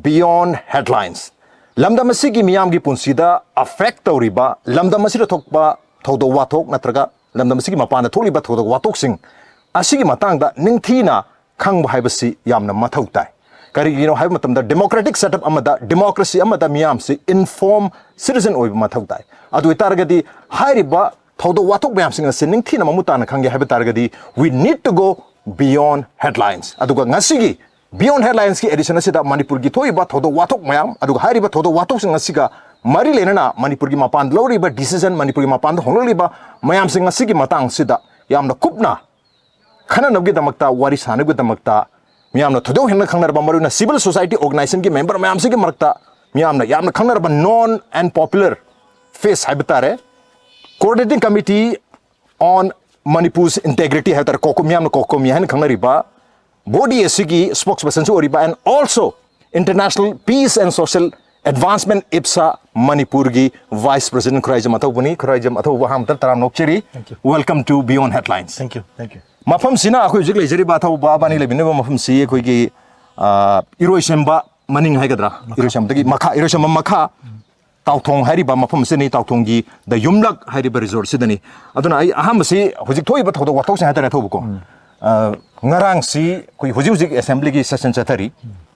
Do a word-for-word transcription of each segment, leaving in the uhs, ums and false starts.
Beyond Headlines. ꯂꯝꯗꯝ ꯑꯁꯤꯒꯤ ꯃꯤꯌꯥꯝꯒꯤ ꯄꯨꯟꯁꯤꯗ affect ꯇꯧꯔꯤꯕ, ꯂꯝꯗꯝ ꯑꯁꯤꯗ ꯊꯣꯛꯄ ꯊꯧꯗꯣꯛ ꯋꯥꯊꯣꯛ ꯅꯠꯇ꯭ꯔꯒ ꯂꯝꯗꯝ ꯑꯁꯤꯒꯤ ꯃꯄꯥꯟꯗ ꯊꯣꯛꯂꯤꯕ ꯊꯧꯗꯣꯛ ꯋꯥꯊꯣꯛꯁꯤꯡ ꯑꯁꯤꯒꯤ ꯃꯇꯥꯡꯗ ꯅꯤꯡꯊꯤꯅ ꯈꯪꯕ ꯍꯥꯏꯕꯁꯤ ꯌꯥꯝꯅ ꯃꯊꯧ ꯇꯥꯏ꯫ ꯀꯔꯤꯒꯤꯅꯣ ꯍꯥꯏꯕ ꯃꯇꯝꯗ, democratic setup ꯑꯃꯗ, democracy ꯑꯃꯗ ꯃꯤꯌꯥꯝꯁꯤ informed citizen ꯑꯣꯏꯕ ꯃꯊꯧ ꯇꯥꯏ꯫ ꯑꯗꯨ ꯑꯣꯏꯇꯥꯔꯒꯗꯤ ꯍꯥꯏꯔꯤꯕ ꯊꯧꯗꯣꯛ ꯋꯥꯊꯣꯛ ꯃꯌꯥꯝꯁꯤꯡ ꯑꯁꯤ ꯅꯤꯡꯊꯤꯅ ꯃꯃꯨꯠ ꯇꯥꯅ ꯈꯪꯒꯦ ꯍꯥꯏꯕ ꯇꯥꯔꯒꯗꯤ, we need to go beyond headlines꯫ ꯑꯗꯨꯒ ꯉꯁꯤꯒꯤ Beyond Headlinesꯀꯤ edition ꯑꯁꯤꯗ ꯃꯅꯤꯄꯨꯔꯒꯤ ꯊꯣꯛꯏꯕ ꯊꯧꯗꯣꯛ ꯋꯥꯊꯣꯛ ꯃꯌꯥꯝ, ꯑꯗꯨꯒ ꯍꯥꯏꯔꯤꯕ ꯊꯧꯗꯣꯛ ꯋꯥꯊꯣꯛꯁꯤꯡ ꯑꯁꯤꯒ ꯃꯔꯤ ꯂꯩꯅꯅ ꯃꯅꯤꯄꯨꯔꯒꯤ ꯃꯄꯥꯟꯗ ꯂꯧꯔꯤꯕ decision, ꯃꯅꯤꯄꯨꯔꯒꯤ ꯃꯄꯥꯟꯗ ꯍꯣꯡꯂꯛꯂꯤꯕ ꯃꯌꯥꯝꯁꯤꯡ ꯑꯁꯤꯒꯤ ꯃꯇꯥꯡꯁꯤꯗ ꯌꯥꯝꯅ ꯀꯨꯞꯅ ꯈꯟꯅꯅꯕꯒꯤꯗꯃꯛꯇ, ꯋꯥꯔꯤ ꯁꯥꯟꯅꯕꯒꯤꯗꯃꯛꯇ ꯃꯤꯌꯥꯝꯅ ꯊꯣꯏꯗꯣꯛ ꯍꯦꯟꯅ ꯈꯪꯅꯔꯕ, ꯃꯔꯨꯑꯣꯏꯅ civil society organizationꯒꯤ member ꯃꯌꯥꯝꯁꯤꯒꯤ ꯃꯔꯛꯇ ꯃꯤꯌꯥꯝꯅ ꯌꯥꯝꯅ ꯈꯪꯅꯔꯕ known and popular face ꯍꯥꯏꯕ ꯇꯥꯔꯦ, Coordinating Committee on Manipur's Integrity ꯍꯥꯏꯕ ꯇꯥꯔꯦ, ꯀꯣꯀꯣ, ꯃꯤꯌꯥꯝꯅ ꯀꯣꯀꯣꯃꯤ ꯍꯥꯏꯅ ꯈꯪꯅꯔꯤꯕ body ꯑꯁꯤꯒꯤ spokespersonꯁꯨ ꯑꯣꯏꯔꯤꯕ, and also International Peace and Social Advancement, IPSA, ꯃꯅꯤꯄꯨꯔꯒꯤ vice president ꯈꯨꯔꯥꯏꯖꯝ ꯑꯊꯧꯕꯅꯤ꯫ ꯈꯨꯔꯥꯏꯖꯝ ꯑꯊꯧꯕ, ꯑꯍꯥꯟꯕꯗ ꯇꯔꯥꯝꯅ ꯑꯣꯛꯆꯔꯤ꯫ Thank you. Welcome to Beyond Headlines꯫ Thank you, thank you. ꯃꯐꯝꯁꯤꯅ ꯑꯩꯈꯣꯏ ꯍꯧꯖꯤꯛ ꯂꯩꯖꯔꯤꯕ ꯑꯊꯧꯕ ꯑꯕꯥꯅꯤ ꯂꯩꯃꯤꯟꯅꯕ ꯃꯐꯝꯁꯤ ꯑꯩꯈꯣꯏꯒꯤ, ꯑ, ꯏꯔꯣꯏꯁꯦꯝꯕ ꯃꯅꯤꯡ ꯍꯥꯏꯒꯗ꯭ꯔꯥ, ꯏꯔꯣꯏꯁꯦꯝꯕꯗꯒꯤ ꯃꯈꯥ, ꯏꯔꯣꯏꯁꯦꯝꯕ ꯃꯈꯥ ꯇꯥꯎꯊꯣꯡ ꯍꯥꯏꯔꯤꯕ ꯃꯐꯝ ꯑꯁꯤꯅꯤ꯫ ꯇꯥꯎꯊꯣꯡꯒꯤ ꯗ ꯌꯨꯝꯂꯛ ꯍꯥꯏꯔꯤꯕ resort ꯁꯤꯗꯅꯤ꯫ ꯑꯗꯨꯅ ꯑꯩ ꯑꯍꯥꯟꯕꯁꯤ ꯍꯧꯖꯤꯛ ꯊꯣꯛꯏꯕ ꯊꯧꯗꯣꯛ ꯋꯥꯊꯣꯛꯁꯤꯡ ꯍꯥꯏꯇꯥꯔꯦ, ꯑꯊꯧꯕꯀꯣ꯫ ꯑ, ꯉꯔꯥꯡꯁꯤ ꯑꯩꯈꯣꯏ ꯍꯧꯖꯤꯛ ꯍꯧꯖꯤꯛ assemblyꯒꯤ session ꯆꯠꯊꯔꯤ꯫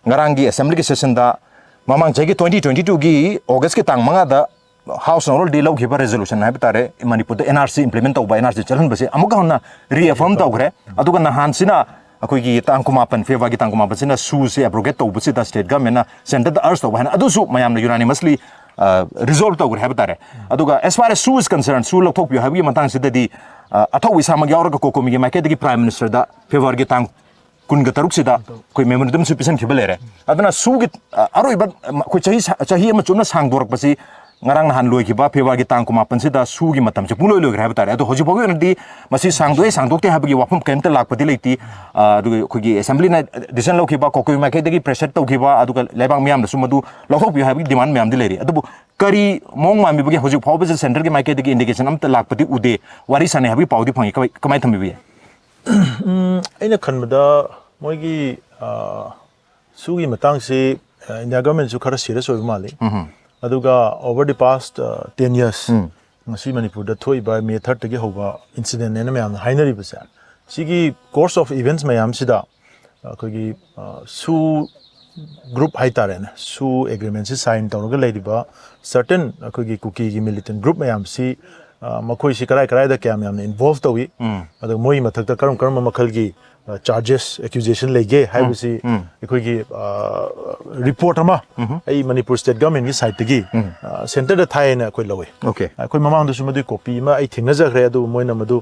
ꯉꯔꯥꯡꯒꯤ assemblyꯒꯤ sessionꯗ ꯃꯃꯥꯡ ꯆꯍꯤꯒꯤ twenty twenty twoꯒꯤ Augustꯀꯤ ꯇꯥꯡ ꯃꯉꯥꯗ Houseꯅ already ꯂꯧꯈꯤꯕ resolution ꯍꯥꯏꯕ ꯇꯥꯔꯦ, ꯃꯅꯤꯄꯨꯔꯗ NRC implement ꯇꯧꯕ, NRC ꯆꯠꯍꯟꯕꯁꯦ ꯑꯃꯨꯛꯀ ꯍꯟꯅ reaffirm ꯇꯧꯈ꯭ꯔꯦ꯫ ꯑꯗꯨꯒ ꯅꯍꯥꯟꯁꯤꯅ ꯑꯩꯈꯣꯏꯒꯤ ꯇꯥꯡ ꯀꯨꯟꯃꯥꯄꯟ, Februaryꯒꯤ ꯇꯥꯡ ꯀꯨꯟꯃꯥꯄꯟꯁꯤꯅ SoOꯁꯦ abrogate ꯇꯧꯕꯁꯤꯗ state governmentꯅ centreꯗ urge ꯇꯧꯕ ꯍꯥꯏꯅ, ꯑꯗꯨꯁꯨ ꯃꯌꯥꯝꯅ unanimously, ꯑ, resolve ꯇꯧꯈ꯭ꯔꯦ ꯍꯥꯏꯕ ꯇꯥꯔꯦ꯫ ꯑꯗꯨꯒ as far as SoO is concerned, SoO ꯂꯧꯊꯣꯛꯄꯤꯌꯨ ꯍꯥꯏꯕꯒꯤ ꯃꯇꯥꯡꯁꯤꯗꯗꯤ, ꯑ, ꯑꯊꯧꯕ ꯏꯁꯥꯃꯛ ꯌꯥꯎꯔꯒ ꯀꯣꯀꯣꯃꯤꯒꯤ ꯃꯥꯏꯀꯩꯗꯒꯤ Prime Ministerꯗ Februaryꯒꯤ ꯇꯥꯡ ꯀꯨꯟꯒ ꯇꯔꯨꯛꯁꯤꯗ ꯑꯩꯈꯣꯏ memorandumꯁꯨ ꯄꯤꯁꯟꯈꯤꯕ ꯂꯩꯔꯦ꯫ ꯑꯗꯨꯅ SoOꯒꯤ, ꯑ, ꯑꯔꯣꯏꯕ, ꯑꯝ, ꯑꯩꯈꯣꯏ ꯆꯍꯤ ꯁꯥ-, ꯆꯍꯤ ꯑꯃ ꯆꯨꯞꯅ ꯁꯥꯡꯗꯣꯔꯛꯄꯁꯤ ꯉꯔꯥꯡ ꯅꯍꯥꯟ ꯂꯣꯏꯈꯤꯕ Februaryꯒꯤ ꯇꯥꯡ ꯀꯨꯟꯃꯥꯄꯟꯁꯤꯗ SoOꯒꯤ ꯃꯇꯝꯁꯦ ꯄꯨꯡꯂꯣꯏ ꯂꯣꯏꯈ꯭ꯔꯦ ꯍꯥꯏꯕ ꯇꯥꯔꯦ꯫ ꯑꯗꯣ ꯍꯧꯖꯤꯛ ꯐꯥꯎꯒꯤ ꯑꯣꯏꯅꯗꯤ ꯃꯁꯤ ꯁꯥꯡꯗꯣꯛꯑꯦ ꯁꯥꯡꯗꯣꯛꯇꯦ ꯍꯥꯏꯕꯒꯤ ꯋꯥꯐꯝ ꯀꯔꯤꯝꯇ ꯂꯥꯛꯄꯗꯤ ꯂꯩꯇꯦ꯫ ꯑ, ꯑꯗꯨꯒ ꯑꯩꯈꯣꯏꯒꯤ assemblyꯅ decision ꯂꯧꯈꯤꯕ, ꯀꯣꯀꯣꯃꯤ ꯃꯥꯏꯀꯩꯗꯒꯤ pressure ꯇꯧꯈꯤꯕ, ꯑꯗꯨꯒ ꯂꯩꯕꯥꯛ ꯃꯤꯌꯥꯝꯅꯁꯨ ꯃꯗꯨ ꯂꯧꯊꯣꯛꯄꯤꯌꯨ ꯍꯥꯏꯕꯒꯤ demand ꯃꯌꯥꯝꯗꯤ ꯂꯩꯔꯤ꯫ ꯑꯗꯨꯕꯨ ꯀꯔꯤ ꯃꯑꯣꯡ ꯃꯥꯟꯕꯤꯕꯒꯦ ꯍꯧꯖꯤꯛ ꯐꯥꯎꯕꯁꯦ centreꯒꯤ ꯃꯥꯏꯀꯩꯗꯒꯤ indication ꯑꯝꯇ ꯂꯥꯛꯄꯗꯤ ꯎꯗꯦ, ꯋꯥꯔꯤ ꯁꯥꯟꯅꯩ ꯍꯥꯏꯕꯒꯤ ꯄꯥꯎꯗꯤ ꯐꯪꯉꯤ, ꯀꯃꯥꯏ-, ꯀꯃꯥꯏꯅ ꯊꯝꯕꯤꯕ ꯌꯥꯏ? ꯎꯝ, ꯑꯩꯅ ꯈꯟꯕꯗ ꯃꯣꯏꯒꯤ, ꯑ, SoOꯒꯤ ꯃꯇꯥꯡꯁꯤ ꯏꯟꯗꯤꯌꯥ ꯒꯚꯔꯟꯃꯦꯟꯁꯨ ꯈꯔ ꯁꯤꯔꯤꯌꯁ ꯑꯣꯏꯕ ꯃꯥꯜꯂꯤ꯫ ꯑꯗꯨꯒ over the past ten years, ꯉꯁꯤ ꯃꯅꯤꯄꯨꯔꯗ ꯊꯣꯛꯏꯕ ꯃꯦ ꯊꯥꯔꯠꯇꯒꯤ ꯍꯧꯕ ꯏꯟꯁꯤꯗꯦꯟꯅꯦꯅ ꯃꯌꯥꯝꯅ ꯍꯥꯏꯅꯔꯤꯕꯁꯦ, ꯁꯤꯒꯤ course of events ꯃꯌꯥꯝꯁꯤꯗ ꯑꯩꯈꯣꯏꯒꯤ ꯁꯨ ꯒ꯭ꯔꯨꯞ ꯍꯥꯏꯇꯥꯔꯦꯅꯦ, ꯁꯨ ꯑꯦꯒ꯭ꯔꯤꯃꯦꯟꯁꯤ ꯁꯥꯏꯟ ꯇꯧꯔꯒ ꯂꯩꯔꯤꯕ ꯁꯔꯇꯟ ꯑꯩꯈꯣꯏꯒꯤ ꯀꯨꯀꯤꯒꯤ ꯃꯤꯂꯤꯇꯦꯟ ꯒ꯭ꯔꯨꯞ ꯃꯌꯥꯝꯁꯤ, ꯃꯈꯣꯏꯁꯤ ꯀꯔꯥꯏ ꯀꯔꯥꯏꯗ ꯀꯌꯥꯝ ꯌꯥꯝꯅ ꯏꯟꯚꯣꯜꯚ ꯇꯧꯏ, ꯑꯗꯨꯒ ꯃꯣꯏꯒꯤ ꯃꯊꯛꯇ ꯀꯔꯝ ꯀꯔꯝꯕ ꯃꯈꯜꯒꯤ ꯆꯥꯔꯖꯦꯁ, ꯑꯦꯀ꯭ꯌꯨꯖꯦꯁꯟ ꯂꯩꯒꯦ ꯍꯥꯏꯕꯁꯤ ꯑꯩꯈꯣꯏꯒꯤ ꯔꯤꯄꯣꯔꯠ ꯑꯃ ꯑꯩ ꯃꯅꯤꯄꯨꯔ ꯁ꯭ꯇꯦꯠ ꯒꯚꯔꯟꯃꯦꯟꯠꯀꯤ ꯁꯥꯏꯠꯇꯒꯤ ꯁꯦꯟꯇꯔꯗ ꯊꯥꯏꯌꯦꯅ ꯑꯩꯈꯣꯏ ꯂꯧꯋꯤ꯫ ꯑꯣꯀꯦ꯫ ꯑꯩꯈꯣꯏ ꯃꯃꯥꯡꯗꯁꯨ ꯃꯗꯨꯒꯤ ꯀꯣꯄꯤ ꯑꯃ ꯑꯩ ꯊꯦꯡꯅꯖꯈ꯭ꯔꯦ, ꯑꯗꯨꯕꯨ ꯃꯣꯏꯅ ꯃꯗꯨ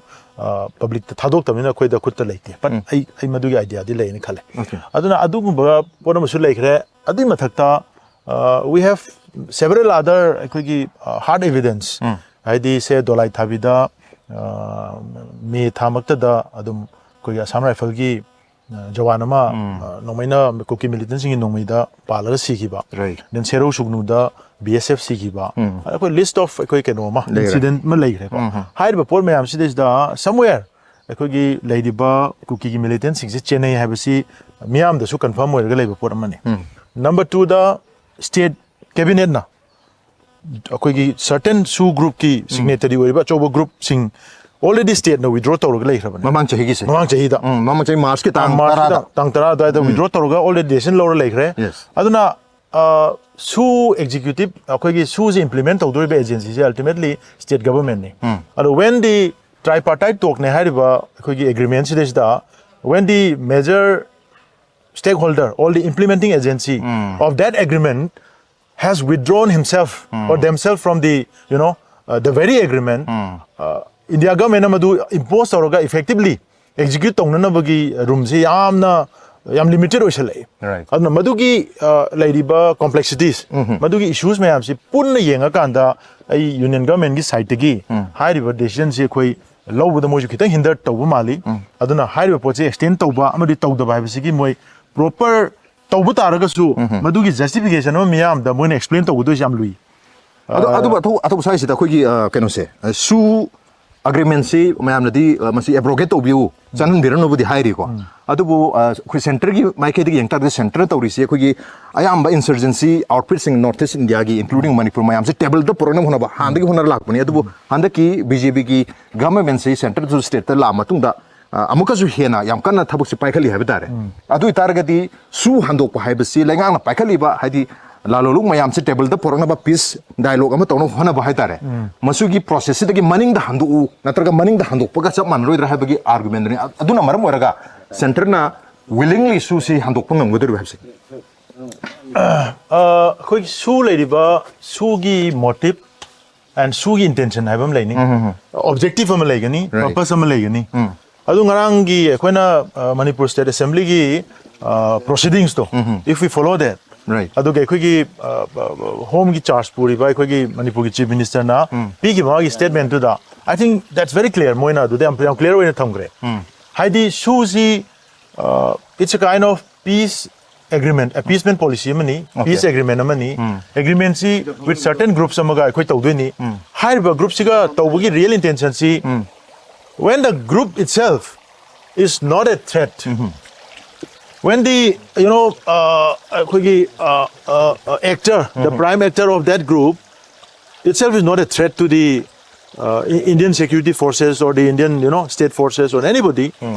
ꯄꯕ꯭ꯂꯤꯛꯇ ꯊꯥꯗꯣꯛꯇꯕꯅꯤꯅ ꯑꯩꯈꯣꯏꯗ ꯈꯨꯠꯇ ꯂꯩꯇꯦ꯫ But ꯑꯩ ꯑꯩ ꯃꯗꯨꯒꯤ ꯑꯥꯏꯗꯤꯌꯥꯗꯤ ꯂꯩꯌꯦꯅ ꯈꯜꯂꯦ꯫ Okay. ꯑꯗꯨꯅ ꯑꯗꯨꯒꯨꯝꯕ ꯄꯣꯠ ꯑꯃꯁꯨ ꯂꯩꯈ꯭ꯔꯦ꯫ ꯑꯗꯨꯒꯤ ꯃꯊꯛꯇ, we have several other ꯑꯩꯈꯣꯏꯒꯤ ꯍꯥꯔꯠ ꯏꯚꯤꯗꯦꯟꯁ, ꯍꯥꯏꯗꯤ ꯁꯦ ꯗꯣꯂꯥꯏ ꯊꯥꯕꯤꯗ ꯃꯦ ꯊꯥꯃꯛꯇꯗ ꯑꯗꯨꯝ ꯑꯩꯈꯣꯏꯒꯤ ꯑꯁꯥꯝ ꯔꯥꯏꯐꯜꯒꯤ ꯖꯋꯥꯟ ꯑꯃ ꯅꯣꯡꯃꯩꯅ ꯀꯨꯀꯤ ꯃꯤꯂꯤꯇꯦꯟꯁꯤꯡꯒꯤ ꯅꯣꯡꯃꯩꯗ ꯄꯥꯜꯂꯒ ꯁꯤꯈꯤꯕ, Right. then ꯁꯦꯔꯧ ꯁꯨꯒꯅꯨꯗ ꯕꯤ ꯑꯦꯁ ꯑꯦꯐ ꯁꯤꯈꯤꯕ, ꯑꯩꯈꯣꯏ ꯂꯤꯁ ꯑꯣꯐ ꯑꯩꯈꯣꯏ ꯀꯩꯅꯣ ꯑꯃ, ꯂꯩꯔꯦ꯫ ꯏꯟꯁꯤꯗꯦꯟ ꯑꯃ ꯂꯩꯈ꯭ꯔꯦꯀꯣ꯫ ꯍꯥꯏꯔꯤꯕ ꯄꯣꯠ ꯃꯌꯥꯝꯁꯤꯗꯩꯁꯤꯗ somewhere ꯑꯩꯈꯣꯏꯒꯤ ꯂꯩꯔꯤꯕ ꯀꯨꯀꯤꯒꯤ ꯃꯤꯂꯤꯇꯦꯟꯁꯤꯡꯁꯦ ꯆꯦꯟꯅꯩ ꯍꯥꯏꯕꯁꯤ ꯃꯤꯌꯥꯝꯗꯁꯨ ꯀꯟꯐꯥꯔꯝ ꯑꯣꯏꯔꯒ ꯂꯩꯕ ꯄꯣꯠ ꯑꯃꯅꯤ꯫ ꯅꯝꯕꯔ ꯇꯨꯗ, ꯁ꯭ꯇꯦꯠ ꯀꯦꯕꯤꯅꯦꯠꯅ ꯑꯩꯈꯣꯏꯒꯤ ꯁꯔꯇꯦꯟ ꯁꯨ ꯒ꯭ꯔꯨꯞꯀꯤ ꯁꯤꯒꯅꯦꯇꯔꯤ ꯑꯣꯏꯔꯤꯕ ꯑꯆꯧꯕ ꯒ꯭ꯔꯨꯞꯁꯤꯡ already ꯁ꯭ꯇꯦꯠꯅ ꯋꯤꯗ꯭ꯔꯣ ꯇꯧꯔꯒ ꯂꯩꯈ꯭ꯔꯕꯅꯤ꯫ ꯃꯃꯥꯡ ꯆꯍꯤꯒꯤꯁꯦ꯫ ꯃꯃꯥꯡ ꯆꯍꯤꯗ꯫ ꯎꯝ, ꯃꯃꯥꯡ ꯆꯍꯤ ꯃꯥꯔꯆꯀꯤ ꯇꯥꯡ ꯃꯥꯔꯆꯀꯤ ꯇꯔꯥꯗ꯫ ꯇꯥꯡ ꯇꯔꯥ ꯑꯗꯨꯋꯥꯏꯗ ꯋꯤꯗ꯭ꯔꯣ ꯇꯧꯔꯒ already decision ꯂꯧꯔ ꯂꯩꯈ꯭ꯔꯦ꯫ Yes. ꯑꯗꯨꯅ ꯁꯨ ꯑꯦꯛꯖꯤꯀ꯭ꯌꯨꯇꯤꯞ, ꯑꯩꯈꯣꯏꯒꯤ ꯁꯨꯁꯦ ꯏꯝꯄ꯭ꯂꯤꯃꯦꯟ ꯇꯧꯗꯣꯔꯤꯕ ꯑꯦꯖꯦꯟꯁꯤꯁꯦ ꯑꯜꯇꯤꯃꯦꯠꯂꯤ ꯁ꯭ꯇꯦꯠ ꯒꯚꯔꯟꯃꯦꯟꯠꯅꯤ꯫ ꯎꯝ. ꯑꯗꯣ when the tripartite talkꯅꯦ ꯍꯥꯏꯔꯤꯕ ꯑꯩꯈꯣꯏꯒꯤ ꯑꯦꯒ꯭ꯔꯤꯃꯦꯟꯁꯤꯗꯩꯁꯤꯗ, when the major stakeholder or the implementing agency of that agreement has withdrawn himself or themselves from the, you know, uh, the very agreement, uh, India ꯒꯚꯔꯟꯃꯦꯟꯠꯅ ꯃꯗꯨ impose ꯇꯧꯔꯒ ꯏꯐꯦꯛꯇꯤꯚꯂꯤ execute ꯇꯧꯅꯅꯕꯒꯤ ꯔꯨꯝꯁꯦ ꯌꯥꯝꯅ, ꯌꯥꯝ limited ꯑꯣꯏꯁꯜꯂꯛꯑꯦ꯫ Right. ꯑꯗꯨꯅ ꯃꯗꯨꯒꯤ, ꯑ, ꯂꯩꯔꯤꯕ ꯀꯣꯝꯄ꯭ꯂꯦꯛꯁꯤꯇꯤꯁ, ꯃꯗꯨꯒꯤ ꯏꯁꯨꯁ ꯃꯌꯥꯝꯁꯤ ꯄꯨꯟꯅ ꯌꯦꯡꯉꯀꯥꯟꯗ ꯑꯩ ꯌꯨꯅꯤꯌꯟ ꯒꯚꯔꯟꯃꯦꯟꯠꯀꯤ ꯁꯥꯏꯠꯇꯒꯤ ꯍꯥꯏꯔꯤꯕ ꯗꯤꯁꯤꯖꯟꯁꯤ ꯑꯩꯈꯣꯏ ꯂꯧꯕꯗ ꯃꯣꯏꯁꯨ ꯈꯤꯇꯪ ꯍꯤꯟꯗꯔ ꯇꯧꯕ ꯃꯥꯜꯂꯤ꯫ ꯑꯗꯨꯅ ꯍꯥꯏꯔꯤꯕ ꯄꯣꯠꯁꯤ ꯑꯦꯛꯁꯇꯦꯟ ꯇꯧꯕ ꯑꯃꯗꯤ ꯇꯧꯗꯕ ꯍꯥꯏꯕꯁꯤꯒꯤ ꯃꯣꯏ ꯄ꯭ꯔꯣꯄꯔ ꯇꯧꯕ ꯇꯥꯔꯒꯁꯨ ꯃꯗꯨꯒꯤ ꯖꯁꯇꯤꯐꯤꯀꯦꯁꯟ ꯑꯃ ꯃꯤꯌꯥꯝꯗ ꯃꯣꯏꯅ ꯑꯦꯛꯁꯄ꯭ꯂꯦꯟ ꯇꯧꯒꯗꯣꯏꯁꯤ ꯌꯥꯝ ꯂꯨꯏ꯫ ꯑꯗꯣ ꯑꯗꯨꯕꯨ ꯑꯊꯧ- ꯑꯊꯧꯕ ꯁ꯭ꯋꯥꯏꯁꯤꯗ ꯑꯩꯈꯣꯏꯒꯤ, ꯑ, ꯀꯩꯅꯣꯁꯦ, ꯑ, ꯁꯨ ꯑꯦꯒ꯭ꯔꯤꯃꯦꯟꯁꯤ ꯃꯌꯥꯝꯅꯗꯤ ꯑ, ꯃꯁꯤ ꯑꯦꯕ꯭ꯔꯣꯒꯦꯠ ꯇꯧꯕꯤꯌꯨ, ꯆꯪꯍꯟꯕꯤꯔꯅꯨꯕꯨꯗꯤ ꯍꯥꯏꯔꯤꯀꯣ꯫ ꯑꯗꯨꯕꯨ ꯑ, ꯑꯩꯈꯣꯏ ꯁꯦꯟꯇꯔꯒꯤ ꯃꯥꯏꯀꯩꯗꯒꯤ ꯌꯦꯡ ꯇꯥꯔꯒꯗꯤ ꯁꯦꯟꯇꯔ ꯇꯧꯔꯤꯁꯤ ꯑꯩꯈꯣꯏꯒꯤ ꯑꯌꯥꯝꯕ ꯏꯟꯁꯔꯖꯦꯟꯁꯤ ꯑꯥꯎꯠꯐꯤꯠꯁꯤꯡ ꯅꯣꯔꯠ ꯏꯁ ꯏꯟꯗꯤꯌꯥꯒꯤ, ꯏꯟꯀ꯭ꯂꯨꯗꯤꯡ ꯃꯅꯤꯄꯨꯔ, ꯃꯌꯥꯝꯁꯦ ꯇꯦꯕꯜꯗ ꯄꯨꯔꯛꯅꯕ ꯍꯣꯠꯅꯕ ꯍꯥꯟꯅꯗꯒꯤ ꯍꯣꯠꯅꯔ ꯂꯥꯛꯄꯅꯤ꯫ ꯑꯗꯨꯕꯨ ꯍꯟꯗꯛꯀꯤ ꯕꯤ ꯖꯦ ꯄꯤꯒꯤ ꯒꯚꯔꯟꯃꯦꯟꯁꯤ ꯁꯦꯟꯇꯔꯗꯁꯨ ꯁ꯭ꯇꯦꯠꯇ ꯂꯥꯛꯑ ꯃꯇꯨꯡꯗ ꯑ, ꯑꯃꯨꯛꯀꯁꯨ ꯍꯦꯟꯅ ꯌꯥꯝ ꯀꯟꯅ ꯊꯕꯛꯁꯦ ꯄꯥꯏꯈꯠꯂꯤ ꯍꯥꯏꯕ ꯇꯥꯔꯦ꯫ ꯑꯗꯨ ꯑꯣꯏꯇꯥꯔꯒꯗꯤ ꯁꯨ ꯍꯟꯗꯣꯛꯄ ꯍꯥꯏꯕꯁꯤ ꯂꯩꯉꯥꯛꯅ ꯄꯥꯏꯈꯠꯂꯤꯕ, ꯍꯥꯏꯗꯤ ꯂꯥꯂꯣꯟꯂꯨꯞ ꯃꯌꯥꯝꯁꯦ ꯇꯦꯕꯜꯗ ꯄꯨꯔꯛꯅꯕ ꯄꯤꯁ ꯗꯥꯏꯂꯣꯒ ꯑꯃ ꯇꯧꯅꯕ ꯍꯣꯠꯅꯕ ꯍꯥꯏꯇꯥꯔꯦ꯫ ꯃꯁꯤꯒꯤ ꯄ꯭ꯔꯣꯁꯦꯁꯁꯤꯗꯒꯤ ꯃꯅꯤꯡꯗ ꯍꯟꯗꯣꯛꯎ ꯅꯠꯇ꯭ꯔꯒ ꯃꯅꯤꯡꯗ ꯍꯟꯗꯣꯛꯄꯒ ꯆꯞ ꯃꯥꯟꯅꯔꯣꯏꯗ꯭ꯔꯥ ꯍꯥꯏꯕꯒꯤ ꯑꯥꯔꯒꯨꯃꯦꯟꯗꯨꯅꯤ꯫ ꯑ-, ꯑꯗꯨꯅ ꯃꯔꯝ ꯑꯣꯏꯔꯒ ꯁꯦꯟꯇꯔꯅ ꯋꯤꯂꯤꯡꯂꯤ ꯁꯨꯁꯤ ꯍꯟꯗꯣꯛꯄ ꯉꯝꯒꯗꯧꯔꯤꯕ ꯍꯥꯏꯕꯁꯦ꯫ ꯑ, ꯑꯩꯈꯣꯏ ꯁꯨ ꯂꯩꯔꯤꯕ ꯁꯨꯒꯤ ꯃꯣꯇꯤꯞ ꯑꯦꯟ ꯁꯨꯒꯤ ꯏꯟꯇꯦꯟꯁꯟ ꯍꯥꯏꯕ ꯑꯃ ꯂꯩꯅꯤ꯫ ꯑꯣꯕꯖꯦꯛꯇꯤꯞ ꯑꯃ ꯂꯩꯒꯅꯤ, Right. ꯄꯔꯄꯁ ꯑꯃ ꯂꯩꯒꯅꯤ꯫ ꯎꯝ. ꯑꯗꯨ ꯉꯔꯥꯡꯒꯤ ꯑꯩꯈꯣꯏꯅ ꯑ, ꯃꯅꯤꯄꯨꯔ ꯁ꯭ꯇꯦꯠ ꯑꯦꯁꯦꯝꯕ꯭ꯂꯤꯒꯤ ꯄ꯭ꯔꯣꯁꯤꯗꯤꯡꯁꯇꯣ, if we follow that, Right. ꯑꯗꯨꯒ ꯑꯩꯈꯣꯏꯒꯤ ꯍꯣꯝꯒꯤ ꯆꯥꯔꯖ ꯄꯨꯔꯤꯕ ꯑꯩꯈꯣꯏꯒꯤ ꯃꯅꯤꯄꯨꯔꯒꯤ ꯆꯤꯐ ꯃꯤꯅꯤꯁꯇꯔꯅ ꯄꯤꯈꯤꯕ ꯃꯥꯒꯤ ꯁ꯭ꯇꯦꯠꯃꯦꯟꯠꯇꯨꯗ, I think that's very clear, ꯃꯣꯏꯅ ꯑꯗꯨꯗ ꯌꯥꯝ ꯌꯥꯝ ꯀ꯭ꯂꯤꯌꯥꯔ ꯑꯣꯏꯅ ꯊꯝꯈ꯭ꯔꯦ꯫ ꯍꯥꯏꯗꯤ sushi, it's a kind of peace agreement, appeasement policy ꯑꯃꯅꯤ, Okay. ꯄꯤꯁ ꯑꯦꯒ꯭ꯔꯤꯃꯦꯟ ꯑꯃꯅꯤ꯫ ꯑꯦꯒ꯭ꯔꯤꯃꯦꯟꯁꯤ with certain groups ꯑꯃꯒ ꯑꯩꯈꯣꯏ ꯇꯧꯗꯣꯏꯅꯤ꯫ ꯍꯥꯏꯔꯤꯕ ꯒ꯭ꯔꯨꯞꯁꯤꯒ ꯇꯧꯕꯒꯤ real ꯏꯟꯇꯦꯟꯁꯟꯁꯤ, when the group itself is not a threat, when the, you know, uh, ꯑꯩꯈꯣꯏꯒꯤ uh, uh, uh, actor, the prime actor of that group itself is not a threat to the uh, I- Indian security forces or the Indian, you know, state forces or anybody,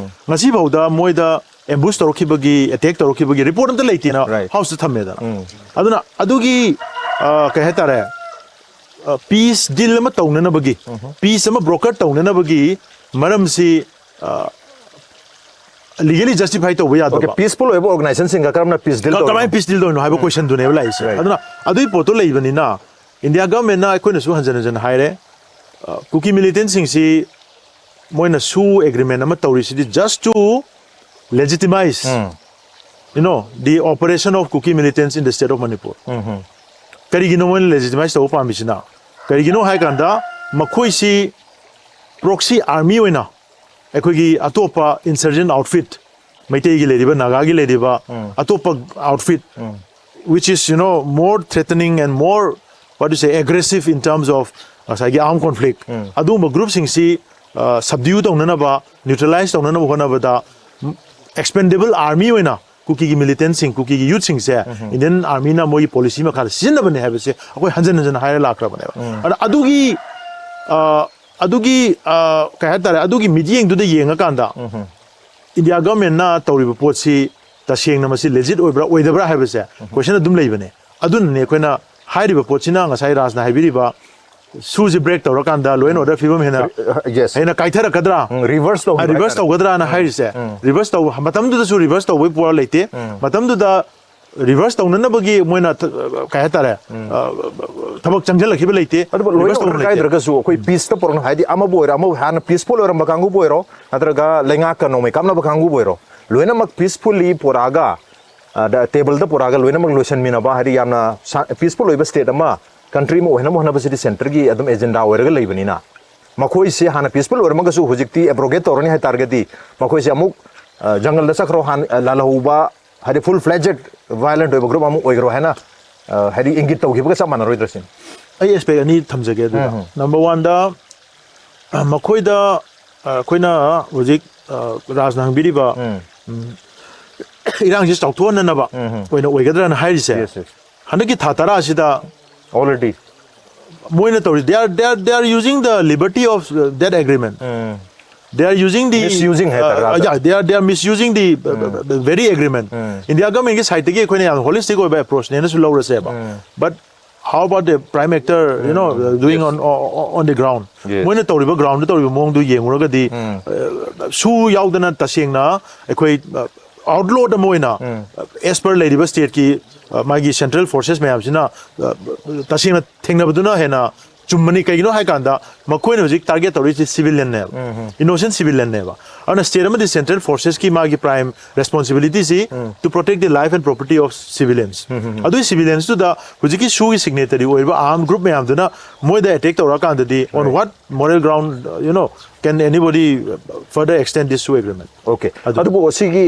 ꯉꯁꯤꯐꯥꯎꯗ ꯃꯣꯏꯗ ambush ꯇꯧꯔꯛꯈꯤꯕꯒꯤ, attack ꯇꯧꯔꯛꯈꯤꯕꯒꯤ report ꯑꯝꯇ ꯂꯩꯇꯦꯅ Right. ꯍꯥꯎꯁꯇ ꯊꯝꯃꯦꯗꯅ꯫ ꯑꯗꯨꯅ ꯑꯗꯨꯒꯤ ꯑ, ꯀꯩ ꯍꯥꯏꯇꯥꯔꯦ, piece ꯗꯤꯜ ꯑꯃ ꯇꯧꯅꯅꯕꯒꯤ, piece ꯑꯃ ꯕ꯭ꯔꯣꯀꯔ ꯇꯧꯅꯅꯕꯒꯤ ꯃꯔꯝꯁꯤ ꯂꯤꯒꯦꯂꯤ ꯖꯁꯇꯤꯐꯥꯏ ꯇꯧꯕ Okay, ꯌꯥꯗꯕ꯫ ꯄꯤꯁꯐꯨꯜ ꯑꯣꯏꯕ ꯑꯣꯔꯒꯅꯥꯏꯖꯦꯁꯟꯁꯤꯡꯒ ꯀꯔꯝꯅ ꯄꯤꯁ ꯗꯤꯜ ꯀ- ꯇꯧꯔꯤꯅꯣ? ꯀꯃꯥꯏꯅ ꯄꯤꯁ ꯗꯤꯜ ꯇꯧꯔꯤꯅꯣ ꯍꯥꯏꯕ ꯀꯣꯏꯁꯟꯗꯨꯅꯦꯕ ꯂꯥꯛꯏꯁꯦ꯫ Right. ꯑꯗꯨꯅ ꯑꯗꯨꯒꯤ ꯄꯣꯠꯇꯣ ꯂꯩꯕꯅꯤꯅ ꯏꯟꯗꯤꯌꯥ ꯒꯚꯔꯟꯃꯦꯟꯠꯅ ꯑꯩꯈꯣꯏꯅꯁꯨ ꯍꯟꯖꯤꯟ ꯍꯟꯖꯤꯟ ꯍꯥꯏꯔꯦ, ꯑ, ꯀꯨꯀꯤ ꯃꯤꯂꯤꯇꯦꯟꯁꯤꯡꯁꯤ ꯃꯣꯏꯅ ꯁꯨ ꯑꯦꯒ꯭ꯔꯤꯃꯦꯟ ꯑꯃ ꯇꯧꯔꯤꯁꯤꯗꯤ just to legitimize, you know, the operation of Kuki militants in the state of Manipur. ꯀꯔꯤꯒꯤꯅꯣ ꯃꯣꯏꯅ ꯂꯦꯖꯤꯇꯤꯃꯥꯏꯁ ꯇꯧꯕ ꯄꯥꯝꯃꯤꯁꯤꯅ? ꯀꯔꯤꯒꯤꯅꯣ ꯍꯥꯏ ꯀꯥꯟꯗ ꯃꯈꯣꯏꯁꯤ ꯄ꯭ꯔꯣꯛꯁꯤ ꯑꯥꯔꯃꯤ ꯑꯣꯏꯅ ꯑꯩꯈꯣꯏꯒꯤ ꯑꯇꯣꯞꯄ ꯏꯟꯁꯔꯖꯦꯟ ꯑꯥꯎꯠꯐꯤꯠ, ꯃꯩꯇꯩꯒꯤ ꯂꯩꯔꯤꯕ, ꯅꯥꯒꯥꯒꯤ ꯂꯩꯔꯤꯕ ꯑꯇꯣꯞꯄ outfit, which is, you know, more threatening and more, what do you say, aggressive in terms of ꯉꯁꯥꯏꯒꯤ armed conflict ꯑꯗꯨꯒꯨꯝꯕ groupꯁꯤꯡꯁꯤ subdue ꯇꯧꯅꯅꯕ, neutralize ꯇꯧꯅꯅꯕ ꯍꯣꯠꯅꯕꯗ expendable army ꯑꯣꯏꯅ ꯀꯨꯀꯤꯒꯤ militantꯁꯤꯡ, ꯀꯨꯀꯤꯒꯤ youthꯁꯤꯡꯁꯦ Indian Armyꯅ ꯃꯣꯏꯒꯤ policy ꯃꯈꯥꯗ ꯁꯤꯖꯤꯟꯅꯕꯅꯦ ꯍꯥꯏꯕꯁꯦ ꯑꯩꯈꯣꯏ ꯍꯟꯖꯟ ꯍꯟꯖꯟ ꯍꯥꯏꯔ ꯂꯥꯛꯈ꯭ꯔꯕꯅꯦꯕ꯫ ꯑꯗꯨꯅ ꯑꯗꯨꯒꯤ ꯑ, ꯑꯗꯨꯒꯤ ꯑ, ꯀꯩ ꯍꯥꯏꯇꯥꯔꯦ, ꯑꯗꯨꯒꯤ ꯃꯤꯠꯌꯦꯡꯗꯨꯗ ꯌꯦꯡꯉꯀꯥꯟꯗ India governmentꯅ ꯇꯧꯔꯤꯕ ꯄꯣꯠꯁꯤ ꯇꯁꯦꯡꯅ ꯃꯁꯤ legit ꯑꯣꯏꯕ꯭ꯔꯥ ꯑꯣꯏꯗꯕ꯭ꯔꯥ ꯍꯥꯏꯕꯁꯦ question ꯑꯗꯨꯝ ꯂꯩꯕꯅꯦ꯫ ꯑꯗꯨꯅꯅꯦ ꯑꯩꯈꯣꯏꯅ ꯍꯥꯏꯔꯤꯕ ꯄꯣꯠꯁꯤꯅ ꯉꯁꯥꯏ ꯔꯥꯖꯅ ꯍꯥꯏꯕꯤꯔꯤꯕ ꯁꯨꯁꯤ break ꯇꯧꯔꯀꯥꯟꯗ law and order ꯐꯤꯕꯝ ꯍꯦꯟꯅ Yes. ꯍꯦꯟꯅ ꯀꯥꯏꯊꯔꯛꯀꯗ꯭ꯔꯥ, ꯔꯤꯚꯔꯁ ꯇꯧꯕ reverse ꯍꯥꯏꯇꯥꯔꯦ꯫ ꯇꯧꯒꯗ꯭ꯔꯥꯅ ꯍꯥꯏꯔꯤꯁꯦ꯫ Reverse ꯇꯧꯕ ꯃꯇꯝꯗꯨꯗꯁꯨ reverse ꯇꯧꯕꯒꯤ ꯄꯣꯠ ꯂꯩꯇꯦ꯫ ꯃꯇꯝꯗꯨꯗ reverse ꯇꯧꯅꯅꯕꯒꯤ ꯃꯣꯏꯅ ꯊ- ꯀꯩ ꯍꯥꯏꯇꯥꯔꯦ, ꯑ, ꯊꯕꯛ ꯆꯪꯁꯤꯜꯂꯛꯈꯤꯕ ꯂꯩꯇꯦ꯫ ꯑꯗꯨꯕꯨ ꯂꯣꯏꯅ Reverse ꯇꯧꯕ ꯑꯣꯔꯗꯔ ꯂꯩꯇꯦ꯫ ꯀꯥꯏꯗ꯭ꯔꯒꯁꯨ ꯑꯩꯈꯣꯏ ꯄꯤꯁꯇ ꯄꯨꯔꯛꯅ, ꯍꯥꯏꯗꯤ ꯑꯃꯕꯨ ꯑꯣꯏꯔꯣ, ꯑꯃꯕꯨ ꯍꯥꯟꯅ ꯄꯤꯁꯐꯨꯜ ꯑꯣꯏꯔꯝꯕ ꯀꯥꯡꯕꯨꯕꯨ ꯑꯣꯏꯔꯣ, ꯅꯠꯇ꯭ꯔꯒ ꯂꯩꯉꯥꯛꯀ ꯅꯣꯡꯃꯩ ꯀꯥꯞꯅꯕ ꯀꯥꯡꯕꯨꯕꯨ ꯑꯣꯏꯔꯣ, ꯂꯣꯏꯅꯃꯛ ꯄꯤꯁꯐꯨꯜꯂꯤ ꯄꯨꯔꯛꯑꯒ, ꯑ, ꯇꯦꯕꯜꯗ ꯄꯨꯔꯛꯑꯒ ꯂꯣꯏꯅꯃꯛ ꯂꯣꯏꯁꯤꯟꯃꯤꯟꯅꯕ, ꯍꯥꯏꯗꯤ ꯌꯥꯝꯅ ꯄꯤꯁꯐꯨꯜ ꯑꯣꯏꯕ ꯁ꯭ꯇꯦꯠ ꯑꯃ, ꯀꯟꯇ꯭ꯔꯤ ꯑꯃ ꯑꯣꯏꯍꯟꯅꯕ ꯍꯣꯠꯅꯕꯁꯤꯗꯤ ꯁꯦꯟꯇꯔꯒꯤ ꯑꯗꯨꯝ ꯑꯦꯖꯦꯟꯗꯥ ꯑꯣꯏꯔꯒ ꯂꯩꯕꯅꯤꯅ, ꯃꯈꯣꯏꯁꯦ ꯍꯥꯟꯅ ꯄꯤꯁꯐꯨꯜ ꯑꯣꯏꯔꯝꯃꯒꯁꯨ ꯍꯧꯖꯤꯛꯇꯤ ꯑꯦꯕ꯭ꯔꯣꯒꯦꯠ ꯇꯧꯔꯅꯤ ꯍꯥꯏ ꯇꯥꯔꯒꯗꯤ, ꯃꯈꯣꯏꯁꯦ ꯑꯃꯨꯛ, ꯑ, ꯖꯪꯒꯜꯗ ꯆꯠꯈ꯭ꯔꯣ, ꯍꯥꯟꯅ, ꯑ, ꯂꯥꯜꯍꯧꯕ, ꯍꯥꯏꯗꯤ ꯐꯨꯜ ꯐ꯭ꯂꯦꯖꯦꯠ ꯚꯥꯏꯂꯦꯟꯠ ꯑꯣꯏꯕ ꯒ꯭ꯔꯨꯞ ꯑꯃ ꯑꯣꯏꯈ꯭ꯔꯣ ꯍꯥꯏꯅ, ꯑ, ꯍꯥꯏꯗꯤ ꯏꯪꯒꯤꯠ ꯇꯧꯈꯤꯕꯒ ꯆꯞ ꯃꯥꯟꯅꯔꯣꯏꯗ꯭ꯔꯥ ꯁꯤꯅꯤ? ꯑꯩ ꯑꯦꯁꯄꯦꯛ ꯑꯅꯤ ꯊꯝꯖꯒꯦ ꯑꯗꯨꯗ꯫ ꯎꯝ, ꯎꯝ꯫ ꯅꯝꯕꯔ ꯋꯥꯟꯗ, ꯑ, ꯃꯈꯣꯏꯗ, ꯑ, ꯑꯩꯈꯣꯏꯅ ꯍꯧꯖꯤꯛ, ꯑ, ꯔꯥꯖꯅ ꯍꯪꯕꯤꯔꯤꯕ, ꯎꯝ꯫ ꯎꯝ, ꯏꯔꯥꯡꯁꯤ ꯆꯥꯎꯊꯣꯛꯍꯟꯅꯅꯕ ꯎꯝ, ꯎꯝ꯫ ꯑꯣꯏꯅ ꯑꯣꯏꯒꯗ꯭ꯔꯥꯅ ꯍꯥꯏꯔꯤꯁꯦ, Yes, yes. ꯍꯟꯗꯛꯀꯤ ꯊꯥ ꯇꯔꯥ ꯑꯁꯤꯗ Already. ꯃꯣꯏꯅ ꯇꯧꯔꯤ, they are, they are, they are using the liberty of, uh, that agreement. Um. They are using the, Misusing ꯍꯥꯏꯇꯥꯔꯦ, uh, rather. Yeah, they are, they are misusing the, uh, um. The very agreement. Um. India governmentꯀꯤ sideꯇꯒꯤ ꯑꯩꯈꯣꯏꯅ ꯌꯥꯝ holistic ꯑꯣꯏꯕ approachꯅꯦꯅꯁꯨ ꯂꯧꯔꯁꯦꯕ꯫ ꯎꯝ꯫ But how about the prime actor, you know, um, uh, doing yes. On, on, on the ground? Yes. ꯃꯣꯏꯅ ꯇꯧꯔꯤꯕ groundꯗ ꯇꯧꯔꯤꯕ ꯃꯑꯣꯡꯗꯨ ꯌꯦꯡꯉꯨꯔꯒꯗꯤ, ꯎꯝ꯫ Uh, ꯁꯨ ꯌꯥꯎꯗꯅ ꯇꯁꯦꯡꯅ ꯑꯩꯈꯣꯏ, uh, outlawed ꯑꯃ ꯑꯣꯏꯅ, ꯎꯝ꯫ Uh, as per ꯂꯩꯔꯤꯕ stateꯀꯤ, uh, ꯃꯥꯒꯤ central forces ꯃꯌꯥꯝꯁꯤꯅ, uh, ꯇꯁꯦꯡꯅ ꯊꯦꯡꯅꯕꯗꯨꯅ ꯍꯦꯟꯅ ꯆꯨꯝꯕꯅꯤ꯫ ꯀꯩꯒꯤꯅꯣ ꯍꯥꯏ ꯀꯥꯟꯗ ꯃꯈꯣꯏꯅ ꯍꯧꯖꯤꯛ target ꯇꯧꯔꯤꯁꯤ civilianꯅꯦꯕ, ꯎꯝ, ꯎꯝ꯫ Innocent civilianꯅꯦꯕ꯫ ꯑꯗꯨꯅ state ꯑꯃꯗꯤ central forcesꯀꯤ ꯃꯥꯒꯤ prime responsibilityꯁꯤ um. To protect the life and property of civilians꯫ ꯎꯝ, ꯎꯝ, ꯎꯝ꯫ ꯑꯗꯨꯒꯤ civiliansꯇꯨꯗ ꯍꯧꯖꯤꯛꯀꯤ ꯁꯨꯒꯤ signatory ꯑꯣꯏꯔꯤꯕ armed group ꯃꯌꯥꯝꯗꯨꯅ ꯃꯣꯏꯗ attack ꯇꯧꯔꯛꯑꯀꯥꯟꯗꯗꯤ on Right. What moral ground, uh, you know, Can anybody uh, further extend this to agreement? Okay. ꯑꯗꯨꯕꯨ ꯁꯤꯒꯤ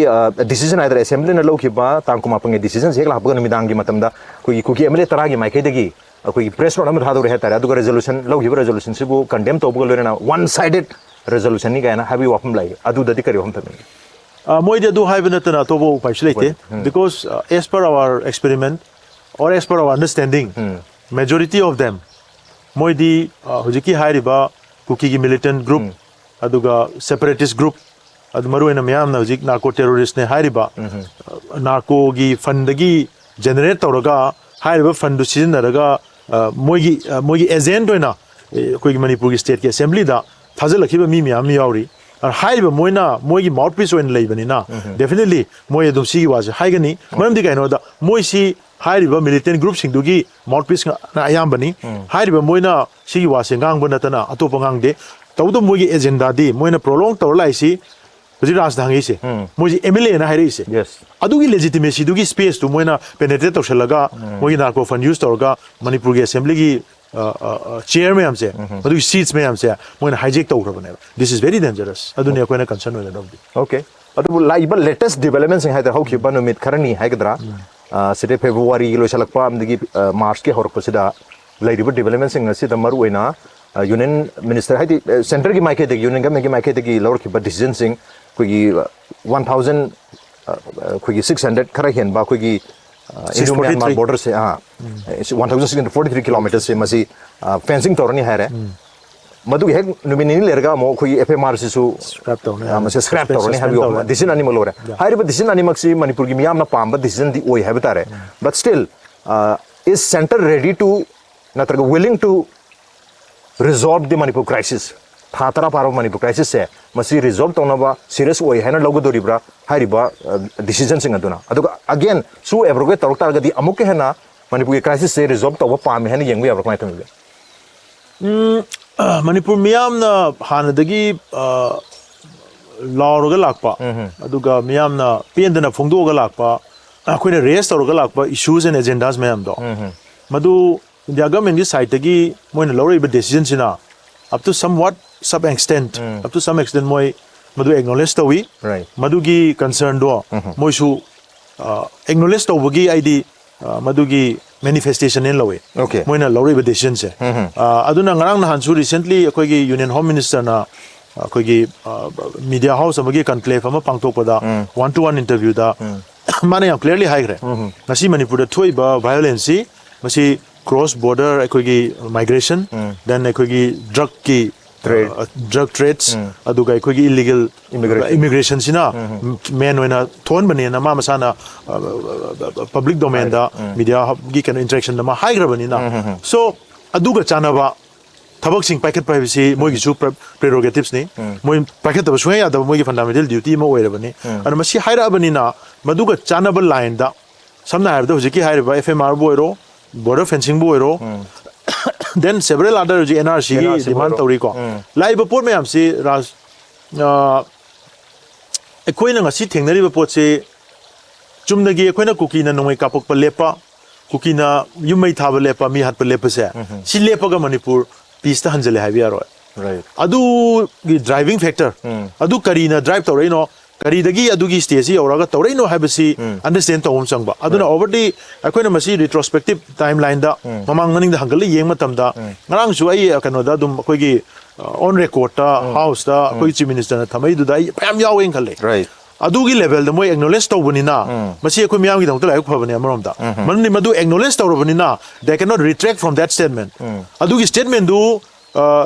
decision ꯍꯥꯏꯇꯥꯔꯦ, assemblyꯅ ꯂꯧꯈꯤꯕ ꯇꯥꯡ ꯀꯨꯟꯃꯥꯄꯟꯒꯤ decisionꯁꯦ ꯍꯦꯛ ꯂꯥꯛꯄꯒ ꯅꯨꯃꯤꯗꯥꯡꯒꯤ ꯃꯇꯝꯗ ꯑꯩꯈꯣꯏꯒꯤ ꯀꯨꯀꯤ MLA ꯇꯔꯥꯒꯤ ꯃꯥꯏꯀꯩꯗꯒꯤ ꯑꯩꯈꯣꯏꯒꯤ press note ꯑꯃ ꯊꯥꯗꯣꯔꯦ ꯍꯥꯏꯇꯥꯔꯦ꯫ ꯑꯗꯨꯒ resolution ꯂꯧꯈꯤꯕ resolutionꯁꯤꯕꯨ condemn ꯇꯧꯕꯒ ꯂꯣꯏꯅꯅ one sided resolutionꯅꯤ ꯀꯥꯏꯅ ꯍꯥꯏꯕꯒꯤ ꯋꯥꯐꯝ ꯂꯥꯛꯏ꯫ ꯑꯗꯨꯗꯗꯤ ꯀꯔꯤ ꯋꯥꯐꯝ ꯊꯝꯕꯤꯅꯤ? ꯑ, ꯃꯣꯏꯗꯤ ꯑꯗꯨ ꯍꯥꯏꯕ ꯅꯠꯇꯅ ꯑꯇꯣꯞꯄ ꯎꯄꯥꯏꯁꯨ ꯂꯩꯇꯦ꯫ Because uh, as per our experiment or as per our understanding, majority of them, ꯃꯣꯏꯗꯤ ꯑ, ꯍꯧꯖꯤꯛꯀꯤ ꯍꯥꯏꯔꯤꯕ ꯀꯨꯀꯤꯒꯤ militant group, ꯑꯗꯨꯒ separatist group, ꯑꯗꯨ ꯃꯔꯨꯑꯣꯏꯅ ꯃꯌꯥꯝꯅ ꯍꯧꯖꯤꯛ narco terroristꯅꯦ ꯍꯥꯏꯔꯤꯕ, narcoꯒꯤ fundꯗꯒꯤ generate ꯇꯧꯔꯒ, ꯍꯥꯏꯔꯤꯕ fundꯗꯨ ꯁꯤꯖꯤꯟꯅꯔꯒ ꯑ, ꯃꯣꯏꯒꯤ ꯑ, ꯃꯣꯏꯒꯤ agent ꯑꯣꯏꯅ ꯑꯦ, ꯑꯩꯈꯣꯏꯒꯤ ꯃꯅꯤꯄꯨꯔꯒꯤ stateꯀꯤ assemblyꯗ ꯊꯥꯖꯤꯜꯂꯛꯈꯤꯕ ꯃꯤ ꯃꯌꯥꯝ ꯑꯃ ꯌꯥꯎꯔꯤ꯫ ꯑ, ꯍꯥꯏꯔꯤꯕ ꯃꯣꯏꯅ ꯃꯣꯏꯒꯤ mouthpiece ꯑꯣꯏꯅ ꯂꯩꯕꯅꯤꯅ, definitely ꯃꯣꯏ ꯑꯗꯨꯝ ꯁꯤꯒꯤ ꯋꯥꯁꯦ ꯍꯥꯏꯒꯅꯤ꯫ ꯃꯔꯝꯗꯤ ꯀꯩꯅꯣꯗ, ꯃꯣꯏꯁꯤ ꯍꯥꯏꯔꯤꯕ militant groupꯁꯤꯡꯗꯨꯒꯤ mouthpieceꯅ ꯑꯌꯥꯝꯕꯅꯤ꯫ ꯍꯥꯏꯔꯤꯕ ꯃꯣꯏꯅ ꯁꯤꯒꯤ ꯋꯥꯁꯦ ꯉꯥꯡꯕ ꯅꯠꯇꯅ ꯑꯇꯣꯞꯄ ꯉꯥꯡꯗꯦ꯫ ꯇꯧꯕꯇꯕꯨ ꯃꯣꯏꯒꯤ agendaꯗꯤ, ꯃꯣꯏꯅ prolong ꯇꯧꯔ ꯂꯥꯛꯏꯁꯤ, ꯍꯧꯖꯤꯛ ꯔꯥꯖꯅ ꯍꯪꯉꯛꯏꯁꯦ, ꯃꯣꯏꯁꯦ MLAꯅ ꯍꯥꯏꯔꯛꯏꯁꯦ, Yes. ꯑꯗꯨꯒꯤ legitimacyꯗꯨꯒꯤ spaceꯇꯨ ꯃꯣꯏꯅ penetrate ꯇꯧꯁꯜꯂꯒ, ꯃꯣꯏꯒꯤ narco fund use ꯇꯧꯔꯒ ꯃꯅꯤꯄꯨꯔꯒꯤ assemblyꯒꯤ ꯑ, ꯑ, ꯑ, chair ꯃꯌꯥꯝꯁꯦ, ꯃꯗꯨꯒꯤ seats ꯃꯌꯥꯝꯁꯦ ꯃꯣꯏꯅ hijack ꯇꯧꯈ꯭ꯔꯕꯅꯦꯕ꯫ This is very dangerous. ꯑꯗꯨꯅꯤ ꯑꯩꯈꯣꯏꯅ concern ꯑꯣꯏꯒꯗꯕꯗꯤ꯫ Okay. ꯑꯗꯨꯕꯨ ꯂꯥꯛꯏꯕ latest developmentꯁꯤꯡ ꯍꯥꯏꯇꯥꯔꯦ, ꯍꯧꯈꯤꯕ ꯅꯨꯃꯤꯠ ꯈꯔꯅꯤ ꯍꯥꯏꯒꯗ꯭ꯔꯥ, ꯑ, ꯁꯤꯗꯩ Februaryꯒꯤ ꯂꯣꯏꯁꯤꯜꯂꯛꯄ ꯑꯃꯗꯒꯤ ꯑ, Marchꯀꯤ ꯍꯧꯔꯛꯄꯁꯤꯗ ꯂꯩꯔꯤꯕ developmentꯁꯤꯡ ꯑꯁꯤꯗ ꯃꯔꯨꯑꯣꯏꯅ ꯑ, union minister ꯍꯥꯏꯗꯤ ꯑ, centreꯒꯤ ꯃꯥꯏꯀꯩꯗꯒꯤ, union governmentꯀꯤ ꯃꯥꯏꯀꯩꯗꯒꯤ ꯂꯧꯔꯛꯈꯤꯕ decisionꯁꯤꯡ, ꯑꯩꯈꯣꯏꯒꯤ one thousand ꯑ, ꯑ, ꯑꯩꯈꯣꯏꯒꯤ six hundred ꯈꯔ ꯍꯦꯟꯕ ꯑꯩꯈꯣꯏꯒꯤ ꯑ, Indo Myanmar borderꯁꯦ, ꯑ, one thousand six hundred forty three kilometersꯁꯦ ꯃꯁꯤ ꯑ, fencing ꯇꯧꯔꯅꯤ ꯍꯥꯏꯔꯦ꯫ ꯃꯗꯨꯒꯤ ꯍꯦꯛ ꯅꯨꯃꯤꯠ ꯅꯤꯅꯤ ꯂꯩꯔꯒ ꯑꯃꯨꯛ ꯑꯩꯈꯣꯏꯒꯤ FMRꯁꯤꯁꯨ Scrap ꯇꯧꯔꯅꯤ ꯑ, ꯍꯥꯏꯔꯦ꯫ ꯃꯁꯤ scrap ꯇꯧꯔꯅꯤ Suspend ꯍꯥꯏꯕꯒꯤ ꯇꯧꯔꯅꯤ꯫ Decision ꯑꯅꯤꯃꯛ ꯂꯧꯔꯦ꯫ Yeah. ꯍꯥꯏꯔꯤꯕ decision ꯑꯅꯤꯃꯛꯁꯤ ꯃꯅꯤꯄꯨꯔꯒꯤ ꯃꯤꯌꯥꯝꯅ ꯄꯥꯝꯕ decisionꯗꯤ ꯑꯣꯏ ꯍꯥꯏꯕ ꯇꯥꯔꯦ꯫ But still, uh, is center ready to, ꯅꯠꯇ꯭ꯔꯒ willing to resolve the Manipur crisis? ꯊꯥ ꯇꯔꯥ ꯐꯥꯔꯕ ꯃꯅꯤꯄꯨꯔ crisisꯁꯦ ꯃꯁꯤ resolve ꯇꯧꯅꯕ serious ꯑꯣꯏ ꯍꯥꯏꯅ ꯂꯧꯒꯗꯧꯔꯤꯕ꯭ꯔꯥ ꯍꯥꯏꯔꯤꯕ ꯑ, decisionꯁꯤꯡ ꯑꯗꯨꯅ? ꯑꯗꯨꯒ again ꯁꯨ abrogate ꯇꯧꯔꯛ ꯇꯥꯔꯒꯗꯤ ꯑꯃꯨꯛꯀ ꯍꯦꯟꯅ ꯃꯅꯤꯄꯨꯔꯒꯤ crisisꯁꯦ resolve ꯇꯧꯕ ꯄꯥꯝꯃꯦ ꯍꯥꯏꯅ ꯌꯦꯡꯕ ꯌꯥꯕ꯭ꯔꯥ, ꯀꯃꯥꯏꯅ ꯇꯧꯕꯤꯒꯦ? ꯎꯝ, ꯑ, ꯃꯅꯤꯄꯨꯔ ꯃꯤꯌꯥꯝꯅ ꯍꯥꯟꯅꯗꯒꯤ ꯑ, ꯂꯥꯎꯔꯒ ꯂꯥꯛꯄ, ꯑꯗꯨꯒ ꯃꯤꯌꯥꯝꯅ ꯄꯦꯟꯗꯅ ꯐꯣꯡꯗꯣꯛꯑꯒ ꯂꯥꯛꯄ, ꯑꯩꯈꯣꯏꯅ raise ꯇꯧꯔꯒ ꯂꯥꯛꯄ issues and agendas ꯃꯌꯥꯝꯗꯣ, ꯃꯗꯨ India governmentꯀꯤ sideꯇꯒꯤ ꯃꯣꯏꯅ ꯂꯧꯔꯛꯏꯕ decisionꯁꯤꯅ up to somewhat some extent, up to some extent ꯃꯣꯏ ꯃꯗꯨ acknowledge ꯇꯧꯏ꯫ Right. ꯃꯗꯨꯒꯤ concernꯗꯣ ꯃꯣꯏꯁꯨ acknowledge ꯇꯧꯕꯒꯤ ꯑꯩꯗꯤ ꯃꯗꯨꯒꯤ manifestation ꯅꯦꯅ ꯂꯧꯏ꯫ Okay. ꯃꯣꯏꯅ ꯂꯧꯔꯛꯏꯕ decision ꯁꯦ꯫ ꯑꯗꯨꯅ ꯉꯔꯥꯡ ꯅꯍꯥꯟꯁꯨ recently ꯑꯩꯈꯣꯏꯒꯤ Union Home Minister ꯅ ꯑꯩꯈꯣꯏꯒꯤ media house ꯑꯃꯒꯤ conclave ꯑꯃ ꯄꯥꯡꯊꯣꯛꯄꯗ one to one interview ꯗ ꯃꯥꯅ ꯌꯥꯝ clearly ꯍꯥꯏꯈ꯭ꯔꯦ꯫ ꯉꯁꯤ ꯃꯅꯤꯄꯨꯔꯗ ꯊꯣꯛꯏꯕ violence ꯁꯤ ꯃꯁꯤ cross border ꯑꯩꯈꯣꯏꯒꯤ migration, then ꯑꯩꯈꯣꯏꯒꯤ drug ꯀꯤ Trade. Drug trades, ꯑꯗꯨꯒ ꯑꯩꯈꯣꯏꯒꯤ illegal Immigration. Immigration ꯁꯤꯅ main ꯑꯣꯏꯅ ꯊꯣꯛꯍꯟꯕꯅꯦꯅ ꯃꯥ ꯃꯁꯥꯅ public domain ꯗ media ꯒꯤ ꯀꯩꯅꯣ interaction ꯗ ꯃꯥ ꯍꯥꯏꯈ꯭ꯔꯕꯅꯤꯅ꯫ So ꯑꯗꯨꯒ ꯆꯥꯟꯅꯕ ꯊꯕꯛꯁꯤꯡ ꯄꯥꯏꯈꯠꯄ ꯍꯥꯏꯕꯁꯤ ꯃꯣꯏꯒꯤꯁꯨ pre- prerogatives ꯅꯤ꯫ ꯃꯣꯏ ꯄꯥꯏꯈꯠꯇꯕ ꯁꯨꯡꯌꯥ ꯌꯥꯗꯕ ꯃꯣꯏꯒꯤ fundamental duty ꯑꯃ ꯑꯣꯏꯔꯕꯅꯤ꯫ ꯑꯗꯨꯅ ꯃꯁꯤ ꯍꯥꯏꯔꯛꯑꯕꯅꯤꯅ ꯃꯗꯨꯒ ꯆꯥꯟꯅꯕ line ꯗ, ꯁꯝꯅ ꯍꯥꯏꯔꯕꯗ ꯍꯧꯖꯤꯛꯀꯤ ꯍꯥꯏꯔꯤꯕ F M R ꯕꯨ ꯑꯣꯏꯔꯣ, border fencing ꯕꯨ ꯑꯣꯏꯔꯣ, then several other ꯍꯧꯖꯤꯛ N R C ꯒꯤ N R C ꯕꯨ demand ꯑꯣꯏꯔꯣ꯫ ꯇꯧꯔꯤꯀꯣ꯫ ꯂꯥꯛꯏꯕ ꯄꯣꯠ ꯃꯌꯥꯝꯁꯤ ꯔꯥꯖ ꯑ, ꯑꯩꯈꯣꯏꯅ ꯉꯁꯤ ꯊꯦꯡꯅꯔꯤꯕ ꯄꯣꯠꯁꯤ ꯆꯨꯝꯅꯒꯤ ꯑꯩꯈꯣꯏꯅ ꯀꯨꯀꯤꯅ ꯅꯣꯡꯃꯩ ꯀꯥꯞꯄꯛꯄ ꯂꯦꯞꯄ, ꯀꯨꯀꯤꯅ ꯌꯨꯝ ꯃꯩ ꯊꯥꯕ ꯂꯦꯞꯄ, ꯃꯤ ꯍꯥꯠꯄ ꯂꯦꯞꯄꯁꯦ, ꯁꯤ ꯂꯦꯞꯄꯒ ꯃꯅꯤꯄꯨꯔ peace ꯇ ꯍꯟꯖꯤꯜꯂꯦ ꯍꯥꯏꯕ ꯌꯥꯔꯣꯏ꯫ Right. ꯑꯗꯨꯒꯤ driving factor, ꯑꯗꯨ ꯀꯔꯤꯅ drive ꯇꯧꯔꯛꯏꯅꯣ, ꯀꯔꯤꯗꯒꯤ ꯑꯗꯨꯒꯤ stage ꯁꯤ ꯌꯧꯔꯒ ꯇꯧꯔꯛꯏꯅꯣ ꯍꯥꯏꯕꯁꯤ understand ꯇꯧꯕ ꯑꯃ ꯆꯪꯕ꯫ ꯑꯗꯨꯅ overly ꯑꯩꯈꯣꯏꯅ ꯃꯁꯤ retrospective timeline ꯗ ꯃꯃꯥꯡ ꯃꯅꯤꯡꯗ ꯍꯟꯒꯠꯂ ꯌꯦꯡꯕ ꯃꯇꯝꯗ, ꯉꯔꯥꯡꯁꯨ ꯑꯩ ꯀꯩꯅꯣꯗ ꯑꯗꯨꯝ ꯑꯩꯈꯣꯏꯒꯤ on record ꯇ house ꯇ ꯑꯩꯈꯣꯏ Chief Minister ꯅ ꯊꯝꯃꯛꯏꯗꯨꯗ ꯑꯩ ꯃꯌꯥꯝ ꯌꯥꯎꯋꯦꯅ ꯈꯜꯂꯦ꯫ Right. ꯑꯗꯨꯒꯤ level ꯗ ꯃꯣꯏ acknowledge ꯇꯧꯕꯅꯤꯅ ꯃꯁꯤ ꯑꯩꯈꯣꯏ ꯃꯤꯌꯥꯝꯒꯤꯗꯃꯛꯇ ꯂꯥꯏꯕꯛ ꯐꯕꯅꯤ ꯑꯃꯔꯣꯝꯗ꯫ ꯃꯔꯝꯗꯤ ꯃꯗꯨ acknowledge ꯇꯧꯔꯕꯅꯤꯅ they cannot retract from that statement. ꯑꯗꯨꯒꯤ statement ꯗꯨ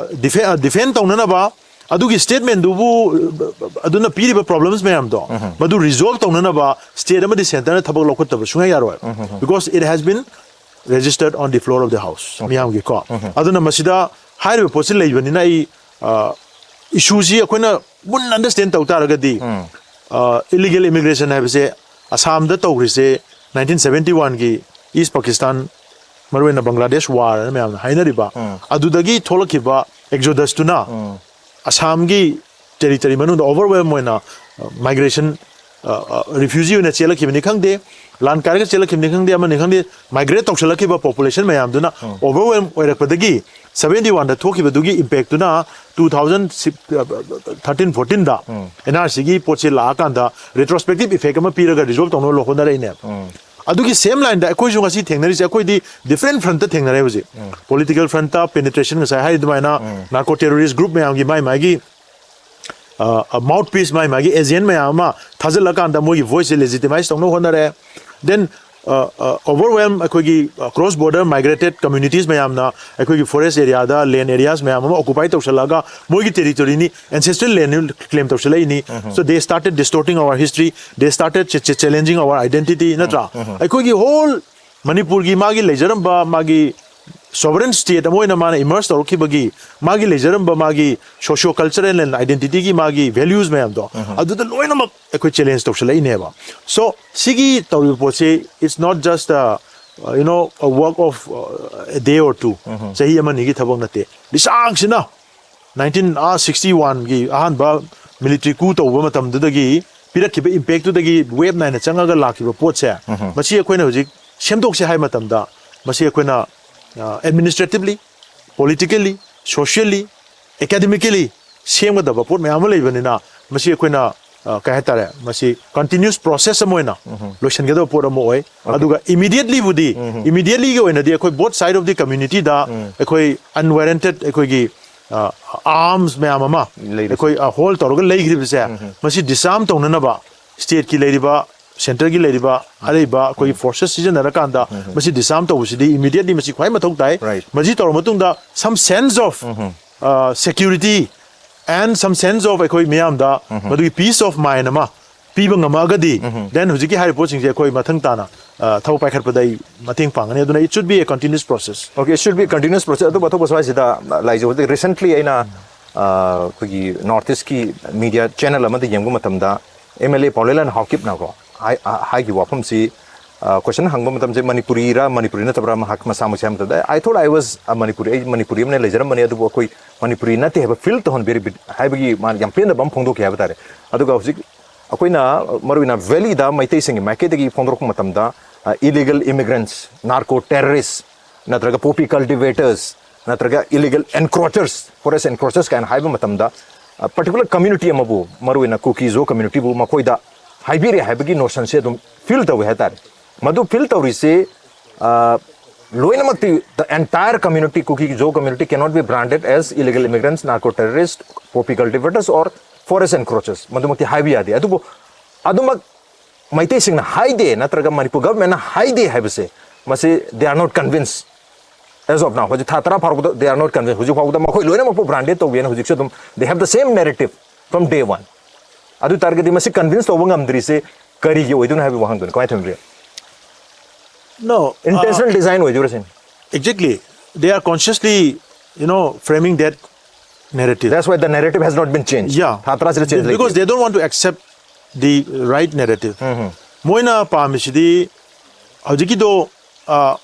defend ꯇꯧꯅꯅꯕ, ꯑꯗꯨꯒꯤ statement ꯗꯨꯕꯨ ꯑꯗꯨꯅ ꯄꯤꯔꯤꯕ problems ꯃꯌꯥꯝꯗꯣ ꯃꯗꯨ resolve ꯇꯧꯅꯅꯕ state ꯑꯃꯗꯤ centre ꯅ ꯊꯕꯛ ꯂꯧꯈꯠꯇꯕ ꯁꯨꯡꯌꯥ ꯌꯥꯔꯣꯏ꯫ Because it has been registered on the floor of the house, ꯃꯤꯌꯥꯝꯒꯤꯀꯣ꯫ ꯑꯗꯨꯅ ꯃꯁꯤꯗ ꯍꯥꯏꯔꯤꯕ ꯄꯣꯠꯁꯤ ꯂꯩꯕꯅꯤꯅ ꯑꯩ issue ꯁꯤ ꯑꯩꯈꯣꯏꯅ ꯃꯨꯟꯅ understand ꯇꯧ ꯇꯥꯔꯒꯗꯤ, illegal immigration ꯍꯥꯏꯕꯁꯦ ꯑꯁꯥꯝꯗ ꯇꯧꯈ꯭ꯔꯤꯁꯦ nineteen seventy one ꯒꯤ East Pakistan, ꯃꯔꯨꯑꯣꯏꯅ Bangladesh war ꯍꯥꯏꯅ ꯃꯌꯥꯝꯅ ꯍꯥꯏꯅꯔꯤꯕ, ꯑꯗꯨꯗꯒꯤ ꯊꯣꯛꯂꯛꯈꯤꯕ exodus ꯇꯨꯅ ꯑꯁꯥꯝꯒꯤ territory ꯃꯅꯨꯡꯗ overwhelm ꯑꯣꯏꯅ migration ꯔꯤꯐ꯭ꯌꯨꯖꯤ ꯑꯣꯏꯅ ꯆꯦꯜꯂꯛꯈꯤꯕꯅꯤ ꯈꯪꯗꯦ, ꯂꯥꯟ ꯀꯥꯏꯔꯒ ꯆꯦꯜꯂꯛꯈꯤꯕꯅꯤ ꯈꯪꯗꯦ, ꯑꯃꯅꯤ ꯈꯪꯗꯦ, ꯃꯥꯏꯒ꯭ꯔꯦꯠ ꯇꯧꯁꯜꯂꯛꯈꯤꯕ ꯄꯣꯄꯨꯂꯦꯁꯟ ꯃꯌꯥꯝꯗꯨꯅ ꯑꯣꯚꯔꯋꯦꯜꯝ ꯑꯣꯏꯔꯛꯄꯗꯒꯤ ꯁꯕꯦꯟꯇꯤ ꯋꯥꯟꯗ ꯊꯣꯛꯈꯤꯕꯗꯨꯒꯤ ꯏꯝꯄꯦꯛꯇꯨꯅ ꯇꯨ ꯊꯥꯎꯖꯟ ꯊꯥꯔꯇꯤꯟ ꯐꯣꯔꯇꯤꯟꯗ ꯑꯦꯟ ꯑꯥꯔ ꯁꯤꯒꯤ ꯄꯣꯠꯁꯦ ꯂꯥꯛꯑꯀꯥꯟꯗ ꯔꯤꯇ꯭ꯔꯣꯁꯄꯦꯛꯇꯤꯞ ꯏꯐꯦꯛ ꯑꯃ ꯄꯤꯔꯒ ꯔꯤꯖꯣꯜꯕ ꯇꯧꯅꯕ ꯍꯣꯠꯅꯔꯛꯏꯅꯦꯕ꯫ ꯑꯗꯨꯒꯤ ꯁꯦꯝ ꯂꯥꯏꯟꯗ ꯑꯩꯈꯣꯏꯁꯨ ꯉꯁꯤ ꯊꯦꯡꯅꯔꯤꯁꯦ, ꯑꯩꯈꯣꯏꯗꯤ ꯗꯤꯐ꯭ꯔꯦꯟ ꯐ꯭ꯔꯟꯠꯇ ꯊꯦꯡꯅꯔꯦ ꯍꯧꯖꯤꯛ꯫ ꯄꯣꯂꯤꯇꯤꯀꯦꯜ ꯐ꯭ꯔꯟꯠꯇ ꯄꯦꯅꯤꯇ꯭ꯔꯦꯁꯟ, ꯉꯁꯥꯏ ꯍꯥꯏꯔꯤ ꯑꯗꯨꯃꯥꯏꯅ ꯅꯥꯔꯀꯣ ꯇꯦꯔꯣꯔꯤꯁ ꯒ꯭ꯔꯨꯞ ꯃꯌꯥꯝꯒꯤ ꯃꯥꯏ ꯃꯥꯒꯤ ꯃꯥꯎꯠ ꯄꯤꯁ, ꯃꯥꯏ ꯃꯥꯒꯤ ꯑꯦꯖꯦꯟ ꯃꯌꯥꯝ ꯑꯃ ꯊꯥꯖꯤꯜꯂꯀꯥꯟꯗ ꯃꯣꯏꯒꯤ ꯚꯣꯏꯁꯁꯦ ꯂꯦꯖꯤꯇꯤꯃꯥꯏꯁ ꯇꯧꯅꯕ ꯍꯣꯠꯅꯔꯦ꯫ ꯗꯦꯟ ꯑꯣꯚꯔꯋꯦꯜꯝ ꯑꯩꯈꯣꯏꯒꯤ ꯀ꯭ꯔꯣꯁ ꯕꯣꯔꯗꯔ ꯃꯥꯏꯒ꯭ꯔꯦꯇꯦꯠ ꯀꯝꯃ꯭ꯌꯨꯅꯤꯇꯤꯁ ꯃꯌꯥꯝꯅ ꯑꯩꯈꯣꯏꯒꯤ ꯐꯣꯔꯦꯁ ꯑꯦꯔꯤꯌꯥꯗ, ꯂꯦꯟ ꯑꯦꯔꯤꯌꯥꯁ ꯃꯌꯥꯝ ꯑꯃ ꯑꯣꯀꯨꯄꯥꯏ ꯇꯧꯁꯜꯂꯛꯑꯒ ꯃꯣꯏꯒꯤ ꯇꯦꯔꯤꯇꯣꯔꯤꯅꯤ, ꯑꯦꯟꯁꯦꯁꯇ꯭ꯔꯦꯜ ꯂꯦꯟꯅꯤ claim ꯇꯧꯁꯜꯂꯛꯏꯅꯤ꯫ So they started distorting our history, they started ch- ch- challenging our identity, ꯅꯠꯇ꯭ꯔꯥ? ꯑꯩꯈꯣꯏꯒꯤ ꯍꯣꯜ ꯃꯅꯤꯄꯨꯔꯒꯤ ꯃꯥꯒꯤ ꯂꯩꯖꯔꯝꯕ ꯃꯥꯒꯤ ꯁꯣꯚꯔꯦꯟ ꯁ꯭ꯇꯦꯠ ꯑꯃ ꯑꯣꯏꯅ ꯃꯥꯅ ꯏꯃꯔꯖ ꯇꯧꯔꯛꯈꯤꯕꯒꯤ ꯃꯥꯒꯤ ꯂꯩꯖꯔꯝꯕ ꯃꯥꯒꯤ ꯁꯣꯁꯤꯌꯣ ꯀꯜꯆꯔꯦꯜ ꯑꯦꯟ ꯑꯥꯏꯗꯦꯟꯇꯤꯇꯤꯒꯤ ꯃꯥꯒꯤ ꯚꯦꯂ꯭ꯌꯨꯁ ꯃꯌꯥꯝꯗꯣ ꯑꯗꯨꯗ ꯂꯣꯏꯅꯃꯛ ꯑꯩꯈꯣꯏ ꯆꯦꯂꯦꯟꯖ ꯇꯧꯁꯜꯂꯛꯏꯅꯦꯕ꯫ So ꯁꯤꯒꯤ ꯇꯧꯔꯤꯕ ꯄꯣꯠꯁꯤ, it's not just a, you know, a work of, uh, a day or two, ꯆꯍꯤ ꯑꯃꯅꯤꯒꯤ ꯊꯕꯛ ꯅꯠꯇꯦ꯫ ꯂꯤꯁꯥꯡꯁꯤꯅ ꯅꯥꯏꯟꯇꯤꯟ, ꯑꯥ, ꯁꯤꯛꯁꯇꯤ ꯋꯥꯟꯒꯤ ꯑꯍꯥꯟꯕ ꯃꯤꯂꯤꯇ꯭ꯔꯤ ꯀꯨ ꯇꯧꯕ ꯃꯇꯝꯗꯨꯗꯒꯤ ꯄꯤꯔꯛꯈꯤꯕ ꯏꯝꯄꯦꯛꯇꯨꯗꯒꯤ ꯋꯦꯕ ꯅꯥꯏꯅ ꯆꯪꯉꯒ ꯂꯥꯛꯈꯤꯕ ꯄꯣꯠꯁꯦ, ꯃꯁꯤ ꯑꯩꯈꯣꯏꯅ ꯍꯧꯖꯤꯛ ꯁꯦꯝꯗꯣꯛꯁꯦ ꯍꯥꯏꯕ ꯃꯇꯝꯗ, ꯃꯁꯤ ꯑꯩꯈꯣꯏꯅ ꯑꯦꯗꯃꯤꯅꯤꯁꯇ꯭ꯔꯦꯇꯤꯚꯂꯤ, ꯄꯣꯂꯤꯇꯤꯀꯦꯜꯂꯤ, ꯁꯣꯁꯤꯌꯦꯜꯂꯤ, ꯑꯦꯀꯥꯗꯦꯃꯤꯀꯦꯜꯂꯤ ꯁꯦꯝꯒꯗꯕ ꯄꯣꯠ ꯃꯌꯥꯝ ꯑꯃ ꯂꯩꯕꯅꯤꯅ, ꯃꯁꯤ ꯑꯩꯈꯣꯏꯅ, ꯑ, ꯀꯩ ꯍꯥꯏꯇꯥꯔꯦ, ꯃꯁꯤ ꯀꯟꯇꯤꯅ꯭ꯌꯨꯁ ꯄ꯭ꯔꯣꯁꯦꯁ ꯑꯃ ꯑꯣꯏꯅ ꯂꯣꯏꯁꯤꯟꯒꯗꯕ ꯄꯣꯠ ꯑꯃ ꯑꯣꯏ꯫ ꯑꯗꯨꯒ ꯏꯃꯤꯗꯤꯌꯦꯠꯂꯤꯕꯨꯗꯤ, ꯏꯃꯤꯗꯤꯌꯦꯠꯂꯤꯒꯤ ꯑꯣꯏꯅꯗꯤ ꯑꯩꯈꯣꯏ ꯕꯣꯠ ꯁꯥꯏꯗ ꯑꯣꯐ ꯗꯤ ꯀꯝꯃ꯭ꯌꯨꯅꯤꯇꯤꯗ ꯑꯩꯈꯣꯏ ꯑꯟꯋꯥꯔꯦꯟꯇꯦꯠ ꯑꯩꯈꯣꯏꯒꯤ ꯑꯥꯔꯝꯁ ꯃꯌꯥꯝ ꯑꯃ ꯂꯩꯔꯤꯁꯦ꯫ ꯑꯩꯈꯣꯏ ꯍꯣꯜ ꯇꯧꯔꯒ ꯂꯩꯈ꯭ꯔꯤꯕꯁꯦ, ꯃꯁꯤ ꯗꯤꯁꯑꯥꯔꯝ ꯇꯧꯅꯅꯕ ꯁ꯭ꯇꯦꯠꯀꯤ ꯂꯩꯔꯤꯕ, ꯁꯦꯟꯇꯔꯒꯤ ꯂꯩꯔꯤꯕ ꯑꯔꯩꯕ ꯑꯩꯈꯣꯏꯒꯤ ꯐꯣꯔꯁꯦꯁ ꯁꯤꯖꯤꯟꯅꯔꯀꯥꯟꯗ ꯃꯁꯤ ꯗꯤꯁꯑꯥꯔꯝ ꯇꯧꯕꯁꯤꯗꯤ ꯏꯃꯤꯗꯤꯌꯦꯠꯂꯤ ꯃꯁꯤ ꯈ꯭ꯋꯥꯏ ꯃꯊꯧ ꯇꯥꯏ꯫ Right. ꯃꯁꯤ ꯇꯧꯔꯕ ꯃꯇꯨꯡꯗ some sense of, uh, security and some sense of ꯑꯩꯈꯣꯏ ꯃꯤꯌꯥꯝꯗ ꯃꯗꯨꯒꯤ ꯄꯤꯁ ꯑꯣꯐ ꯃꯥꯏꯟ ꯑꯃ ꯄꯤꯕ ꯉꯝꯃꯛꯑꯒꯗꯤ, then ꯍꯧꯖꯤꯛꯀꯤ ꯍꯥꯏꯔꯤꯕ ꯄꯣꯠꯁꯤꯡꯁꯦ ꯑꯩꯈꯣꯏ ꯃꯊꯪ ꯇꯥꯅ, ꯑ, ꯊꯕꯛ ꯄꯥꯏꯈꯠꯄꯗ ꯑꯩ ꯃꯇꯦꯡ ꯄꯥꯡꯒꯅꯤ꯫ ꯑꯗꯨꯅ it should be a continuous process. Okay, it should be a continuous process. ꯑꯗꯨꯕꯨ ꯑꯇꯣꯞꯄ ꯁ꯭ꯋꯥꯏꯁꯤꯗ, ꯑ, ꯂꯥꯏꯖꯧ, ꯍꯧꯖꯤꯛ recently ꯑꯩꯅ, ꯑ, ꯑꯩꯈꯣꯏꯒꯤ ꯅꯣꯔꯠ ꯏꯁꯀꯤ ꯃꯤꯗꯤꯌꯥ ꯆꯦꯅꯦꯜ ꯑꯃꯗ ꯌꯦꯡꯕ ꯃꯇꯝꯗ ꯑꯦꯝ ꯑꯦꯜ ꯑꯦ ꯄꯥꯎꯂꯦꯂꯥꯟ ꯍꯥꯎꯀꯤꯞꯅꯀꯣ ꯍꯥꯏ-, ꯑ, ꯍꯥꯏꯈꯤꯕ ꯋꯥꯐꯝꯁꯤ, ꯑ, ꯀꯣꯏꯁꯟ ꯍꯪꯕ ꯃꯇꯝꯁꯦ ꯃꯅꯤꯄꯨꯔꯤꯔ ꯃꯅꯤꯄꯨꯔꯤ ꯅꯠꯇꯕ꯭ꯔꯥ ꯃꯍꯥꯛ ꯃꯁꯥꯃꯛꯁꯦ ꯍꯥꯏꯕ ꯃꯇꯝꯗ, "I thought I was a Manipuri, ꯑꯩ ꯃꯅꯤꯄꯨꯔꯤ ꯑꯃꯅ ꯂꯩꯖꯔꯝꯕꯅꯤ, ꯑꯗꯨꯕꯨ ꯑꯩꯈꯣꯏ ꯃꯅꯤꯄꯨꯔꯤ ꯅꯠꯇꯦ" ꯍꯥꯏꯕ ꯐꯤꯜ ꯇꯧꯍꯟꯕꯤꯔꯤꯕ ꯍꯥꯏꯕꯒꯤ ꯃꯥꯅ ꯌꯥꯝ ꯄꯦꯟꯗꯕ ꯑꯃ ꯐꯣꯡꯗꯣꯛꯈꯤ ꯍꯥꯏꯕ ꯇꯥꯔꯦ꯫ ꯑꯗꯨꯒ ꯍꯧꯖꯤꯛ ꯑꯩꯈꯣꯏꯅ ꯃꯔꯨꯑꯣꯏꯅ ꯚꯦꯂꯤꯗ ꯃꯩꯇꯩꯁꯤꯡꯒꯤ ꯃꯥꯏꯀꯩꯗꯒꯤ ꯐꯣꯡꯗꯣꯔꯛꯄ ꯃꯇꯝꯗ, illegal immigrants, narco terrorists, ꯅꯠꯇ꯭ꯔꯒ poppy cultivators, ꯅꯠꯇ꯭ꯔꯒ illegal encroachers, forest encroachers ꯀꯥꯏꯅ ꯍꯥꯏꯕ ꯃꯇꯝꯗ, particular community ꯑꯃꯕꯨ, ꯃꯔꯨꯑꯣꯏꯅ ꯀꯨꯀꯤ ꯖꯣ communityꯕꯨ ꯃꯈꯣꯏꯗ ꯍꯥꯏꯕꯤꯔꯦ ꯍꯥꯏꯕꯒꯤ notionꯁꯦ ꯑꯗꯨꯝ feel ꯇꯧꯋꯦ ꯍꯥꯏꯇꯥꯔꯦ꯫ ꯃꯗꯨ feel ꯇꯧꯔꯤꯁꯦ, ꯑ, ꯂꯣꯏꯅꯃꯛꯇꯤ, the entire community, Kuki Jo community cannot be branded as illegal immigrants, narco terrorists, poppy cultivators or forest encroachers, ꯃꯗꯨꯃꯛꯇꯤ ꯍꯥꯏꯕ ꯌꯥꯗꯦ꯫ ꯑꯗꯨꯕꯨ ꯑꯗꯨꯃꯛ ꯃꯩꯇꯩꯁꯤꯡꯅ ꯍꯥꯏꯗꯦ ꯅꯠꯇ꯭ꯔꯒ ꯃꯅꯤꯄꯨꯔ governmentꯅ ꯍꯥꯏꯗꯦ ꯍꯥꯏꯕꯁꯦ, ꯃꯁꯤ they are not convinced as of now. ꯍꯧꯖꯤꯛ ꯊꯥ ꯇꯔꯥ ꯐꯥꯎꯕꯗ they are not convinced. ꯍꯧꯖꯤꯛ ꯐꯥꯎꯕꯗ ꯃꯈꯣꯏ ꯂꯣꯏꯅꯃꯛꯄꯨ branded ꯇꯧꯒꯦꯅ ꯍꯧꯖꯤꯛꯁꯨ ꯑꯗꯨꯝ they have the same narrative from day one. ꯑꯗꯨ ꯇꯥꯔꯒꯗꯤ ꯃꯁꯤ convince ꯇꯧꯕ ꯉꯝꯗ꯭ꯔꯤꯁꯦ ꯀꯔꯤꯒꯤ ꯑꯣꯏꯗꯣꯏꯅꯣ ꯍꯥꯏꯕꯒꯤ ꯋꯥꯍꯪꯗꯨꯅꯤ꯫ ꯀꯃꯥꯏꯅ ꯊꯝꯕꯤꯔꯤ? No, uh, Intentional design ꯑꯣꯏꯗꯣꯏꯔ ꯁꯤꯅꯤ? Exactly. They are consciously, you know, framing that narrative. That's why the narrative has not been changed. Yeah. ꯊꯥ ꯇꯔꯥꯁꯤꯗ change Because ꯂꯩꯇꯦ. They don't want to accept the right narrative. ꯃꯣꯏꯅ ꯄꯥꯝꯃꯤꯁꯤꯗꯤ ꯍꯧꯖꯤꯛꯀꯤꯗꯣ, ꯑ,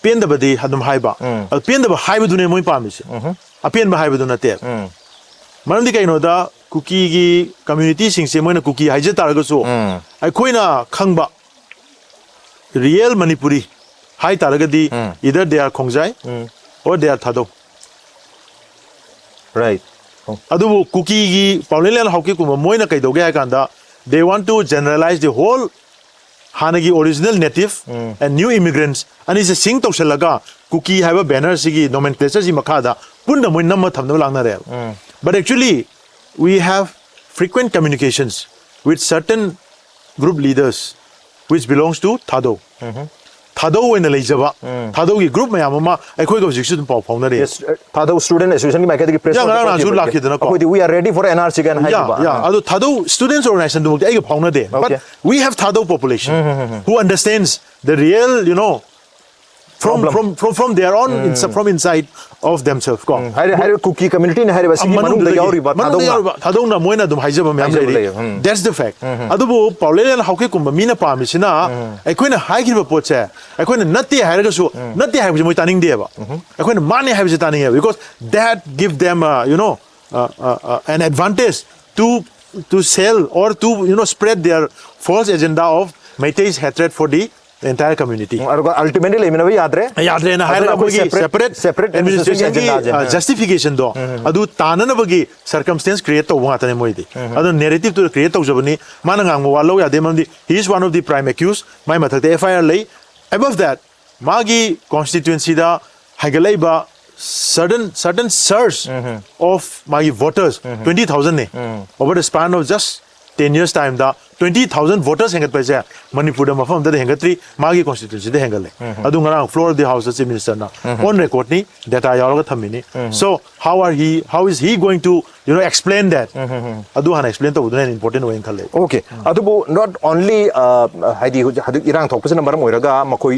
ꯄꯦꯟꯗꯕꯗꯤ ꯑꯗꯨꯝ ꯍꯥꯏꯕ꯫ ꯑꯗꯨ ꯄꯦꯟꯗꯕ ꯍꯥꯏꯕꯗꯨꯅꯦ ꯃꯣꯏ ꯄꯥꯝꯃꯤꯁꯦ꯫ ꯑꯄꯦꯟꯕ ꯍꯥꯏꯕꯗꯨ ꯅꯠꯇꯦ꯫ ꯃꯔꯝꯗꯤ ꯀꯩꯅꯣꯗ, ꯀꯨꯀꯤꯒꯤ communityꯁꯤꯡꯁꯦ ꯃꯣꯏꯅ ꯀꯨꯀꯤ ꯍꯥꯏꯖ ꯇꯥꯔꯒꯁꯨ, ꯑꯩꯈꯣꯏꯅ ꯈꯪꯕ real Manipuri ꯍꯥꯏ ꯇꯥꯔꯒꯗꯤ, either they are ꯈꯣꯡꯖꯥꯏ or they are Thadou. Right. ꯑꯗꯨꯕꯨ ꯀꯨꯀꯤꯒꯤ ꯄꯥꯎꯂꯦꯟꯂꯦꯟ ꯍꯥꯎꯀꯤꯞꯀꯨꯝꯕ ꯃꯣꯏꯅ ꯀꯩꯗꯧꯒꯦ ꯍꯥꯏ ꯀꯥꯟꯗ, they want to generalize the whole ꯍꯥꯟꯅꯒꯤ original native and new immigrants ꯑꯅꯤꯁꯦ sync ꯇꯧꯁꯜꯂꯒ ꯀꯨꯀꯤ ꯍꯥꯏꯕ bannerꯁꯤꯒꯤ nomenclatureꯁꯤ ꯃꯈꯥꯗ ꯄꯨꯟꯅ ꯃꯣꯏ ꯅꯝꯃ ꯊꯝꯅꯕ ꯂꯥꯡꯅꯔꯦꯕ꯫ But actually, we have frequent communications with certain group leaders which belongs to ꯊꯥꯗꯧ꯫ ꯊꯥꯗꯧ ꯑꯣꯏꯅ ꯂꯩꯖꯕ ꯊꯥꯗꯧꯒꯤ group ꯃꯌꯥꯝ ꯑꯃ ꯑꯩꯈꯣꯏꯒ ꯍꯧꯖꯤꯛꯁꯨ ꯑꯗꯨꯝ ꯄꯥꯎ ꯐꯥꯎꯅꯔꯤ꯫ Yes, uh, ꯊꯥꯗꯧ student associationꯒꯤ ꯃꯥꯏꯀꯩꯗꯒꯤ press ꯌꯥ, note ꯉꯔꯥꯡ ꯅꯍꯥꯟꯁꯨ ꯊꯣꯛꯈꯤꯕ꯫ ꯂꯥꯛꯈꯤꯗꯅꯀꯣ꯫ ꯑꯩꯈꯣꯏꯗꯤ "We are ready for NRC" ꯀꯥꯏꯅ ꯌꯥ, ꯍꯥꯏꯈꯤꯕ꯫ ꯌꯥ꯫ ꯑꯗꯣ ꯊꯥꯗꯧ students organizationꯗꯨꯃꯛꯇꯤ ꯑꯩꯒ ꯐꯥꯎꯅꯗꯦ꯫ But Okay. we have Thadou population who understands the real, you know, from, Problem. from, from, from their own, ins- from inside of themselves ꯀꯣ꯫ ꯍꯥꯏꯔꯤꯕ, ꯍꯥꯏꯔꯤꯕ ꯀꯨꯀꯤ communityꯅ ꯍꯥꯏꯔꯤꯕ ꯁꯤꯒꯤ ꯃꯅꯨꯡꯗ ꯃꯅꯨꯡꯗꯨꯗꯒꯤ, ꯌꯥꯎꯔꯤꯕ ꯃꯅꯨꯡꯗ ꯊꯥꯗꯧꯅ꯫ ꯌꯥꯎꯔꯤꯕ ꯊꯥꯗꯧꯅ ꯃꯣꯏꯅ ꯑꯗꯨꯝ ꯍꯥꯏꯖꯕ ꯃꯌꯥꯝ ꯍꯥꯏꯖꯕ ꯂꯩꯔꯤ꯫ ꯂꯩꯌꯦ, ꯎꯝ꯫ That's the fact. ꯑꯗꯨꯕꯨ ꯄꯥꯎꯂꯦꯟꯂꯦꯟ ꯍꯥꯎꯀꯤꯞꯀꯨꯝꯕ ꯃꯤꯅ ꯄꯥꯝꯃꯤꯁꯤꯅ ꯑꯩꯈꯣꯏꯅ ꯍꯥꯏꯈꯤꯕ ꯄꯣꯠꯁꯦ ꯑꯩꯈꯣꯏꯅ ꯅꯠꯇꯦ ꯍꯥꯏꯔꯒꯁꯨ ꯅꯠꯇꯦ ꯍꯥꯏꯕꯁꯦ ꯃꯣꯏ ꯇꯥꯅꯤꯡꯗꯦꯕ꯫ ꯑꯩꯈꯣꯏꯅ ꯃꯥꯅꯦ ꯍꯥꯏꯕꯁꯦ ꯇꯥꯅꯤꯡꯉꯦꯕ, because that give them, uh, you know, uh, uh, uh, an advantage to to sell or to, you know, spread their false agenda of Meitei's hatred for the entire community. ꯑꯗꯨꯒ ꯑꯜꯇꯤꯃꯦꯠꯂꯤ ꯂꯩꯃꯤꯟꯅꯕ ꯌꯥꯗ꯭ꯔꯦ꯫ ꯌꯥꯗ꯭ꯔꯦꯅ ꯍꯥꯏꯔꯒ ꯑꯩꯈꯣꯏ ꯃꯣꯏꯒꯤ separate- separate separate administration administrationꯒꯤ agenda ꯁꯦ꯫ justificationꯗꯣ ꯑꯗꯨ ꯇꯥꯅꯅꯕꯒꯤ circumstance create ꯇꯧꯕ ꯉꯥꯛꯇꯅꯦ ꯃꯣꯏꯗꯤ꯫ ꯑꯗꯨ narrativeꯇꯨ create ꯇꯧꯖꯕꯅꯤ꯫ ꯃꯥꯅ ꯉꯥꯡꯕ ꯋꯥ ꯂꯧ ꯌꯥꯗꯦ, ꯃꯔꯝꯗꯤ he is one of the prime accused꯫ ꯃꯥꯏ ꯃꯊꯛꯇ F I R ꯂꯩ꯫ Above that, ꯃꯥꯒꯤ constituencyꯗ ꯍꯥꯏꯒꯠꯂꯛꯏꯕ certain certain surge of ꯃꯥꯒꯤ voters twenty thousandꯅꯦ, over the span of just ten years timeꯗ twenty thousand voters ꯍꯦꯟꯒꯠꯄ ꯍꯥꯏꯁꯦ ꯃꯅꯤꯄꯨꯔꯗ ꯃꯐꯝ ꯑꯃꯗ ꯍꯦꯟꯒꯠꯇ꯭ꯔꯤ꯫ ꯃꯥꯒꯤ constituencyꯗ ꯍꯦꯟꯒꯠꯂꯦ꯫ ꯑꯗꯨ ꯉꯔꯥꯡ floor of the houseꯇ Chief Ministerꯅ on recordꯅꯤ, data ꯌꯥꯎꯔꯒ ꯊꯝꯃꯤꯅꯤ꯫ So how are he, how is he going to, you know, explain that? ꯑꯗꯨ ꯍꯥꯟꯅ explain ꯇꯧꯕꯗꯨꯅ ꯍꯦꯟꯅ important ꯑꯣꯏꯅ ꯈꯜꯂꯦ꯫ Okay, ꯑꯗꯨꯕꯨ not only, uh, ꯍꯥꯏꯗꯤ ꯍꯧꯖꯤꯛ ꯍꯧꯖꯤꯛ ꯏꯔꯥꯡ ꯊꯣꯛꯄꯁꯤꯅ ꯃꯔꯝ ꯑꯣꯏꯔꯒ ꯃꯈꯣꯏ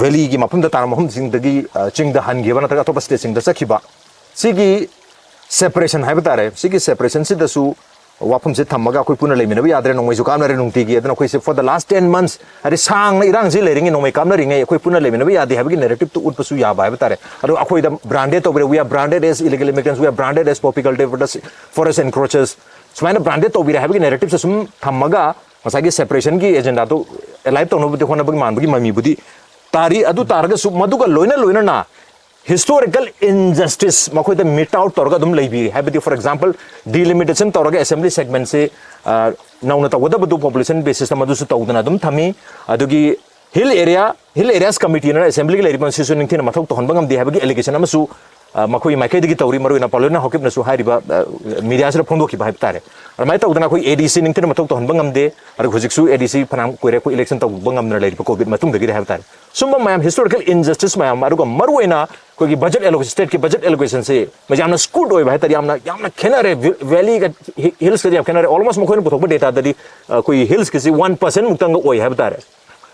valleyꯒꯤ ꯃꯐꯝꯗ ꯇꯥꯔꯝꯕ ꯃꯐꯝꯁꯤꯡꯗꯒꯤ, uh, ꯆꯤꯡꯗ ꯍꯟꯈꯤꯕ ꯅꯠꯇ꯭ꯔꯒ ꯑꯇꯣꯞꯄ stateꯁꯤꯡꯗ ꯆꯠꯈꯤꯕ, ꯁꯤꯒꯤ separation ꯍꯥꯏꯕ ꯇꯥꯔꯦ, ꯁꯤꯒꯤ separationꯁꯤꯗꯁꯨ ꯋꯥꯐꯝꯁꯦ ꯊꯝꯃꯒ ꯑꯩꯈꯣꯏ ꯄꯨꯟꯅ ꯂꯩꯃꯤꯟꯅꯕ ꯌꯥꯗ꯭ꯔꯦ, ꯅꯣꯡꯃꯩꯁꯨ ꯀꯥꯞꯅꯔꯦ ꯅꯨꯡꯇꯤꯒꯤ꯫ ꯑꯗꯨꯅ ꯑꯩꯈꯣꯏꯁꯦ for the last ten months, ꯍꯥꯏꯗꯤ ꯁꯥꯡꯅ ꯏꯔꯥꯡꯁꯤ ꯂꯩꯔꯤꯉꯩ, ꯅꯣꯡꯃꯩ ꯀꯥꯞꯅꯔꯤꯉꯩ ꯑꯩꯈꯣꯏ ꯄꯨꯟꯅ ꯂꯩꯃꯤꯟꯅꯕ ꯌꯥꯗꯦ ꯍꯥꯏꯕꯒꯤ narrativeꯇꯨ ꯎꯠꯄꯁꯨ ꯌꯥꯕ ꯍꯥꯏꯕ ꯇꯥꯔꯦ꯫ ꯑꯗꯣ ꯑꯩꯈꯣꯏꯗ branded ꯇꯧꯕꯤꯔꯦ, "We are branded as illegal immigrants, we are branded as poppy cultivators, forest encroachers", ꯁꯨꯃꯥꯏꯅ branded ꯇꯧꯕꯤꯔꯦ ꯍꯥꯏꯕꯒꯤ narrativeꯁꯦ ꯁꯨꯝ ꯊꯝꯃꯒ ꯉꯁꯥꯏꯒꯤ separationꯒꯤ agendaꯗꯨ alive ꯇꯧꯅꯕꯗꯤ ꯍꯣꯠꯅꯕꯒꯤ ꯃꯥꯟꯕꯒꯤ ꯃꯃꯤꯕꯨꯗꯤ ꯇꯥꯔꯤ꯫ ꯑꯗꯨ ꯇꯥꯔꯒꯁꯨ ꯃꯗꯨꯒ ꯂꯣꯏꯅ ꯂꯣꯏꯅꯅ historical injustice ꯃꯈꯣꯏꯗ mete out ꯇꯧꯔꯒ ꯑꯗꯨꯝ ꯂꯩꯕꯤꯔꯤ꯫ ꯍꯥꯏꯕꯗꯤ, for example, delimitation ꯇꯧꯔꯒ assembly segmentꯁꯦ, ꯑ, ꯅꯧꯅ ꯇꯧꯒꯗꯕꯗꯨ population basisꯇ ꯃꯗꯨꯁꯨ ꯇꯧꯗꯅ ꯑꯗꯨꯝ ꯊꯝꯃꯤ꯫ ꯑꯗꯨꯒꯤ hill area, hill areas committeeꯅ assemblyꯒꯤ ꯂꯩꯔꯤꯕ ꯃꯁꯤꯁꯨ ꯅꯤꯡꯊꯤꯅ ꯃꯊꯧ ꯇꯧꯍꯟꯕ ꯉꯝꯗꯦ ꯍꯥꯏꯕꯒꯤ allegation ꯑꯃꯁꯨ, ꯑ, ꯃꯈꯣꯏꯒꯤ ꯃꯥꯏꯀꯩꯗꯒꯤ ꯇꯧꯔꯤ꯫ ꯃꯔꯨꯑꯣꯏꯅ ꯄꯥꯎꯂꯦꯅ ꯍꯥꯎꯀꯤꯞꯅꯁꯨ ꯍꯥꯏꯔꯤꯕ, ꯑ, mediaꯁꯤꯗ ꯐꯣꯡꯗꯣꯛꯈꯤꯕ ꯍꯥꯏꯕ ꯇꯥꯔꯦ꯫ ꯑꯗꯨꯃꯥꯏꯅ ꯇꯧꯗꯅ ꯑꯩꯈꯣꯏ ADC ꯅꯤꯡꯊꯤꯅ ꯃꯊꯧ ꯇꯧꯍꯟꯕ ꯉꯝꯗꯦ꯫ ꯑꯗꯨꯒ ꯍꯧꯖꯤꯛꯁꯨ ADC ꯐꯅꯌꯥꯝ ꯀꯨꯏꯔꯦ ꯑꯩꯈꯣꯏ election ꯇꯧꯕ ꯉꯝꯗꯅ ꯂꯩꯔꯤꯕ COVID ꯃꯇꯨꯡꯗꯒꯤꯗꯤ ꯍꯥꯏꯕ ꯇꯥꯔꯦ꯫ ꯁꯨꯝꯕ ꯃꯌꯥꯝ, historical injustice ꯃꯌꯥꯝ ꯑꯃ, ꯑꯗꯨꯒ ꯃꯔꯨꯑꯣꯏꯅ ꯑꯩꯈꯣꯏꯒꯤ budget allocation, stateꯀꯤ budget allocationꯁꯦ ꯌꯥꯝꯅ skewed ꯑꯣꯏꯕ ꯍꯥꯏ ꯇꯥꯔꯦ, ꯌꯥꯝꯅ, ꯌꯥꯝꯅ ꯈꯦꯠꯅꯔꯦ꯫ ꯚꯦ-, valleyꯒ ꯍꯤ-, hillsꯀꯗꯤ ꯌꯥꯝ ꯈꯦꯠꯅꯔꯦ꯫ Almost ꯃꯈꯣꯏꯅ ꯄꯨꯊꯣꯛꯄ dataꯗꯗꯤ, ꯑ, ꯑꯩꯈꯣꯏꯒꯤ hillsꯀꯤꯁꯤ one percent ꯃꯨꯛꯇꯪꯒ ꯑꯣꯏ ꯍꯥꯏꯕ ꯇꯥꯔꯦ꯫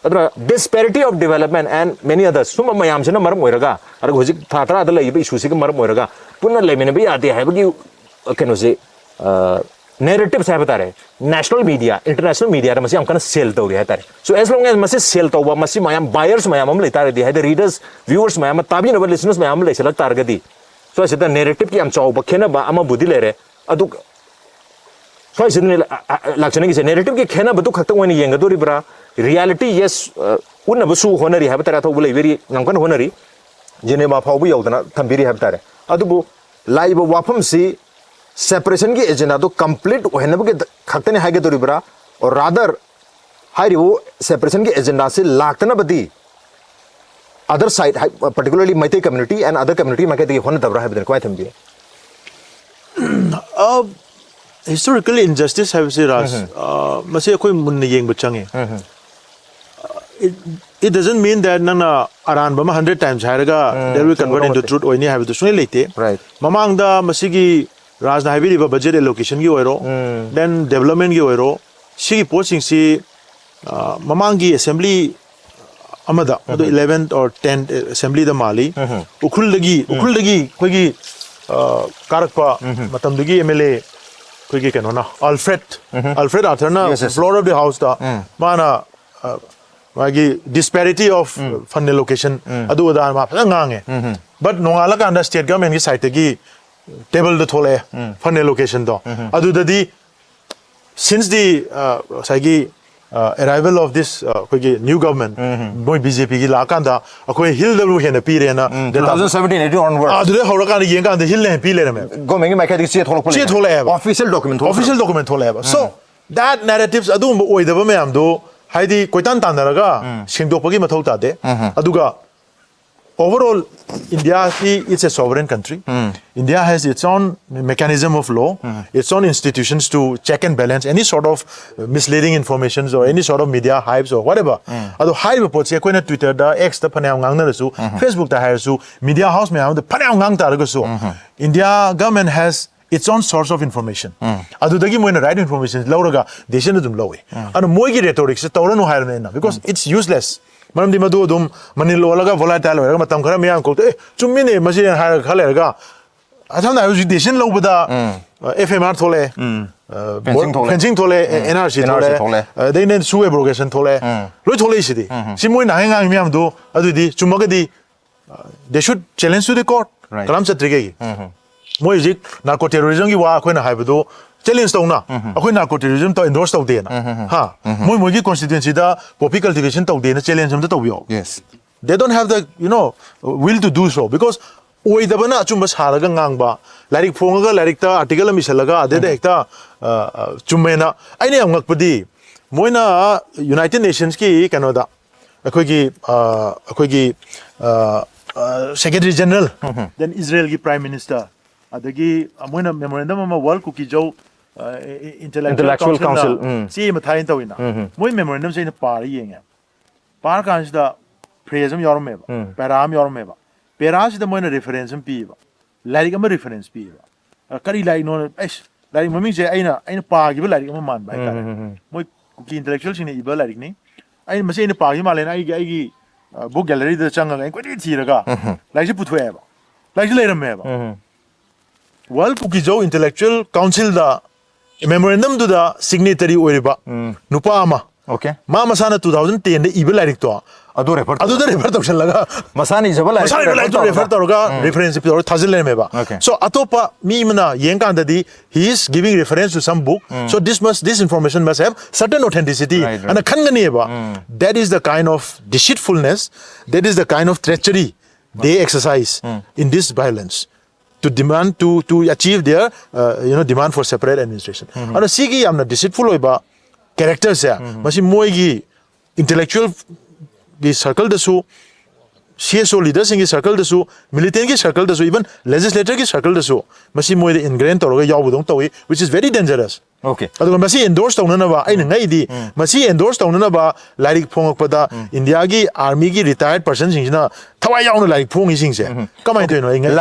ꯑꯗꯨꯅ disparity of development and many others, ꯁꯨꯝꯕ ꯃꯌꯥꯝꯁꯤꯅ ꯃꯔꯝ ꯑꯣꯏꯔꯒ, ꯑꯗꯨꯒ ꯍꯧꯖꯤꯛ ꯊꯥ ꯇꯔꯥꯗ ꯂꯩꯔꯤꯕ issueꯁꯤꯒ ꯃꯔꯝ ꯑꯣꯏꯔꯒ ꯄꯨꯟꯅ ꯂꯩꯃꯤꯟꯅꯕ ꯌꯥꯗꯦ ꯍꯥꯏꯕꯒꯤ, ꯑ, ꯀꯩꯅꯣꯁꯦ, ꯑ, narrativeꯁꯦ ꯍꯥꯏꯕ ꯇꯥꯔꯦ, national media, international mediaꯗ ꯃꯁꯤ ꯌꯥꯝ ꯀꯟꯅ sell ꯇꯧꯔꯤ ꯍꯥꯏ ꯇꯥꯔꯦ꯫ So, as long as ꯃꯁꯤ sell ꯇꯧꯕ, ꯃꯁꯤ ꯃꯌꯥꯝ buyers ꯃꯌꯥꯝ ꯑꯃ ꯂꯩ ꯇꯥꯔꯒꯗꯤ, ꯍꯥꯏꯗꯤ readers, viewers ꯃꯌꯥꯝ ꯑꯃ, ꯇꯥꯕꯤꯅꯕ listeners ꯃꯌꯥꯝ ꯑꯃ ꯂꯩꯁꯤꯜꯂꯛ ꯇꯥꯔꯒꯗꯤ, so, ꯑꯁꯤꯗ narrativeꯀꯤ ꯌꯥꯝ ꯆꯥꯎꯕ ꯈꯦꯠꯅꯕ ꯑꯃꯕꯨꯗꯤ ꯂꯩꯔꯦ꯫ ꯑꯗꯨ ꯊꯣꯏꯁꯤꯗꯅꯤ ꯂꯥꯛꯆꯅꯤꯡꯉꯤꯁꯦ꯫ ꯅꯦꯔꯦꯇꯤꯚꯀꯤ ꯈꯦꯠꯅꯕꯗꯨ ꯈꯛꯇ ꯑꯣꯏꯅ ꯌꯦꯡꯒꯗꯣꯔꯤꯕ꯭ꯔꯥ? ꯔꯤꯌꯦꯂꯤꯇꯤ, ꯌꯦꯁ, ꯎꯠꯅꯕꯁꯨ ꯍꯣꯠꯅꯔꯤ ꯍꯥꯏꯕ ꯇꯥꯔꯦ꯫ ꯑꯊꯧꯕ ꯂꯩꯕꯤꯔꯤ, ꯌꯥꯝ ꯀꯟꯅ ꯍꯣꯠꯅꯔꯤ, ꯖꯦꯅꯦꯚꯥ ꯐꯥꯎꯕ ꯌꯧꯗꯅ ꯊꯝꯕꯤꯔꯤ ꯍꯥꯏꯕ ꯇꯥꯔꯦ꯫ ꯑꯗꯨꯕꯨ ꯂꯥꯛꯏꯕ ꯋꯥꯐꯝꯁꯤ ꯁꯦꯄꯔꯦꯁꯟꯒꯤ ꯑꯦꯖꯦꯟꯗꯥꯗꯣ ꯀꯝꯄ꯭ꯂꯤꯠ ꯑꯣꯏꯍꯟꯅꯕꯒꯤ ꯈꯛꯇꯅꯤ ꯍꯥꯏꯒꯗꯣꯔꯤꯕ꯭ꯔꯥ? ꯑꯣꯔ ꯔꯥꯗꯔ ꯍꯥꯏꯔꯤꯕ ꯁꯦꯄꯔꯦꯁꯟꯒꯤ ꯑꯦꯖꯦꯟꯗꯥꯁꯤ ꯂꯥꯛꯇꯅꯕꯗꯤ other side, particularly Meitei community and other community ꯃꯥꯏꯀꯩꯗꯒꯤ ꯍꯣꯠꯅꯗꯕ꯭ꯔꯥ ꯍꯥꯏꯕꯗꯨꯅꯤ꯫ ꯀꯃꯥꯏꯅ ꯊꯝꯕꯤꯌꯨ? Historical injustice ꯍꯥꯏꯕꯁꯤ, ꯔꯥꯖ, ꯑ, ꯃꯁꯤ ꯑꯩꯈꯣꯏ ꯃꯨꯟꯅ ꯌꯦꯡꯕ ꯆꯪꯉꯤ꯫ It, it doesn't mean that ꯅꯪꯅ ꯑꯔꯥꯟꯕ ꯑꯃ hundred times ꯍꯥꯏꯔꯒ they will convert into truth ꯑꯣꯏꯅꯤ ꯍꯥꯏꯕꯗꯨ ꯁꯨꯡꯂꯩ ꯂꯩꯇꯦ꯫ Right. ꯃꯃꯥꯡꯗ ꯃꯁꯤꯒꯤ ꯔꯥꯖꯅ ꯍꯥꯏꯕꯤꯔꯤꯕ budget allocationꯒꯤ ꯑꯣꯏꯔꯣ, then developmentꯒꯤ ꯑꯣꯏꯔꯣ, ꯁꯤꯒꯤ ꯄꯣꯠꯁꯤꯡꯁꯤ, ꯑ, ꯃꯃꯥꯡꯒꯤ assembly ꯑꯃꯗ, ꯑꯗꯨ eleventh or tenth assemblyꯗ ꯃꯥꯜꯂꯤ, ꯎꯈ꯭ꯔꯨꯜꯗꯒꯤ, ꯎꯈ꯭ꯔꯨꯜꯗꯒꯤ ꯑꯩꯈꯣꯏꯒꯤ, ꯑ, ꯀꯥꯔꯛꯄ ꯃꯇꯝꯗꯨꯒꯤ MLA ꯑꯩꯈꯣꯏꯒꯤ ꯀꯩꯅꯣꯅ, ꯑꯜꯐ꯭ꯔꯦꯗ, ꯑꯜꯐ꯭ꯔꯦꯗ ꯑꯥꯔꯊꯔꯅ Yes, yes. Flower of the Houseꯇ ꯃꯥꯅ, ꯑ, ꯃꯥꯒꯤ disparity of fund allocation ꯑꯗꯨ ꯑꯗꯥ ꯃꯥ ꯐꯖꯅ ꯉꯥꯡꯉꯦ꯫ But ꯅꯣꯡꯉꯥꯜꯂꯀꯥꯟꯗ state governmentꯀꯤ sideꯇꯒꯤ tableꯗ ꯊꯣꯛꯂꯛꯑꯦ fund allocationꯗꯣ꯫ ꯑꯗꯨꯗꯗꯤ since the, uh, ꯉꯁꯥꯏꯒꯤ, uh, arrival of this, uh, ꯑꯩꯈꯣꯏꯒꯤ new government, ꯃꯣꯏ BJPꯒꯤ ꯂꯥꯛꯑꯀꯥꯟꯗ ꯑꯩꯈꯣꯏ hillꯗꯕꯨ ꯍꯦꯟꯅ ꯄꯤꯔꯦꯅ data, Two thousand seventeen eighteen onward. ꯑꯗꯨꯗꯩ ꯍꯧꯔꯀꯥꯟꯗ ꯌꯦꯡꯀꯥꯟꯗ hillꯅ ꯍꯦꯟꯅ ꯄꯤ ꯂꯩꯔꯝꯃꯦ꯫ Governmentꯀꯤ ꯃꯥꯏꯀꯩꯗꯒꯤ ꯆꯦ ꯊꯣꯛꯂꯛꯄ ꯆꯦ ꯊꯣꯛꯂꯛꯑꯦꯕ꯫ Official document ꯊꯣꯛꯂꯛꯄ꯫ Official document ꯊꯣꯛꯂꯛꯑꯦꯕ꯫ So that narratives, ꯑꯗꯨꯒꯨꯝꯕ ꯑꯣꯏꯗꯕ ꯃꯌꯥꯝꯗꯣ, ꯍꯥꯏꯗꯤ, ꯀꯣꯏꯇꯥꯟ ꯇꯥꯟꯅꯔꯒ ꯁꯦꯡꯗꯣꯛꯄꯒꯤ ꯃꯊꯧ ꯇꯥꯗꯦ꯫ ꯑꯗꯨꯒ overall, India is a sovereign country. India has its own mechanism of law, its own institutions to check and balance any sort of misleading informations or any sort of media hypes or whatever. ꯑꯗꯣ ꯍꯥꯏꯔꯤꯕ ꯄꯣꯠꯁꯦ ꯑꯩꯈꯣꯏꯅ Twitterꯗ, Xꯇ ꯐꯅꯌꯥꯝ ꯉꯥꯡꯅꯔꯁꯨ, Facebookꯇ ꯍꯥꯏꯔꯁꯨ, media house ꯃꯌꯥꯝꯗ ꯐꯅꯌꯥꯝ ꯉꯥꯡ ꯇꯥꯔꯒꯁꯨ, India government has its own source of information. ꯑꯗꯨꯗꯒꯤ ꯃꯣꯏꯅ right information ꯂꯧꯔꯒ decision ꯑꯗꯨꯝ ꯂꯧꯏ꯫ ꯑꯗꯨꯅ ꯃꯣꯏꯒꯤ rhetoricꯁꯦ ꯇꯧꯔꯅꯨ ꯍꯥꯏꯔꯕꯅꯦ ꯑꯩꯅ, because it's useless. ꯃꯔꯝꯗꯤ ꯃꯗꯨ ꯑꯗꯨꯝ ꯃꯅꯤꯜ ꯑꯣꯜꯂꯒ volatile ꯑꯣꯏꯔꯒ ꯃꯇꯝ ꯈꯔ ꯃꯤꯌꯥꯝ ꯀꯣꯛꯇ, "ꯑꯦ, ꯆꯨꯝꯃꯤꯅꯦ ꯃꯁꯤ" ꯍꯥꯏꯔꯒ ꯈꯔ ꯂꯩꯔꯒ, ꯁꯝꯅ ꯍꯥꯏꯔꯕꯗ ꯍꯧꯖꯤꯛ decision ꯂꯧꯕꯗ, ꯑ, FMR ꯊꯣꯛꯂꯛꯑꯦ, ꯑ, Fencing ꯊꯣꯛꯂꯛꯑꯦ꯫ fencing ꯊꯣꯛꯂꯛꯑꯦ, NRC NRC ꯊꯣꯛꯂꯛꯑꯦ, ꯊꯣꯛꯂꯛꯑꯦ꯫ ꯑꯗꯩ ꯅꯪ SoO abrogation ꯊꯣꯛꯂꯛꯑꯦ, ꯂꯣꯏ ꯊꯣꯛꯂꯛꯏꯁꯤꯗꯤ꯫ ꯁꯤ ꯃꯣꯏ ꯅꯍꯥꯟ ꯉꯥꯡꯉꯤ ꯃꯌꯥꯝꯗꯣ ꯑꯗꯨꯗꯤ ꯆꯨꯝꯃꯒꯗꯤ, uh, they should challenge to the court. Right. ꯀꯅꯥꯝ ꯆꯠꯇ꯭ꯔꯤ ꯀꯩꯒꯤ? ꯃꯣꯏ ꯍꯧꯖꯤꯛ narco terrorismꯒꯤ ꯋꯥ ꯑꯩꯈꯣꯏꯅ ꯍꯥꯏꯕꯗꯣ ꯆꯦꯂꯦꯟꯖ ꯇꯧꯅ, ꯑꯩꯈꯣꯏ ꯅꯥꯔꯀꯣ ꯇꯦꯔꯣꯔꯤꯖꯝ ꯇꯧ, ꯑꯦꯟꯗꯣꯔꯁ ꯇꯧꯗꯦꯅ, ꯍꯥ, ꯃꯣꯏ ꯃꯣꯏꯒꯤ ꯀꯣꯟꯁꯇꯤꯇ꯭ꯋꯦꯟꯁꯤꯗ ꯄꯣꯄꯤ ꯀꯜꯇꯤꯚꯦꯁꯟ ꯇꯧꯗꯦꯅ ꯆꯦꯂꯦꯟꯖ ꯑꯝꯇ ꯇꯧꯕꯤꯌꯣ꯫ Yes. They don't have the, you know, will to do so, because ꯑꯣꯏꯗꯕꯅ ꯑꯆꯨꯝꯕ ꯁꯥꯔꯒ ꯉꯥꯡꯕ, ꯂꯥꯏꯔꯤꯛ ꯐꯣꯡꯉꯒ ꯂꯥꯏꯔꯤꯛꯇ ꯑꯥꯔꯇꯤꯀꯜ ꯑꯃ ꯏꯁꯜꯂꯒ ꯑꯗꯩꯗ ꯍꯦꯛꯇ ꯑ, ꯑ, ꯆꯨꯝꯃꯦꯅ꯫ ꯑꯩꯅ ꯌꯥꯝ ꯉꯛꯄꯗꯤ ꯃꯣꯏꯅ ꯌꯨꯅꯥꯏꯇꯦꯗ ꯅꯦꯁꯟꯁꯀꯤ ꯀꯩꯅꯣꯗ ꯑꯩꯈꯣꯏꯒꯤ ꯑ, ꯑꯩꯈꯣꯏꯒꯤ ꯁꯦꯀ꯭ꯔꯦꯇꯔꯤ ꯖꯦꯅꯔꯦꯜ, ꯗꯦꯟ ꯏꯖꯔꯦꯜꯒꯤ ꯄ꯭ꯔꯥꯏꯝ ꯃꯤꯅꯤꯁꯇꯔ, ꯑꯗꯒꯤ ꯃꯣꯏꯅ ꯃꯦꯃꯣꯔꯦꯟꯗꯝ ꯑꯃ ꯋꯥꯔꯜ ꯀꯨꯀꯤꯖꯧ ꯏꯟꯇꯦꯂꯦꯛꯆꯨꯋꯦꯜ Intellectual ꯀꯥꯎꯟꯁꯤꯜꯅ Council, ꯎꯝ. ꯆꯦ ꯑꯃ ꯊꯥꯏꯅ ꯇꯧꯋꯤꯅ, ꯃꯣꯏ ꯃꯦꯃꯣꯔꯦꯟꯗꯝꯁꯦ ꯑꯩꯅ ꯄꯥꯔ ꯌꯦꯡꯉꯦ꯫ ꯄꯥꯔ ꯀꯥꯟꯁꯤꯗ ꯐ꯭ꯔꯦꯖ ꯑꯃ ꯌꯥꯎꯔꯝꯃꯦꯕ, ꯄꯦꯔꯥ ꯑꯃ ꯌꯥꯎꯔꯝꯃꯦꯕ꯫ ꯄꯦꯔꯥꯁꯤꯗ ꯃꯣꯏꯅ ꯔꯦꯐꯔꯦꯟꯁ ꯑꯃ ꯄꯤꯌꯦꯕ, ꯂꯥꯏꯔꯤꯛ ꯑꯃ ꯔꯦꯐꯔꯦꯟꯁ ꯄꯤꯌꯦꯕ꯫ ꯑ, ꯀꯔꯤ ꯂꯥꯏꯔꯤꯛꯅꯣ? ꯑꯩꯁ, ꯂꯥꯏꯔꯤꯛ ꯃꯃꯤꯡꯁꯦ ꯑꯩꯅ, ꯑꯩꯅ ꯄꯥꯈꯤꯕ ꯂꯥꯏꯔꯤꯛ ꯑꯃ ꯃꯥꯟꯕ ꯍꯥꯏꯇꯥꯔꯦ꯫ ꯃꯣꯏ ꯀꯨꯀꯤ ꯏꯟꯇꯦꯂꯦꯛꯆꯨꯋꯦꯜꯁꯤꯡꯅ ꯏꯕ ꯂꯥꯏꯔꯤꯛꯅꯤ꯫ ꯑꯩ ꯃꯁꯤ ꯑꯩꯅ ꯄꯥꯈꯤꯕ ꯃꯥꯜꯂꯦꯅ ꯑꯩꯒꯤ, ꯑꯩꯒꯤ ꯕꯨꯛ ꯒꯦꯂꯔꯤꯗ ꯆꯪꯉꯒ ꯑꯩꯅ ꯀꯣꯏꯊꯤ ꯊꯤꯔꯒ ꯂꯥꯏꯔꯤꯛꯁꯦ ꯄꯨꯊꯣꯛꯑꯦꯕ꯫ ꯂꯥꯏꯔꯤꯛꯁꯦ ꯂꯩꯔꯝꯃꯦꯕ꯫ ꯋꯥꯔꯜ ꯀꯨꯀꯤꯖꯧ ꯏꯟꯇꯦꯂꯦꯛꯆꯨꯋꯦꯜ ꯀꯥꯎꯟꯁꯤꯜꯗ ꯃꯦꯃꯣꯔꯦꯟꯗꯝꯗꯨꯗ ꯁꯤꯒꯅꯦꯇꯔꯤ ꯑꯣꯏꯔꯤꯕ ꯅꯨꯄꯥ ꯑꯃ, Okay. ꯃꯥ ꯃꯁꯥꯅ ꯇꯨ ꯊꯥꯎꯖꯟ ꯇꯦꯟꯗ ꯏꯕ ꯂꯥꯏꯔꯤꯛꯇꯣ ꯑꯗꯨ refer ꯇꯧ- ꯑꯗꯨꯗ ꯔꯦꯐꯔ ꯇꯧꯁꯜꯂꯒ, ꯃꯁꯥꯅ ꯏꯖꯕ ꯂꯥꯏꯔꯤꯛ ꯃꯁꯥꯅ ꯏꯕ ꯂꯥꯏꯔꯤꯛꯇꯣ ꯔꯦꯐꯔ ꯇꯧꯔꯒ ꯔꯦꯐꯔꯦꯟꯁ ꯇꯧꯔꯒ ꯊꯥꯖꯤꯜ ꯂꯩꯔꯝꯃꯦꯕ꯫ Okay. So ꯑꯇꯣꯞꯄ ꯃꯤ ꯑꯃꯅ ꯌꯦꯡꯀꯥꯟꯗꯗꯤ he is giving reference to some book, so this must, this information must have certain authenticity Right, right. ꯑꯅ ꯈꯟꯒꯅꯦꯕ꯫ That is the kind of deceitfulness, that is the kind of treachery they exercise in this violence to demand, to, to achieve their, uh, you know, demand for separate administration. ꯑꯗꯣ ꯁꯤꯒꯤ ꯌꯥꯝꯅ deceitful ꯑꯣꯏꯕ ꯀꯦꯔꯦꯛꯇꯔꯁꯦ, ꯃꯁꯤ ꯃꯣꯏꯒꯤ ꯏꯟꯇꯦꯂꯦꯛꯆꯨꯋꯦꯜꯒꯤ ꯁꯔꯀꯜꯗꯁꯨ, C S ꯑꯣ ꯂꯤꯗꯔꯁꯤꯡꯒꯤ ꯁꯔꯀꯜꯗꯁꯨ, ꯃꯤꯂꯤꯇꯦꯟꯒꯤ ꯁꯔꯀꯜꯗꯁꯨ, even ꯂꯦꯖꯤꯁꯂꯦꯇꯔꯒꯤ ꯁꯔꯀꯜꯗꯁꯨ ꯃꯁꯤ ꯃꯣꯏꯗ ꯏꯟꯒ꯭ꯔꯦꯟ ꯇꯧꯔꯒ ꯌꯥꯎꯕꯗꯧꯅ ꯇꯧꯏ, which is very dangerous. Okay. ꯑꯗꯨꯒ ꯃꯁꯤ ꯑꯦꯟꯗꯣꯔꯁ ꯇꯧꯅꯅꯕ ꯑꯩꯅ ꯉꯛꯏꯗꯤ, ꯃꯁꯤ ꯑꯦꯟꯗꯣꯔꯁ ꯇꯧꯅꯅꯕ ꯂꯥꯏꯔꯤꯛ ꯐꯣꯡꯉꯛꯄꯗ ꯏꯟꯗꯤꯌꯥꯒꯤ ꯑꯥꯔꯃꯤꯒꯤ ꯔꯤꯇꯥꯌꯔꯠ ꯄꯔꯁꯟꯁꯤꯡꯁꯤꯅ ꯊꯋꯥꯏ ꯌꯥꯎꯅ ꯂꯥꯏꯔꯤꯛ ꯐꯣꯡꯉꯤꯁꯤꯡꯁꯦ ꯀꯃꯥꯏꯅ ꯇꯧꯔꯤꯅꯣ? ꯑꯩ ꯉꯛꯏ꯫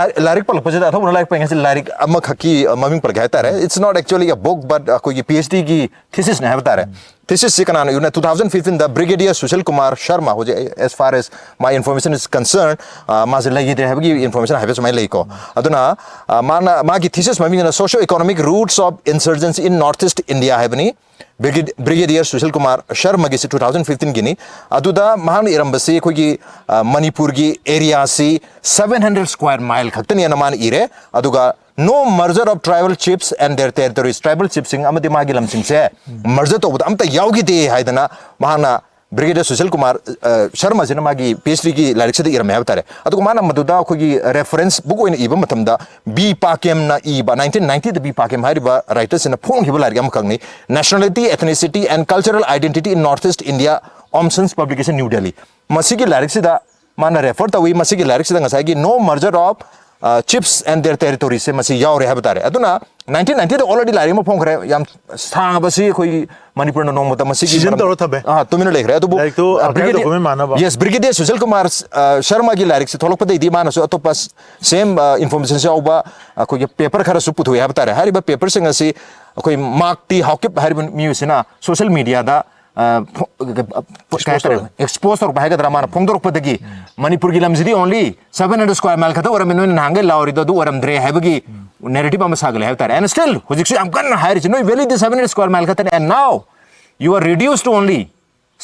"No merger of tribal chiefs and their territories." Tribal chiefs ꯁꯤꯡ ꯑꯃꯗꯤ ꯃꯥꯒꯤ ꯂꯝꯁꯤꯡꯁꯦ merger ꯇꯧꯕꯗ ꯑꯝꯇ ꯌꯥꯎꯈꯤꯗꯦ ꯍꯥꯏꯗꯅ ꯃꯍꯥꯛꯅ, ꯕ꯭ꯔꯤꯒꯦꯗꯤꯌꯔ ꯁꯨꯁꯤꯜ ꯀꯨꯃꯥꯔ, ꯑ, ꯁꯔꯃꯁꯤꯅ ꯃꯥꯒꯤ ꯄꯤ ꯑꯩꯆ ꯗꯤꯒꯤ ꯂꯥꯏꯔꯤꯛꯁꯤꯗ ꯏꯔꯝꯃꯦ ꯍꯥꯏꯕ ꯇꯥꯔꯦ꯫ ꯑꯗꯨꯒ ꯃꯥꯅ ꯃꯗꯨꯗ ꯑꯩꯈꯣꯏꯒꯤ reference book ꯑꯣꯏꯅ ꯏꯕ ꯃꯇꯝꯗ ꯕꯤ ꯄꯥꯀꯦꯝꯅ ꯏꯕ, ꯅꯥꯏꯟꯇꯤꯟ ꯅꯥꯏꯟꯇꯤꯗ ꯕꯤ ꯄꯥꯀꯦꯝ ꯍꯥꯏꯔꯤꯕ writer ꯁꯤꯅ ꯐꯣꯡꯈꯤꯕ ꯂꯥꯏꯔꯤꯛ ꯑꯃꯈꯛꯅꯤ, Nationality, Ethnicity and Cultural Identity in North East India, Omson's Publication, New Delhi꯫ ꯃꯁꯤꯒꯤ ꯂꯥꯏꯔꯤꯛꯁꯤꯗ ꯃꯥꯅ refer ꯇꯧꯏ꯫ ꯃꯁꯤꯒꯤ ꯂꯥꯏꯔꯤꯛꯁꯤꯗ ꯉꯁꯥꯏꯒꯤ "No merger of, uh, chiefs and their territories" ꯁꯦ ꯃꯁꯤ ꯌꯥꯎꯔꯦ ꯍꯥꯏꯕ ꯇꯥꯔꯦ꯫ ꯑꯗꯨꯅ ꯅꯥꯏꯟꯇꯤꯟ ꯅꯥꯏꯟꯇꯤꯗ already ꯂꯥꯏꯔꯤꯛ ꯑꯃ ꯐꯣꯡꯈ꯭ꯔꯦ, ꯌꯥꯝ ꯁꯥꯡꯉꯕꯁꯤ ꯑꯩꯈꯣꯏꯒꯤ ꯃꯅꯤꯄꯨꯔꯅ ꯅꯣꯡꯃꯇ ꯃꯁꯤꯒꯤ Seize ꯃꯔꯝ- ꯇꯧꯔ ꯊꯝꯃꯦ꯫ ꯑꯥ, ꯇꯨꯃꯤꯟꯅ ꯂꯩꯈ꯭ꯔꯦ꯫ ꯑꯗꯨꯕꯨ, ꯂꯥꯏꯔꯤꯛꯇꯨ ꯑ, archive ꯕ꯭ꯔꯤꯒꯦꯗꯤꯌꯔ- document ꯃꯥꯟꯅꯕ꯫ Yes, ꯕ꯭ꯔꯤꯒꯦꯗꯤꯌꯔ ꯁꯨꯁꯤꯜ ꯀꯨꯃꯥꯔ, ꯑ, ꯁꯔꯃꯒꯤ ꯂꯥꯏꯔꯤꯛꯁꯤ ꯊꯣꯛꯂꯛꯄꯗꯩꯗꯤ ꯃꯥꯅꯁꯨ ꯑꯇꯣꯞꯄ same, ꯑ, information ꯁꯤ ꯌꯥꯎꯕ ꯑꯩꯈꯣꯏꯒꯤ paper ꯈꯔꯁꯨ ꯄꯨꯊꯣꯛꯏ ꯍꯥꯏꯕ ꯇꯥꯔꯦ꯫ ꯍꯥꯏꯔꯤꯕ paper ꯁꯤꯡ ꯑꯁꯤ ꯑꯩꯈꯣꯏ ꯃꯥꯔꯛ ꯇꯤ ꯍꯥꯎꯀꯤꯞ ꯍꯥꯏꯔꯤꯕ ꯃꯤꯑꯣꯏꯁꯤꯅ social media ꯗ, ꯑ, ꯐꯣ-, ꯀ-, ꯀ-, ꯀꯩ ꯍꯥꯏꯇꯥꯔꯦ, expose ꯇꯧꯔꯛꯄ ꯍꯥꯏꯒꯗ꯭ꯔꯥ, ꯃꯥꯅ ꯐꯣꯡꯗꯣꯔꯛꯄꯗꯒꯤ ꯃꯅꯤꯄꯨꯔꯒꯤ ꯂꯝꯁꯤꯗꯤ only seven hundred square mile ꯈꯛꯇ ꯑꯣꯏꯔꯝꯃꯤ, ꯅꯣꯏꯅ ꯅꯍꯥꯟꯒꯩ ꯂꯥꯎꯔꯤꯗꯣ ꯑꯗꯨ ꯑꯣꯏꯔꯝꯗ꯭ꯔꯦ ꯍꯥꯏꯕꯒꯤ narrative ꯑꯃ ꯁꯥꯒꯠꯂꯦ ꯍꯥꯏꯕ ꯇꯥꯔꯦ꯫ And still ꯍꯧꯖꯤꯛꯁꯨ ꯌꯥꯝ ꯀꯟꯅ ꯍꯥꯏꯔꯤꯁꯤ, "ꯅꯣꯏ valley ꯗꯤ seven hundred square mile ꯈꯛꯇꯅꯦ, and now you are reduced to only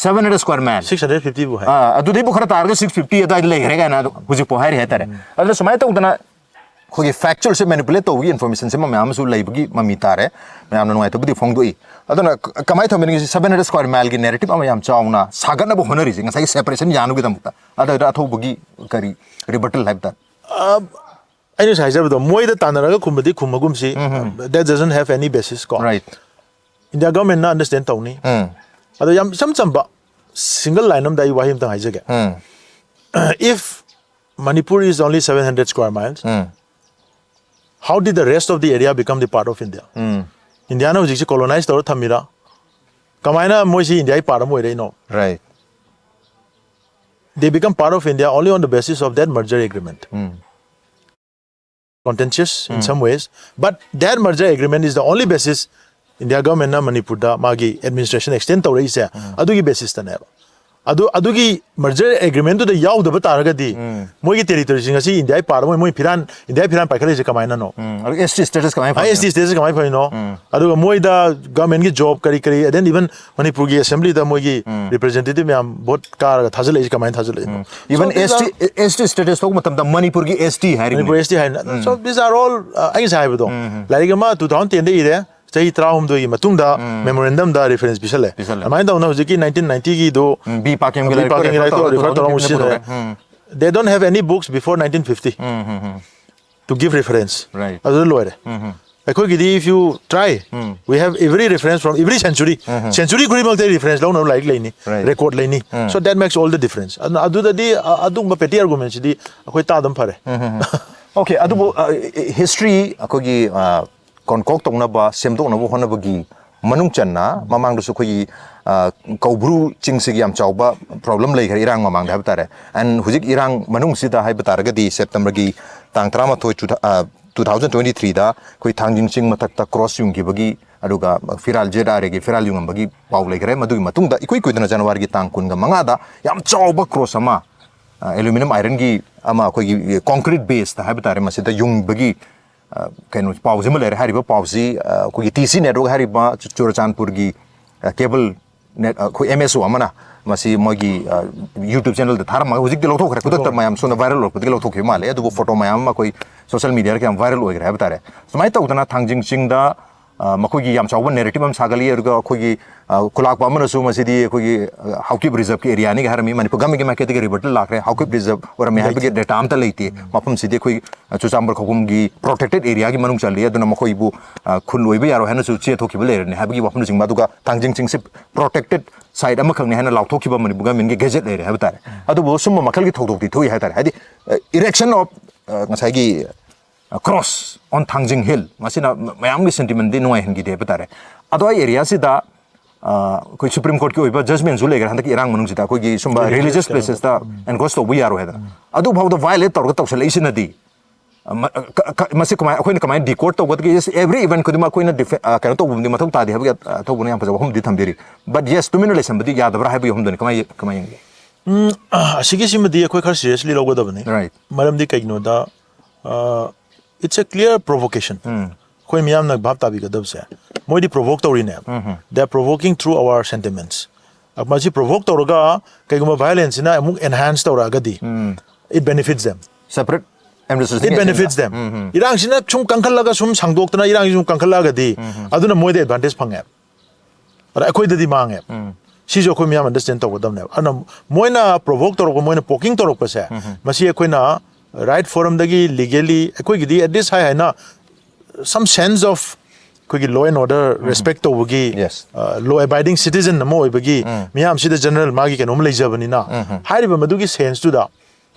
seven hundred square mile." Six hundred fifty ꯕꯨ ꯍꯥꯏ꯫ ꯑꯥ, ꯑꯗꯨꯗꯩꯕꯨ ꯈꯔ ꯇꯥꯔꯒ six fifty ꯑꯗꯨꯋꯥꯏꯗ ꯂꯩꯈ꯭ꯔꯦ ꯀꯥꯏꯅ ꯑꯗꯨ ꯍꯧꯖꯤꯛꯐꯥꯎ ꯍꯥꯏꯔꯤ ꯍꯥꯏꯇꯥꯔꯦ꯫ ꯑꯗꯨꯅ ꯁꯨꯃꯥꯏꯅ ꯇꯧꯗꯅ ꯑꯩꯈꯣꯏꯒꯤ factual ꯁꯦ manipulate ꯇꯧꯕꯒꯤ information ꯁꯤꯃ ꯃꯌꯥꯝ ꯑꯃꯁꯨ ꯂꯩꯕꯒꯤ ꯃꯃꯤ ꯇꯥꯔꯦ꯫ ꯃꯌꯥꯝꯅ ꯅꯨꯡꯉꯥꯏꯇꯕꯗꯤ ꯐꯣꯡꯗꯣꯛꯏ꯫ ꯑꯗꯨꯅ ꯀ-, ꯀꯃꯥꯏꯅ ꯇꯧꯕꯅꯤ, seven hundred square mile ꯒꯤ narrative ꯑꯃ ꯌꯥꯝ ꯆꯥꯎꯅ ꯁꯥꯒꯠꯅꯕ ꯍꯣꯠꯅꯔꯤꯁꯦ ꯉꯁꯥꯏꯒꯤ separation ꯌꯥꯅꯕꯒꯤꯗꯃꯛꯇ? ꯑꯗꯨꯗ ꯑꯊꯧꯕꯒꯤ ꯀꯔꯤ rebuttal ꯍꯥꯏꯕ ꯇꯥꯔꯦ? ꯑ, ꯑꯩꯅ ꯉꯁꯥꯏ ꯍꯥꯏꯖꯕꯗꯣ, ꯃꯣꯏꯗ ꯇꯥꯟꯅꯔꯒ ꯈꯨꯝꯕꯗꯤ ꯈꯨꯝꯃꯒꯨꯝꯁꯤ, that doesn't have any basis ꯀꯣ꯫ Right. India government ꯅ understand ꯇꯧꯅꯤ꯫ ꯎꯝ꯫ ꯑꯗꯣ ꯌꯥꯝ ꯏꯆꯝ ꯆꯝꯕ single line ꯑꯃꯗ ꯑꯩ ꯋꯥꯍꯩ ꯑꯝꯇꯪ ꯍꯥꯏꯖꯒꯦ꯫ ꯎꯝ꯫ If Manipur is only seven hundred square miles, um. how did the rest of the area become the part of India? ꯎꯝ꯫ ꯏꯟꯗꯤꯌꯥꯅ ꯍꯧꯖꯤꯛꯁꯦ colonize ꯇꯧꯔ ꯊꯝꯃꯤꯔꯥ? ꯀꯃꯥꯏꯅ ꯃꯣꯏꯁꯤ ꯏꯟꯗꯤꯌꯥꯒꯤ part ꯑꯃ ꯑꯣꯏꯔꯛꯏꯅꯣ? Right. They become part of India only on the basis of that merger agreement. Um. Contentious in some ways, but that merger agreement is the only basis India government ꯅ ꯃꯅꯤꯄꯨꯔꯗ ꯃꯥꯒꯤ administration extend ꯇꯧꯔꯛꯏꯁꯦ ꯑꯗꯨꯒꯤ basis ꯇꯅꯦꯕ꯫ ꯑꯗꯨ ꯑꯗꯨꯒꯤ ꯃꯔꯖꯔ ꯑꯦꯒ꯭ꯔꯤꯃꯦꯟꯗꯨꯗ ꯌꯥꯎꯗꯕ ꯇꯥꯔꯒꯗꯤ, ꯃꯣꯏꯒꯤ ꯇꯦꯔꯤꯇꯣꯔꯤꯁꯤꯡ ꯑꯁꯤ ꯏꯟꯗꯤꯌꯥꯒꯤ ꯄꯥꯔꯠ ꯑꯃ ꯑꯣꯏꯅ, ꯃꯣꯏ ꯐꯤꯔꯥꯟ, ꯏꯟꯗꯤꯌꯥꯒꯤ ꯐꯤꯔꯥꯟ ꯄꯥꯏꯈꯠꯂꯛꯏꯁꯦ ꯀꯃꯥꯏꯅꯅꯣ? ꯎꯝ, ꯑꯗꯨ ꯑꯦꯁ ꯇꯤ ꯁ꯭ꯇꯦꯇꯁ ꯀꯃꯥꯏꯅ ꯑꯥꯏ ꯑꯦꯁ ꯇꯤ ꯐꯪꯉꯤꯅꯣ? ꯁ꯭ꯇꯦꯇꯁ ꯀꯃꯥꯏꯅ ꯐꯪꯉꯤꯅꯣ? ꯑꯗꯨꯒ ꯃꯣꯏꯗ ꯒꯚꯔꯟꯃꯦꯟꯠꯀꯤ ꯖꯣꯕ ꯀꯔꯤ ꯀꯔꯤ, and then even ꯃꯅꯤꯄꯨꯔꯒꯤ ꯑꯦꯁꯦꯝꯕ꯭ꯂꯤꯗ ꯃꯣꯏꯒꯤ ꯔꯤꯄ꯭ꯔꯖꯦꯟꯇꯦꯇꯤꯚ ꯃꯌꯥꯝ ꯚꯣꯠ ꯀꯥꯔꯒ ꯊꯥꯖꯤꯜꯂꯛꯏꯁꯦ ꯀꯃꯥꯏꯅ ꯊꯥꯖꯤꯜꯂꯛꯏꯅꯣ? Even So, these S T are- S T status ꯂꯧꯕ ꯃꯇꯝꯗ ꯃꯅꯤꯄꯨꯔꯒꯤ ꯑꯦꯁ ꯇꯤ ꯍꯥꯏꯔꯤꯕꯅꯤ꯫ ꯃꯅꯤꯄꯨꯔ ꯑꯦꯁ ꯇꯤ ꯍꯥꯏꯅ, so these are all, uh, ꯑꯩ ꯉꯁꯥꯏ ꯍꯥꯏꯕꯗꯣ, ꯂꯥꯏꯔꯤꯛ ꯑꯃ two thousand ten ꯗ ꯏꯔꯦ, ꯆꯍꯤ ꯇꯔꯥꯍꯨꯝꯗꯣꯏꯒꯤ ꯃꯇꯨꯡꯗ ꯃꯦꯃꯣꯔꯦꯟꯗꯝꯗ ꯔꯤꯐꯔꯦꯟꯁ ꯄꯤꯁꯜꯂꯦ꯫ ꯄꯤꯁꯜꯂꯦ꯫ ꯑꯗꯨꯃꯥꯏꯅ ꯇꯧꯅ ꯍꯧꯖꯤꯛꯀꯤ nineteen ninety ꯒꯤꯗꯣ ꯎꯝ, ꯕꯤ ꯄꯥꯀꯦꯝꯒꯤ ꯕꯤ ꯂꯥꯏꯔꯤꯛ ꯄꯥꯀꯦꯝꯒꯤ refer ꯂꯥꯏꯔꯤꯛꯇꯣ ꯇꯧꯔꯒ refer ꯇꯧꯔꯒ ꯑꯃꯨꯛ two thousand fifteen ꯁꯤꯖꯤꯟꯅꯔꯦ꯫ ꯄꯨꯊꯣꯔꯛꯑꯦ꯫ ꯎꯝ, They don't have any books before nineteen fifty um, um, um. to give reference. Right. ꯑꯗꯨꯗ ꯂꯣꯏꯔꯦ꯫ ꯑꯩꯈꯣꯏꯒꯤꯗꯤ if you try, we have every reference from every century. Century ꯈꯨꯗꯤꯡꯃꯛꯇ reference ꯂꯧꯅꯕ ꯂꯥꯏꯔꯤꯛ ꯂꯩꯅꯤ, Right. ꯔꯦꯀꯣꯔꯗ ꯂꯩꯅꯤ꯫ So that makes all the difference. ꯑꯗꯨꯅ ꯑꯗꯨꯗꯗꯤ, ꯑ, ꯑꯗꯨꯒꯨꯝꯕ ꯄꯦꯇꯤ ꯑꯥꯔꯒꯨꯃꯦꯟꯁꯤꯗꯤ ꯑꯩꯈꯣꯏ ꯇꯥꯗꯕ ꯐꯔꯦ꯫ ꯑꯣꯀꯦ, ꯑꯗꯨꯕꯨ ꯍꯤꯁꯇ꯭ꯔꯤ ꯑꯩꯈꯣꯏꯒꯤ ꯀꯣꯟꯀꯣꯛ ꯇꯧꯅꯕ, ꯁꯦꯝꯗꯣꯛꯅꯕ ꯍꯣꯠꯅꯕꯒꯤ ꯃꯅꯨꯡ ꯆꯟꯅ ꯃꯃꯥꯡꯗꯁꯨ ꯑꯩꯈꯣꯏꯒꯤ ꯀꯧꯕ꯭ꯔꯨ ꯆꯤꯡꯁꯤꯒꯤ ꯌꯥꯝ ꯆꯥꯎꯕ ꯄ꯭ꯔꯣꯕ꯭ꯂꯦꯝ ꯂꯩꯈ꯭ꯔꯦ, ꯏꯔꯥꯡ ꯃꯃꯥꯡꯗ ꯍꯥꯏꯕ ꯇꯥꯔꯦ꯫ ꯑꯦꯟ ꯍꯧꯖꯤꯛ ꯏꯔꯥꯡ ꯃꯅꯨꯡꯁꯤꯗ ꯍꯥꯏꯕ ꯇꯥꯔꯒꯗꯤ ꯁꯦꯞꯇꯦꯝꯕꯔꯒꯤ ꯇꯥꯡ ꯇꯔꯥꯃꯥꯊꯣꯏ, two thousand twenty three ꯗ ꯑꯩꯈꯣꯏ ꯊꯥꯡꯖꯤꯡ ꯆꯤꯡ ꯃꯊꯛꯇ ꯀ꯭ꯔꯣꯁ ꯌꯨꯡꯈꯤꯕꯒꯤ, ꯑꯗꯨꯒ ꯐꯤꯔꯥꯜ, ꯖꯦꯠ ꯑꯥꯔ ꯑꯦꯒꯤ ꯐꯤꯔꯥꯜ ꯌꯨꯡꯉꯝꯕꯒꯤ ꯄꯥꯎ ꯂꯩꯈ꯭ꯔꯦ꯫ ꯃꯗꯨꯒꯤ ꯃꯇꯨꯡꯗ ꯏꯀꯨꯏ ꯀꯨꯏꯗꯅ ꯖꯅꯋꯥꯔꯤꯒꯤ ꯇꯥꯡ ꯀꯨꯟꯒ ꯃꯉꯥꯗ ꯌꯥꯝ ꯆꯥꯎꯕ ꯀ꯭ꯔꯣꯁ ꯑꯃ, ꯑꯦꯂꯨꯃꯤꯅꯝ ꯑꯥꯏꯔꯟꯒꯤ ꯑꯃ, ꯑꯩꯈꯣꯏꯒꯤ ꯀꯣꯟꯀ꯭ꯔꯤꯠ ꯕꯦꯁꯇ ꯍꯥꯏꯕ ꯇꯥꯔꯦ, ꯃꯁꯤꯗ ꯌꯨꯡꯕꯒꯤ, ꯑ, ꯀꯩꯅꯣ, ꯄꯥꯎꯁꯤꯃ ꯂꯩꯔꯦ꯫ ꯍꯥꯏꯔꯤꯕ ꯄꯥꯎꯁꯤ, ꯑ, ꯑꯩꯈꯣꯏꯒꯤ ꯇꯤ ꯁꯤ ꯅꯦꯠꯋꯥꯔꯛ ꯍꯥꯏꯔꯤꯕ ꯆꯨ-, ꯆꯨꯔꯆꯥꯟꯄꯨꯔꯒꯤ, ꯑ, ꯀꯦꯕꯜ ꯅꯦꯠ, ꯑ, ꯑꯩꯈꯣꯏ ꯑꯦꯝ ꯑꯦꯁ ꯑꯣ ꯑꯃꯅ ꯃꯁꯤ ꯃꯣꯏꯒꯤ, ꯑ, YouTube ꯆꯦꯅꯦꯜꯗ ꯊꯥꯔꯝꯃꯒ ꯍꯧꯖꯤꯛꯇꯤ ꯂꯧꯊꯣꯛꯈ꯭ꯔꯦ꯫ ꯈꯨꯗꯛꯇ ꯃꯌꯥꯝ ꯁꯣꯝꯗ ꯚꯥꯏꯔꯦꯜ ꯑꯣꯏꯔꯛꯄꯗꯒꯤ ꯂꯧꯊꯣꯛꯈꯤꯕ ꯃꯥꯜꯂꯦ꯫ ꯑꯗꯨꯕꯨ ꯐꯣꯇꯣ ꯃꯌꯥꯝ ꯑꯃ ꯑꯩꯈꯣꯏ ꯁꯣꯁꯦꯜ ꯃꯤꯗꯤꯌꯥꯗ ꯌꯥꯝ ꯚꯥꯏꯔꯦꯜ ꯑꯣꯏꯈ꯭ꯔꯦ ꯍꯥꯏꯕ ꯇꯥꯔꯦ꯫ ꯁꯨꯃꯥꯏꯅ ꯇꯧꯗꯅ ꯊꯥꯡꯖꯤꯡ ꯆꯤꯡꯗ, ꯑ, ꯃꯈꯣꯏꯒꯤ ꯌꯥꯝ ꯆꯥꯎꯕ ꯅꯦꯔꯦꯇꯤꯚ ꯑꯃ ꯁꯥꯒꯠꯂꯤ꯫ ꯑꯗꯨꯒ ꯑꯩꯈꯣꯏꯒꯤ, ꯑ, ꯈꯨꯂꯥꯛꯄ ꯑꯃꯅꯁꯨ ꯃꯁꯤꯗꯤ ꯑꯩꯈꯣꯏꯒꯤ, ꯑ, ꯍꯥꯎꯀꯤꯞ ꯔꯤꯖꯔꯚꯀꯤ ꯑꯦꯔꯤꯌꯥꯅꯤꯒ ꯍꯥꯏꯔꯝꯃꯤ꯫ ꯃꯅꯤꯄꯨꯔ ꯒꯚꯔꯟꯃꯦꯟꯠꯀꯤ ꯃꯥꯏꯀꯩꯗꯒꯤ ꯔꯤꯚꯔꯇ ꯂꯥꯛꯈ꯭ꯔꯦ, ꯍꯥꯎꯀꯤꯞ ꯔꯤꯖꯔꯚ ꯑꯣꯏꯔꯝꯃꯦ ꯍꯥꯏꯕꯒꯤ ꯗꯦꯇꯥ ꯑꯝꯇ ꯂꯩꯇꯦ꯫ ꯃꯐꯝꯁꯤꯗꯤ ꯑꯩꯈꯣꯏ, ꯑ, ꯆꯨꯔꯆꯥꯟꯄꯨꯔ ꯈꯧꯄꯨꯝꯒꯤ ꯄ꯭ꯔꯣꯇꯦꯛꯇꯦꯗ ꯑꯦꯔꯤꯌꯥꯒꯤ ꯃꯅꯨꯡ ꯆꯜꯂꯤ꯫ ꯑꯗꯨꯅ ꯃꯈꯣꯏꯕꯨ, ꯑ, ꯈꯨꯜ ꯑꯣꯏꯕ ꯌꯥꯔꯣꯏ ꯍꯥꯏꯅꯁꯨ ꯆꯦ ꯊꯣꯛꯈꯤꯕ ꯂꯩꯔꯅꯤ ꯍꯥꯏꯕꯒꯤ ꯋꯥꯐꯝꯅꯆꯤꯡꯕ꯫ ꯑꯗꯨꯒ ꯊꯥꯡꯖꯤꯡ ꯆꯤꯡꯁꯤ ꯄ꯭ꯔꯣꯇꯦꯛꯇꯦꯗ ꯁꯥꯏꯠ ꯑꯃꯈꯛꯅꯤ ꯍꯥꯏꯅ ꯂꯥꯎꯊꯣꯛꯈꯤꯕ ꯃꯅꯤꯄꯨꯔ ꯒꯚꯔꯟꯃꯦꯟꯠꯀꯤ ꯒꯦꯖꯦꯠ ꯂꯩꯔꯦ ꯍꯥꯏꯕ ꯇꯥꯔꯦ꯫ ꯑꯗꯨꯕꯨ ꯁꯨꯝꯕ ꯃꯈꯜꯒꯤ ꯊꯧꯗꯣꯛꯇꯤ ꯊꯣꯛꯏ ꯍꯥꯏ ꯇꯥꯔꯦ꯫ ꯍꯥꯏꯗꯤ, ꯑ, erection of, ꯑ, ꯉꯁꯥꯏꯒꯤ, ꯑ, cross on ꯊꯥꯡꯖꯤꯡ ꯍꯤꯜ, ꯃꯁꯤꯅ ꯃ-, ꯃꯌꯥꯝꯒꯤ ꯁꯦꯟꯇꯤꯃꯦꯟꯗꯤ ꯅꯨꯡꯉꯥꯏꯍꯟꯈꯤꯗꯦ ꯍꯥꯏꯕ ꯇꯥꯔꯦ꯫ ꯑꯗꯣ ꯑꯩ ꯑꯦꯔꯤꯌꯥꯁꯤꯗ, ꯑ, ꯑꯩꯈꯣꯏ ꯁꯨꯄ꯭ꯔꯤꯝ ꯀꯣꯔꯠꯀꯤ ꯑꯣꯏꯕ ꯖꯖꯃꯦꯟꯁꯨ ꯂꯩꯈ꯭ꯔꯦ ꯍꯟꯗꯛꯀꯤ ꯏꯔꯥꯡ ꯃꯅꯨꯡꯁꯤꯗ, ꯑꯩꯈꯣꯏꯒꯤ ꯁꯨꯝꯕ ꯔꯤꯂꯤꯖꯤꯌꯁ ꯄ꯭ꯂꯦꯁꯦꯁꯇ ꯑꯦꯟꯀ꯭ꯔꯣꯁ ꯇꯧꯕ ꯌꯥꯔꯣꯏ ꯍꯥꯏꯗꯅ꯫ ꯑꯗꯨꯐꯥꯎꯗ ꯚꯥꯏꯑꯣꯂꯦꯠ ꯇꯧꯔꯒ ꯇꯧꯁꯜꯂꯛꯏꯁꯤꯅꯗꯤ ꯑ, ꯃ-, ꯑ, ꯀ-, ꯀ-, ꯃꯁꯤ ꯀꯃꯥꯏ, ꯑꯩꯈꯣꯏꯅ ꯀꯃꯥꯏꯅ decode ꯇꯧꯒꯗꯒꯦ? Yes, every event ꯈꯨꯗꯤꯡꯃꯛ ꯑꯩꯈꯣꯏꯅ ꯗꯤꯐꯦ-, ꯑ, ꯀꯩꯅꯣ ꯇꯧꯕꯗꯤ ꯃꯊꯧ ꯇꯥꯗꯦ ꯍꯥꯏꯕꯒꯤ, ꯑ, ꯊꯧꯕꯅ ꯌꯥꯝ ꯐꯖꯕ ꯋꯥꯐꯝꯗꯤ ꯊꯝꯕꯤꯔꯤ꯫ But yes, ꯇꯨꯃꯤꯟꯅ ꯂꯩꯁꯟꯕꯗꯤ ꯌꯥꯗꯕ꯭ꯔꯥ ꯍꯥꯏꯕꯒꯤ ꯋꯥꯐꯝꯗꯨꯅꯤ꯫ ꯀꯃꯥꯏ, ꯀꯃꯥꯏ ꯌꯦꯡꯒꯦ? ꯎꯝ, ꯑꯁꯤꯒꯤꯁꯤꯃꯗꯤ ꯑꯩꯈꯣꯏ ꯈꯔ seriously ꯂꯧꯒꯗꯕꯅꯤ꯫ Right. ꯃꯔꯝꯗꯤ ꯀꯩꯒꯤꯅꯣꯗ, ꯑ, it's a clear provocation. ꯎꯝ. ꯑꯩꯈꯣꯏ ꯃꯤꯌꯥꯝꯅ ꯚꯥꯞ ꯇꯥꯕꯤꯒꯗꯕꯁꯦ, ꯃꯣꯏꯗꯤ provoke ꯇꯧꯔꯤꯅꯦꯕ꯫ Um. They are provoking through our sentiments. ꯃꯁꯤ provoke ꯇꯧꯔꯒ ꯀꯩꯒꯨꯝꯕ violence ꯁꯤꯅ ꯑꯃꯨꯛ enhance ꯇꯧꯔꯛꯑꯒꯗꯤ, um. it benefits them. Separate administration It benefits them. ꯎꯝ, ꯎꯝ. ꯏꯔꯥꯡꯁꯤꯅ ꯁꯨꯝ ꯀꯟꯈꯠꯂꯒ ꯁꯨꯝ ꯁꯥꯡꯗꯣꯛꯇꯅ ꯏꯔꯥꯡꯁꯤ ꯁꯨꯝ ꯀꯟꯈꯠꯂꯛꯑꯒꯗꯤ, ꯑꯗꯨꯅ ꯃꯣꯏꯗ advantage ꯐꯪꯉꯦꯕ꯫ ꯑꯗ ꯑꯩꯈꯣꯏꯗꯗꯤ ꯃꯥꯡꯉꯦꯕ꯫ ꯎꯝ. ꯁꯤꯁꯨ ꯑꯩꯈꯣꯏ ꯃꯤꯌꯥꯝ understand ꯇꯧꯒꯗꯕꯅꯦꯕ꯫ ꯑꯗꯨꯅ ꯃꯣꯏꯅ provoke ꯇꯧꯔꯛꯄ, ꯃꯣꯏꯅ poking ꯇꯧꯔꯛꯄꯁꯦ, ꯃꯁꯤ ꯑꯩꯈꯣꯏꯅ right forum ꯗꯒꯤ legally ꯑꯩꯈꯣꯏꯒꯤꯗꯤ at least ꯍꯥꯏ ꯍꯥꯏꯅ some sense of ꯑꯩꯈꯣꯏꯒꯤ law and order respect ꯇꯧꯕꯒꯤ, Yes. ꯑ, law abiding citizen ꯑꯃ ꯑꯣꯏꯕꯒꯤ ꯃꯤꯌꯥꯝꯁꯤꯗ general ꯃꯥꯒꯤ ꯀꯩꯅꯣꯝ ꯂꯩꯖꯕꯅꯤꯅ, ꯍꯥꯏꯔꯤꯕ ꯃꯗꯨꯒꯤ sense ꯇꯨꯗ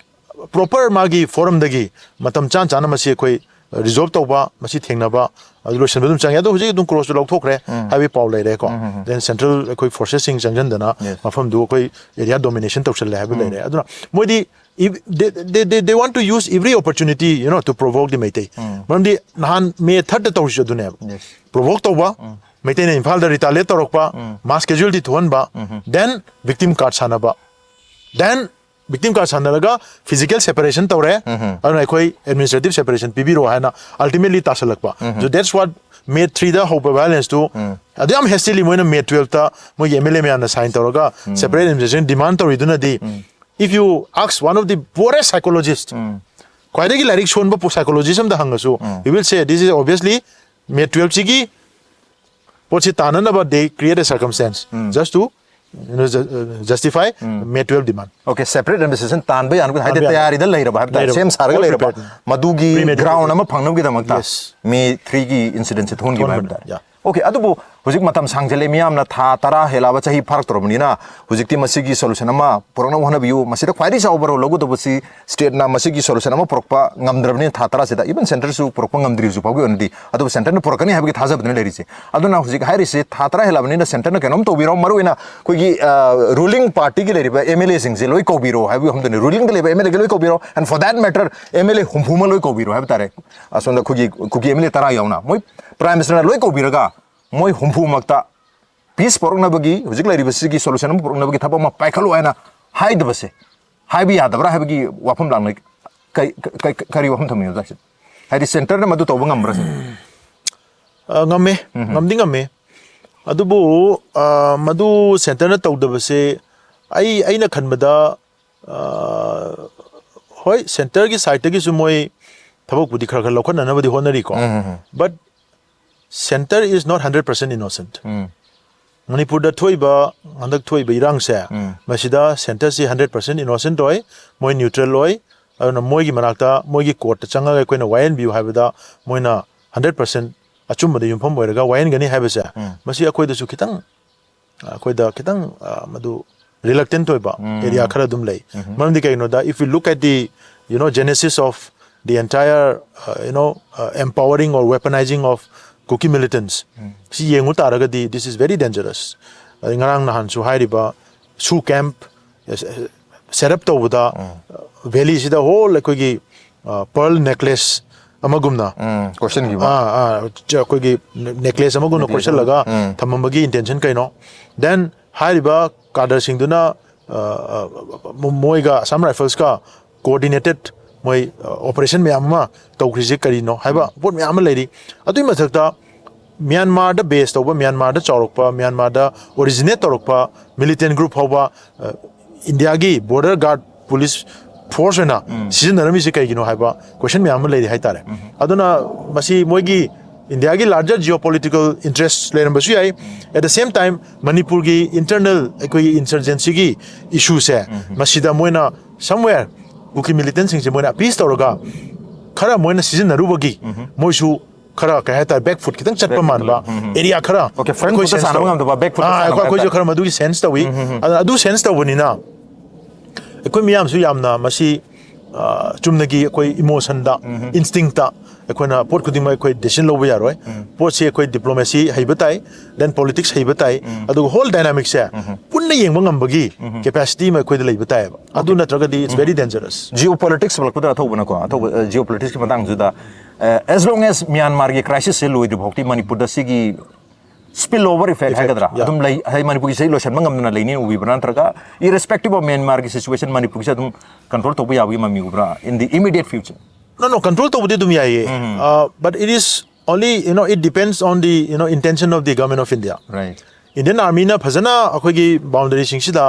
proper ꯃꯥꯒꯤ forum ꯗꯒꯤ ꯃꯇꯝ ꯆꯥꯅ ꯆꯥꯅ ꯃꯁꯤ ꯑꯩꯈꯣꯏ resolve ꯇꯧꯕ, ꯃꯁꯤ ꯊꯦꯡꯅꯕ, ꯑꯗꯨ ꯂꯣꯏꯁꯤꯟꯕ ꯑꯗꯨꯝ ꯆꯪꯉꯦ꯫ ꯑꯗꯣ ꯍꯧꯖꯤꯛ ꯑꯗꯨꯝ cross ꯁꯨ ꯂꯧꯊꯣꯛꯈ꯭ꯔꯦ ꯍꯥꯏꯕꯒꯤ ꯄꯥꯎ ꯂꯩꯔꯦꯀꯣ꯫ Then central ꯑꯩꯈꯣꯏ forces ꯁꯤꯡ ꯆꯪꯁꯤꯟꯗꯅ Yes. ꯃꯐꯝꯗꯨ ꯑꯩꯈꯣꯏ area domination ꯇꯧꯁꯜꯂꯦ ꯍꯥꯏꯕ ꯂꯩꯔꯦ꯫ ꯑꯗꯨꯅ ꯃꯣꯏꯗꯤ if they, they, they, they want to use every opportunity, you know, to provoke the Meitei. ꯃꯔꯝꯗꯤ ꯅꯍꯥꯟ May third ꯇ ꯇꯧꯔꯤꯁꯨ ꯑꯗꯨꯅꯦꯕ꯫ Yes. Provoke ꯇꯧꯕ, ꯃꯩꯇꯩꯅ ꯏꯝꯐꯥꯜꯗ retaliate ꯇꯧꯔꯛꯄ, mass casualty ꯊꯣꯛꯍꯟꯕ, then victim card ꯁꯥꯟꯅꯕ, then victim card ꯁꯥꯟꯅꯔꯒ physical separation ꯇꯧꯔꯦ꯫ ꯑꯗꯨꯅ ꯑꯩꯈꯣꯏ administrative separation ꯄꯤꯕꯤꯔꯣ ꯍꯥꯏꯅ ultimately ꯇꯥꯁꯜꯂꯛꯄ꯫ So that's what May three ꯗ ꯍꯧꯕ violence ꯇꯨ ꯑꯗꯨ ꯌꯥꯝ hastily ꯃꯣꯏꯅ May twelve ꯇ ꯃꯣꯏꯒꯤ M L A ꯃꯌꯥꯝꯅ sign ꯇꯧꯔꯒ separate administration demand ꯇꯧꯔꯤꯗꯨꯅꯗꯤ, if you ask one of the poorest psychologist, ꯈ꯭ꯋꯥꯏꯗꯒꯤ ꯂꯥꯏꯔꯤꯛ ꯁꯣꯟꯕ psychologist ꯑꯃꯗ ꯍꯪꯉꯁꯨ, he will say this is obviously May twelve ꯁꯤꯒꯤ ꯄꯣꯠꯁꯤ ꯇꯥꯅꯅꯕ they create a circumstance just to, you know, ju-, uh, justify May twelve demand. Okay, separate administration ꯇꯥꯟꯕ ꯌꯥꯅꯕ ꯍꯥꯏꯗꯤ ꯇꯥꯟꯕ ꯌꯥꯅꯕ꯫ ꯇꯌꯥꯔꯤꯗ ꯂꯩꯔꯕ ꯍꯥꯏꯕ ꯇꯥꯔꯦ, ꯂꯩꯔꯕ꯫ ꯁꯦꯝ ꯁꯥꯔꯒ All ꯂꯩꯔꯕ꯫ prepared. ꯃꯗꯨꯒꯤ Premeditated. Ground ꯑꯃ ꯐꯪꯅꯕꯒꯤꯗꯃꯛꯇ Yes. May three ꯒꯤ incident ꯁꯦ ꯊꯣꯛꯍꯟꯈꯤꯕ ꯍꯥꯏꯕ ꯊꯣꯛꯍꯟꯕꯅꯦ, ꯇꯥꯔꯦ꯫ Yeah. Okay, ꯑꯗꯨꯕꯨ ꯍꯧꯖꯤꯛ ꯃꯇꯝ ꯁꯥꯡꯖꯜꯂꯦ, ꯃꯤꯌꯥꯝꯅ ꯊꯥ ꯇꯔꯥ ꯍꯦꯜꯂꯛꯑꯕ, ꯆꯍꯤ ꯐꯥꯔꯛꯇꯧꯔꯕꯅꯤꯅ ꯍꯧꯖꯤꯛꯇꯤ ꯃꯁꯤꯒꯤ solution ꯑꯃ ꯄꯨꯔꯛꯅꯕ ꯍꯣꯠꯅꯕꯤꯌꯨ꯫ ꯃꯁꯤꯗ ꯈ꯭ꯋꯥꯏꯗꯒꯤ ꯆꯥꯎꯕ role ꯂꯧꯒꯗꯧꯕꯁꯤ stateꯅ ꯃꯁꯤꯒꯤ solution ꯑꯃ ꯄꯨꯔꯛꯄ ꯉꯝꯗ꯭ꯔꯕꯅꯤꯅ, ꯊꯥ ꯇꯔꯥꯁꯤꯗ even centreꯁꯨ ꯄꯨꯔꯛꯄ ꯉꯝꯗ꯭ꯔꯤ ꯍꯧꯖꯤꯛ ꯐꯥꯎꯒꯤ ꯑꯣꯏꯅꯗꯤ꯫ ꯑꯗꯨꯕꯨ centreꯅ ꯄꯨꯔꯛꯀꯅꯤ ꯍꯥꯏꯕꯒꯤ ꯊꯥꯖꯕꯗꯨꯅ ꯂꯩꯔꯤꯁꯦ꯫ ꯑꯗꯨꯅ ꯍꯧꯖꯤꯛ ꯍꯥꯏꯔꯤꯁꯤ ꯊꯥ ꯇꯔꯥ ꯍꯦꯜꯂꯛꯑꯕꯅꯤꯅ centreꯅ ꯀꯩꯅꯣꯝ ꯇꯧꯕꯤꯔꯣ, ꯃꯔꯨꯑꯣꯏꯅ ꯑꯩꯈꯣꯏꯒꯤ ruling partyꯒꯤ ꯂꯩꯔꯤꯕ MLAꯁꯤꯡꯁꯦ ꯂꯣꯏ ꯀꯧꯕꯤꯔꯣ ꯍꯥꯏꯕꯒꯤ ꯋꯥꯐꯝꯗꯨꯅꯤ꯫ Rulingꯗ ꯂꯩꯕ MLAꯒꯤ ꯂꯣꯏ ꯀꯧꯕꯤꯔꯣ, and for that matter MLA ꯍꯨꯝꯐꯨꯃ ꯂꯣꯏ ꯀꯧꯕꯤꯔꯣ ꯍꯥꯏꯕ ꯇꯥꯔꯦ꯫ ꯑꯁꯣꯝꯗ ꯑꯩꯈꯣꯏꯒꯤ ꯀꯨꯀꯤ MLA ꯇꯔꯥ ꯌꯥꯎꯅ ꯃꯣꯏ Prime Ministerꯅ ꯂꯣꯏ ꯀꯧꯕꯤꯔꯒ ꯃꯣꯏ ꯍꯨꯝꯐꯨꯃꯛꯇ peace ꯄꯨꯔꯛꯅꯕꯒꯤ, ꯍꯧꯖꯤꯛ ꯂꯩꯔꯤꯕꯁꯤꯒꯤ solution ꯑꯃ ꯄꯨꯔꯛꯅꯕꯒꯤ ꯊꯕꯛ ꯑꯃ ꯄꯥꯏꯈꯠꯂꯣ ꯍꯥꯏꯅ ꯍꯥꯏꯗꯕꯁꯦ ꯍꯥꯏꯕ ꯌꯥꯗꯕ꯭ꯔꯥ ꯍꯥꯏꯕꯒꯤ ꯋꯥꯐꯝ ꯂꯥꯛꯅꯩ꯫ ꯀꯩ-, ꯀꯩ-, ꯀꯔꯤ ꯋꯥꯐꯝ ꯊꯝꯕꯤꯅꯣ ꯇꯥꯛꯁꯦ? ꯍꯥꯏꯗꯤ centreꯅ ꯃꯗꯨ ꯇꯧꯕ ꯉꯝꯕ꯭ꯔꯥ ꯁꯤꯅꯤ? ꯑ, ꯉꯝꯃꯦ, ꯎꯝ꯫ ꯉꯝꯗꯤ ꯉꯝꯃꯦ꯫ ꯑꯗꯨꯕꯨ, ꯑ, ꯃꯗꯨ centreꯅ ꯇꯧꯗꯕꯁꯦ ꯑꯩ, ꯑꯩꯅ ꯈꯟꯕꯗ, ꯑ, ꯍꯣꯏ, centreꯒꯤ sideꯇꯒꯤꯁꯨ ꯃꯣꯏ ꯊꯕꯛꯄꯨꯗꯤ ꯈꯔ ꯈꯔ ꯂꯧꯈꯠꯅꯅꯕꯗꯤ ꯍꯣꯠꯅꯔꯤꯀꯣ꯫ ꯎꯝ, ꯎꯝ, ꯎꯝ꯫ But centre is not hundred percent innocent꯫ ꯎꯝ꯫ ꯃꯅꯤꯄꯨꯔꯗ ꯊꯣꯛꯏꯕ, ꯍꯟꯗꯛ ꯊꯣꯛꯏꯕ ꯏꯔꯥꯡꯁꯦ, ꯎꯝ꯫ ꯃꯁꯤꯗ centreꯁꯤ hundred percent innocent ꯑꯣꯏ, ꯃꯣꯏ neutral ꯑꯣꯏ꯫ ꯑꯗꯨꯅ ꯃꯣꯏꯒꯤ ꯃꯅꯥꯛꯇ, ꯃꯣꯏꯒꯤ courtꯇ ꯆꯪꯉꯒ ꯑꯩꯈꯣꯏꯅ ꯋꯥꯌꯦꯟꯕꯤꯌꯨ ꯍꯥꯏꯕꯗ ꯃꯣꯏꯅ hundred percent ꯑꯆꯨꯝꯕꯗ ꯌꯨꯝꯐꯝ ꯑꯣꯏꯔꯒ ꯋꯥꯌꯦꯟꯒꯅꯤ ꯍꯥꯏꯕꯁꯦ, ꯎꯝ꯫ ꯃꯁꯤ ꯑꯩꯈꯣꯏꯗꯁꯨ ꯈꯤꯇꯪ, ꯑꯩꯈꯣꯏꯗ ꯈꯤꯇꯪ, ꯑ, ꯃꯗꯨ reluctant ꯑꯣꯏꯕ ꯎꯝ꯫ Area ꯈꯔ ꯑꯗꯨꯝ ꯂꯩ꯫ ꯎꯝ꯫ ꯃꯔꯝꯗꯤ ꯀꯩꯒꯤꯅꯣꯗ, if you look at the, you know, genesis of the entire, uh, you know, uh, empowering or weaponizing of Kuki militants, ꯎꯝ꯫ ꯁꯤ ꯌꯦꯡꯉꯨ ꯇꯥꯔꯒꯗꯤ, this is very dangerous꯫ ꯑꯗꯩ ꯉꯔꯥꯡ ꯅꯍꯥꯟꯁꯨ ꯍꯥꯏꯔꯤꯕ SoO camp set up ꯇꯧꯕꯗ, ꯎꯝ꯫ Valleyꯁꯤꯗ whole ꯑꯩꯈꯣꯏꯒꯤ, ꯑ, pearl necklace ꯑꯃꯒꯨꯝꯅ, ꯎꯝ, ꯀꯣꯏꯁꯤꯟꯈꯤꯕ꯫ ꯑꯥ, ꯑꯥ, ꯆ-, ꯑꯩꯈꯣꯏꯒꯤ necklace ꯑꯃꯒꯨꯝꯅ necklace ꯀꯣꯏꯁꯤꯜꯂꯒ ꯑꯃ-, ꯎꯝ꯫ ꯊꯝꯃꯝꯕꯒꯤ intention ꯀꯩꯅꯣ? Then ꯍꯥꯏꯔꯤꯕ cadreꯁꯤꯡꯗꯨꯅ, ꯑ, ꯑ, ꯃꯣꯏꯒ Assam Riflesꯀ coordinated ꯃꯣꯏ, ꯑ, operation ꯃꯌꯥꯝ ꯑꯃ ꯇꯧꯈ꯭ꯔꯤꯁꯦ ꯀꯔꯤꯅꯣ ꯍꯥꯏꯕ ꯎꯝ꯫ ꯄꯣꯠ ꯃꯌꯥꯝ ꯑꯃ ꯂꯩꯔꯤ꯫ ꯑꯗꯨꯒꯤ ꯃꯊꯛꯇ ꯃ꯭ꯌꯥꯟꯃꯥꯔꯗ base ꯇꯧꯕ, ꯃ꯭ꯌꯥꯟꯃꯥꯔꯗ ꯆꯥꯎꯔꯛꯄ, ꯃ꯭ꯌꯥꯟꯃꯥꯔꯗ originate ꯇꯧꯔꯛꯄ militant group ꯐꯥꯎꯕ, ꯑ, ꯏꯟꯗꯤꯌꯥꯒꯤ border guard police force ꯑꯣꯏꯅ ꯎꯝ꯫ ꯁꯤꯖꯤꯟꯅꯔꯝꯃꯤꯁꯦ ꯀꯩꯒꯤꯅꯣ ꯍꯥꯏꯕ question ꯃꯌꯥꯝ ꯑꯃ ꯂꯩꯔꯤ ꯍꯥꯏꯇꯥꯔꯦ꯫ ꯎꯝ꯫ ꯑꯗꯨꯅ ꯃꯁꯤ ꯃꯣꯏꯒꯤ ꯏꯟꯗꯤꯌꯥꯒꯤ larger geopolitical interest ꯂꯩꯔꯝꯕꯁꯨ ꯌꯥꯏ꯫ At the same time, ꯃꯅꯤꯄꯨꯔꯒꯤ internal ꯑꯩꯈꯣꯏꯒꯤ insurgencyꯒꯤ issueꯁꯦ, ꯎꯝ꯫ ꯃꯁꯤꯗ ꯃꯣꯏꯅ somewhere ꯀꯨꯀꯤ militantꯁꯤꯡꯁꯦ ꯃꯣꯏꯅ appease ꯇꯧꯔꯒ ꯈꯔ ꯃꯣꯏꯅ ꯁꯤꯖꯤꯟꯅꯔꯨꯕꯒꯤ ꯎꯝ꯫ ꯃꯣꯏꯁꯨ ꯈꯔ, ꯀꯩ ꯍꯥꯏꯇꯥꯔꯦ, back foot ꯈꯤꯇꯪ ꯆꯠꯄ ꯃꯥꯟꯕ area ꯈꯔ Okay, front foot ꯇ ꯁꯥꯟꯅꯕ ꯉꯝꯗꯕ, back foot ꯇ ꯑꯥ, ꯁꯥꯟꯅꯕ ꯑꯩꯈꯣꯏ- ꯑꯩꯈꯣꯏꯁꯨ ꯍꯥꯏꯇꯥꯔꯦ꯫ ꯈꯔ ꯃꯗꯨꯒꯤ sense ꯇꯧꯏ꯫ ꯑꯗꯨꯅ ꯑꯗꯨ sense ꯇꯧꯕꯅꯤꯅ ꯑꯩꯈꯣꯏ ꯃꯤꯌꯥꯝꯁꯨ ꯌꯥꯝꯅ ꯃꯁꯤ, ꯑ, ꯆꯨꯝꯅꯒꯤ ꯑꯩꯈꯣꯏ emotion ꯗ, instinct ꯇ ꯑꯩꯈꯣꯏꯅ ꯄꯣꯠ ꯈꯨꯗꯤꯡꯃꯛ ꯑꯩꯈꯣꯏ decision ꯂꯧꯕ ꯌꯥꯔꯣꯏ꯫ ꯄꯣꯠꯁꯤ ꯑꯩꯈꯣꯏ diplomacy ꯍꯩꯕ ꯇꯥꯏ, then politics ꯍꯩꯕ ꯇꯥꯏ, ꯑꯗꯨꯒ whole dynamic ꯁꯦ ꯄꯨꯟꯅ ꯌꯦꯡꯕ ꯉꯝꯕꯒꯤ capacity ꯑꯃ ꯑꯩꯈꯣꯏꯗ ꯂꯩꯕ ꯇꯥꯏꯌꯦꯕ꯫ ꯑꯗꯨ ꯅꯠꯇ꯭ꯔꯒꯗꯤ it's very dangerous꯫ Geopolitics ꯄꯜꯂꯛꯄꯗ ꯑꯊꯧꯕꯅꯀꯣ, ꯑꯊꯧꯕ geopolitics ꯀꯤ ꯃꯇꯥꯡꯁꯤꯗ, as long as ꯃ꯭ꯌꯥꯟꯃꯥꯔꯒꯤ crisis ꯁꯦ ꯂꯣꯏꯗ꯭ꯔꯤ ꯐꯥꯎꯗꯤ ꯃꯅꯤꯄꯨꯔꯗ ꯁꯤꯒꯤ spill over effect ꯍꯥꯏꯒꯗ꯭ꯔꯥ, yeah. ꯑꯗꯨꯝ ꯂꯩ, ꯍꯥꯏꯗꯤ ꯃꯅꯤꯄꯨꯔꯒꯤꯁꯦ ꯂꯣꯏꯁꯤꯟꯕ ꯉꯝꯗꯅ ꯂꯩꯅꯤ ꯎꯕꯤꯕ꯭ꯔꯥ, ꯅꯠꯇ꯭ꯔꯒ irrespective of ꯃ꯭ꯌꯥꯟꯃꯥꯔꯒꯤ situation ꯃꯅꯤꯄꯨꯔꯒꯤꯁꯦ ꯑꯗꯨꯝ control ꯇꯧꯕ ꯌꯥꯕꯒꯤ ꯃꯃꯤ ꯎꯕ꯭ꯔꯥ in the immediate future? No, no, control ꯇꯧꯕꯗꯤ ꯑꯗꯨꯝ ꯌꯥꯏꯌꯦ꯫ Uh, but it is only, you know, it depends on the, you know, intention of the Government of India. Right. Indian Army ꯅ ꯐꯖꯅ ꯑꯩꯈꯣꯏꯒꯤ boundary ꯁꯤꯡꯁꯤꯗ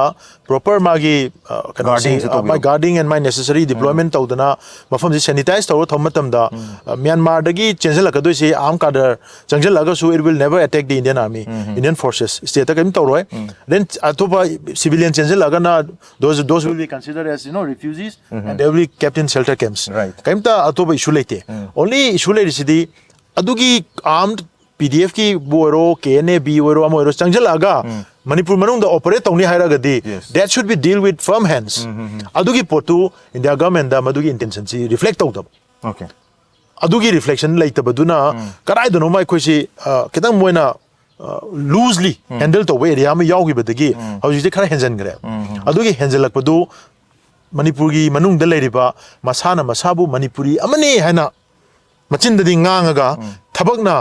proper ꯃꯥꯒꯤ, uh, ꯀꯩꯅꯣꯁꯤ, Guarding ꯁꯨ uh, ꯇꯧꯕꯤꯔꯣ꯫ my guarding and my necessary deployment ꯇꯧꯗꯅ ꯃꯐꯝꯁꯤ sanitize ꯇꯧꯔ ꯊꯝꯕ ꯃꯇꯝꯗ, uh, ꯃ꯭ꯌꯥꯟꯃꯥꯔꯗꯒꯤ ꯆꯦꯟꯁꯤꯜꯂꯛꯀꯗꯣꯏꯁꯤ armed cadre ꯆꯪꯁꯤꯜꯂꯛꯑꯒꯁꯨ it will never attack the Indian Army, Indian forces, state ꯇ ꯀꯔꯤꯝ ꯇꯧꯔꯣꯏ꯫ Then ꯑꯇꯣꯞꯄ civilian ꯆꯦꯟꯁꯤꯜꯂꯛꯑꯒꯅ those, those will be considered as, you know, refugees and they will be kept in shelter camps. Right. ꯀꯔꯤꯝꯇ ꯑꯇꯣꯞꯄ issue ꯂꯩꯇꯦ꯫ Only issue ꯂꯩꯔꯤꯁꯤꯗꯤ ꯑꯗꯨꯒꯤ armed P D F ꯀꯤꯕꯨ ꯑꯣꯏꯔꯣ, K N A ꯕꯤ ꯑꯣꯏꯔꯣ, ꯑꯃ ꯑꯣꯏꯔꯣ, ꯆꯪꯁꯤꯜꯂꯛꯑꯒ ꯃꯅꯤꯄꯨꯔ ꯃꯅꯨꯡꯗ operate ꯇꯧꯅꯤ ꯍꯥꯏꯔꯒꯗꯤ, Yes. that should be deal with firm hands. ꯑꯗꯨꯒꯤ ꯄꯣꯠꯇꯨ India Government ꯗ ꯃꯗꯨꯒꯤ intention ꯁꯤ reflect ꯇꯧꯗꯕ꯫ Okay. ꯑꯗꯨꯒꯤ reflection ꯂꯩꯇꯕꯗꯨꯅ ꯀꯗꯥꯏꯗꯅꯣꯃ ꯑꯩꯈꯣꯏꯁꯤ, ꯑ, ꯈꯤꯇꯪ ꯃꯣꯏꯅ, ꯑ, loosely handle ꯇꯧꯕ area ꯑꯃ ꯌꯥꯎꯈꯤꯕꯗꯒꯤ ꯍꯧꯖꯤꯛꯇꯤ ꯈꯔ ꯍꯦꯟꯖꯤꯟꯈ꯭ꯔꯦ꯫ ꯑꯗꯨꯒꯤ ꯍꯦꯟꯖꯜꯂꯛꯄꯗꯨ ꯃꯅꯤꯄꯨꯔꯒꯤ ꯃꯅꯨꯡꯗ ꯂꯩꯔꯤꯕ ꯃꯁꯥꯅ ꯃꯁꯥꯕꯨ ꯃꯅꯤꯄꯨꯔꯤ ꯑꯃꯅꯤ ꯍꯥꯏꯅ ꯃꯆꯤꯟꯗꯗꯤ ꯉꯥꯡꯉꯒ ꯊꯕꯛꯅ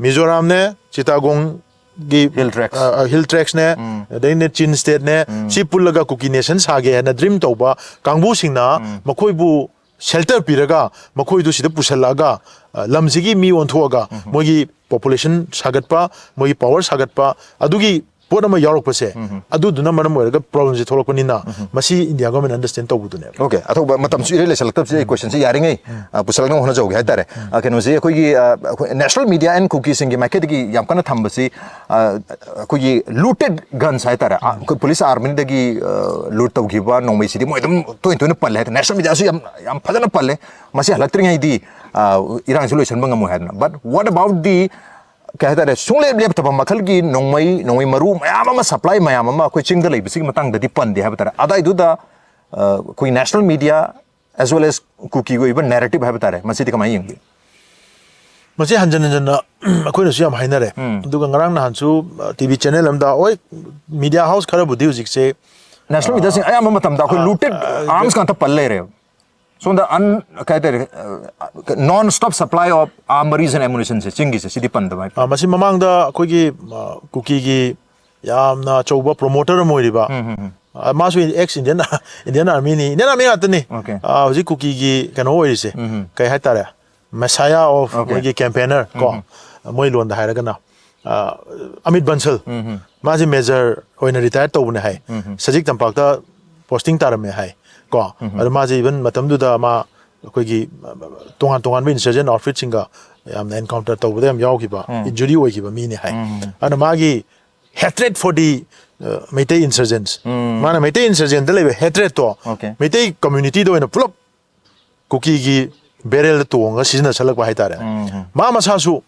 ꯃꯤꯖꯣꯔꯥꯝꯅꯦ, ꯆꯤꯇꯥꯒꯣꯡꯒꯤ, Hill Tracts. ꯑ, ꯑ, Hill Tracts ꯅꯦ, ꯑꯗꯩꯅꯦ Chin State ꯅꯦ, ꯁꯤ ꯄꯨꯜꯂꯒ ꯀꯨꯀꯤ nation ꯁꯥꯒꯦ ꯍꯥꯏꯅ dream ꯇꯧꯕ ꯀꯥꯡꯕꯨꯁꯤꯡꯅ ꯃꯈꯣꯏꯕꯨ shelter ꯄꯤꯔꯒ ꯃꯈꯣꯏꯗꯨ ꯁꯤꯗ ꯄꯨꯁꯜꯂꯛꯑꯒ, ꯑ, ꯂꯝꯁꯤꯒꯤ ꯃꯤ ꯑꯣꯟꯊꯣꯛꯑꯒ ꯃꯣꯏꯒꯤ population ꯁꯥꯒꯠꯄ, ꯃꯣꯏꯒꯤ power ꯁꯥꯒꯠꯄ, ꯑꯗꯨꯒꯤ ꯄꯣꯠ ꯑꯃ ꯌꯥꯎꯔꯛꯄꯁꯦ, ꯑꯗꯨꯗꯨꯅ ꯃꯔꯝ ꯑꯣꯏꯔꯒ problemꯁꯦ ꯊꯣꯛꯂꯛꯄꯅꯤꯅ, ꯃꯁꯤ India government understand ꯇꯧꯕꯗꯨꯅꯦꯕ꯫ ꯑꯣꯀꯦ, ꯑꯊꯧꯕ ꯃꯇꯝꯁꯨ ꯏꯔꯩ ꯂꯩꯁꯜꯂꯛꯇꯕꯁꯤꯗ ꯑꯩ questionꯁꯦ ꯌꯥꯔꯤꯉꯩ, ꯑ, ꯄꯨꯁꯜꯂꯛꯅꯕ ꯍꯣꯠꯅꯖꯍꯧꯒꯦ ꯍꯥꯏꯇꯥꯔꯦ꯫ ꯑ, ꯀꯩꯅꯣꯁꯦ ꯑꯩꯈꯣꯏꯒꯤ, ꯑ, ꯑꯩꯈꯣꯏ national media and ꯀꯨꯀꯤꯁꯤꯡꯒꯤ ꯃꯥꯏꯀꯩꯗꯒꯤ ꯌꯥꯝ ꯀꯟꯅ ꯊꯝꯕꯁꯤ, ꯑ, ꯑꯩꯈꯣꯏꯒꯤ looted guns ꯍꯥꯏꯇꯥꯔꯦ꯫ ꯑ, ꯑꯩꯈꯣꯏ police armyꯗꯒꯤ, ꯑ, loot ꯇꯧꯈꯤꯕ ꯅꯣꯡꯃꯩꯁꯤꯗꯤ ꯃꯣꯏ ꯑꯗꯨꯝ ꯇꯣꯏꯅ ꯇꯣꯏꯅ ꯄꯜꯂꯦ ꯍꯥꯏꯇꯥꯔꯦ꯫ National mediaꯁꯨ ꯌꯥꯝ, ꯌꯥꯝ ꯐꯖꯅ ꯄꯜꯂꯦ꯫ ꯃꯁꯤ ꯍꯜꯂꯛꯇ꯭ꯔꯤꯉꯩꯗꯤ, ꯑ, ꯏꯔꯥꯡꯁꯤ ꯂꯣꯏꯁꯤꯟꯕ ꯉꯝꯃꯣꯏ ꯍꯥꯏꯗꯅ꯫ But what about the, ꯀꯩ ꯍꯥꯏꯇꯥꯔꯦ, ꯁꯨꯡꯂꯦꯞ ꯂꯦꯞꯇꯕ ꯃꯈꯜꯒꯤ ꯅꯣꯡꯃꯩ, ꯅꯣꯡꯃꯩ ꯃꯔꯨ ꯃꯌꯥꯝ ꯑꯃ, supply ꯃꯌꯥꯝ ꯑꯃ ꯑꯩꯈꯣꯏ ꯆꯤꯡꯗ ꯂꯩꯕꯁꯤꯒꯤ ꯃꯇꯥꯡꯗꯗꯤ ꯄꯟꯗꯦ ꯍꯥꯏꯕ ꯇꯥꯔꯦ꯫ ꯑꯗꯥꯏꯗꯨꯗ, ꯑ, ꯑꯩꯈꯣꯏ national media as well as ꯀꯨꯀꯤꯒꯤ ꯑꯣꯏꯕ narrative ꯍꯥꯏꯕ ꯇꯥꯔꯦ, ꯃꯁꯤꯗꯤ ꯀꯃꯥꯏꯅ ꯌꯦꯡꯕꯤ? ꯃꯁꯤ ꯍꯟꯖꯟ ꯍꯟꯖꯟꯅ ꯑꯩꯈꯣꯏꯅꯁꯨ ꯌꯥꯝ ꯍꯥꯏꯅꯔꯦ꯫ ꯑꯗꯨꯒ ꯉꯔꯥꯡ ꯅꯍꯥꯟꯁꯨ, ꯑ, TV channel ꯑꯃꯗ, ꯍꯣꯏ, media house ꯈꯔꯕꯨꯗꯤ ꯍꯧꯖꯤꯛꯁꯦ, National mediaꯁꯤꯡ ꯑꯌꯥꯝꯕ ꯃꯇꯝꯗ ꯑꯩꯈꯣꯏ looted arms ꯉꯥꯛꯇ ꯄꯜ ꯂꯩꯔꯦꯕ꯫ ꯁꯣꯝꯗ un, ꯀꯩ ꯍꯥꯏꯇꯥꯔꯦ, non stop supply of armouries and ammunitionꯁꯦ, ꯆꯤꯡꯒꯤꯁꯦ, ꯁꯤꯗꯤ ꯄꯟꯗꯕ ꯍꯥꯏꯇꯥꯔꯦ꯫ ꯑ, ꯃꯁꯤ ꯃꯃꯥꯡꯗ ꯑꯩꯈꯣꯏꯒꯤ, ꯑ, ꯀꯨꯀꯤꯒꯤ ꯌꯥꯝꯅ ꯑꯆꯧꯕ promoter ꯑꯃ ꯑꯣꯏꯔꯤꯕ, ꯑ, ꯃꯥꯁꯨ ex Indian, Indian Armyꯅꯤ, Indian Army ꯉꯥꯛꯇꯅꯤ꯫ Okay. ꯑ, ꯍꯧꯖꯤꯛ ꯀꯨꯀꯤꯒꯤ ꯀꯩꯅꯣ ꯑꯣꯏꯔꯤꯁꯦ, ꯀꯩ ꯍꯥꯏꯇꯥꯔꯦ, Messiah of Okay. ꯃꯣꯏꯒꯤ campaigner ꯀꯣ, ꯃꯣꯏ ꯂꯣꯟꯗ ꯍꯥꯏꯔꯒꯅ, ꯑ, ꯑꯃꯤꯠ ꯕꯟꯁꯜ, ꯃꯥꯁꯦ major ꯑꯣꯏꯅ retire ꯇꯧꯕꯅꯦ ꯍꯥꯏ, ꯁꯖꯤꯛ ꯇꯝꯄꯥꯛꯇ posting ꯇꯥꯔꯝꯃꯦ ꯍꯥꯏ ꯀꯣ꯫ ꯑꯗꯣ ꯃꯥꯁꯦ even ꯃꯇꯝꯗꯨꯗ ꯃꯥ ꯑꯩꯈꯣꯏꯒꯤ, ꯑ, ꯇꯣꯉꯥꯟ ꯇꯣꯉꯥꯟꯕ insurgent outfitꯁꯤꯡꯒ ꯌꯥꯝꯅ encounter ꯇꯧꯕꯗ ꯌꯥꯝ ꯌꯥꯎꯈꯤꯕ, injury ꯑꯣꯏꯈꯤꯕ ꯃꯤꯅꯦ ꯍꯥꯏ꯫ ꯑꯗꯨꯅ ꯃꯥꯒꯤ hatred for the, ꯑ, ꯃꯩꯇꯩ insurgents, ꯃꯥꯅ ꯃꯩꯇꯩ insurgentꯗ ꯂꯩꯕ hatredꯇꯣ Okay. ꯃꯩꯇꯩ communityꯗ ꯑꯣꯏꯅ ꯄꯨꯂꯞ ꯀꯨꯀꯤꯒꯤ barrelꯗ ꯇꯣꯡꯉꯒ ꯁꯤꯖꯤꯟꯅꯁꯜꯂꯛꯄ ꯍꯥꯏꯇꯥꯔꯦꯅꯦ꯫ ꯃꯥ ꯃꯁꯥꯁꯨ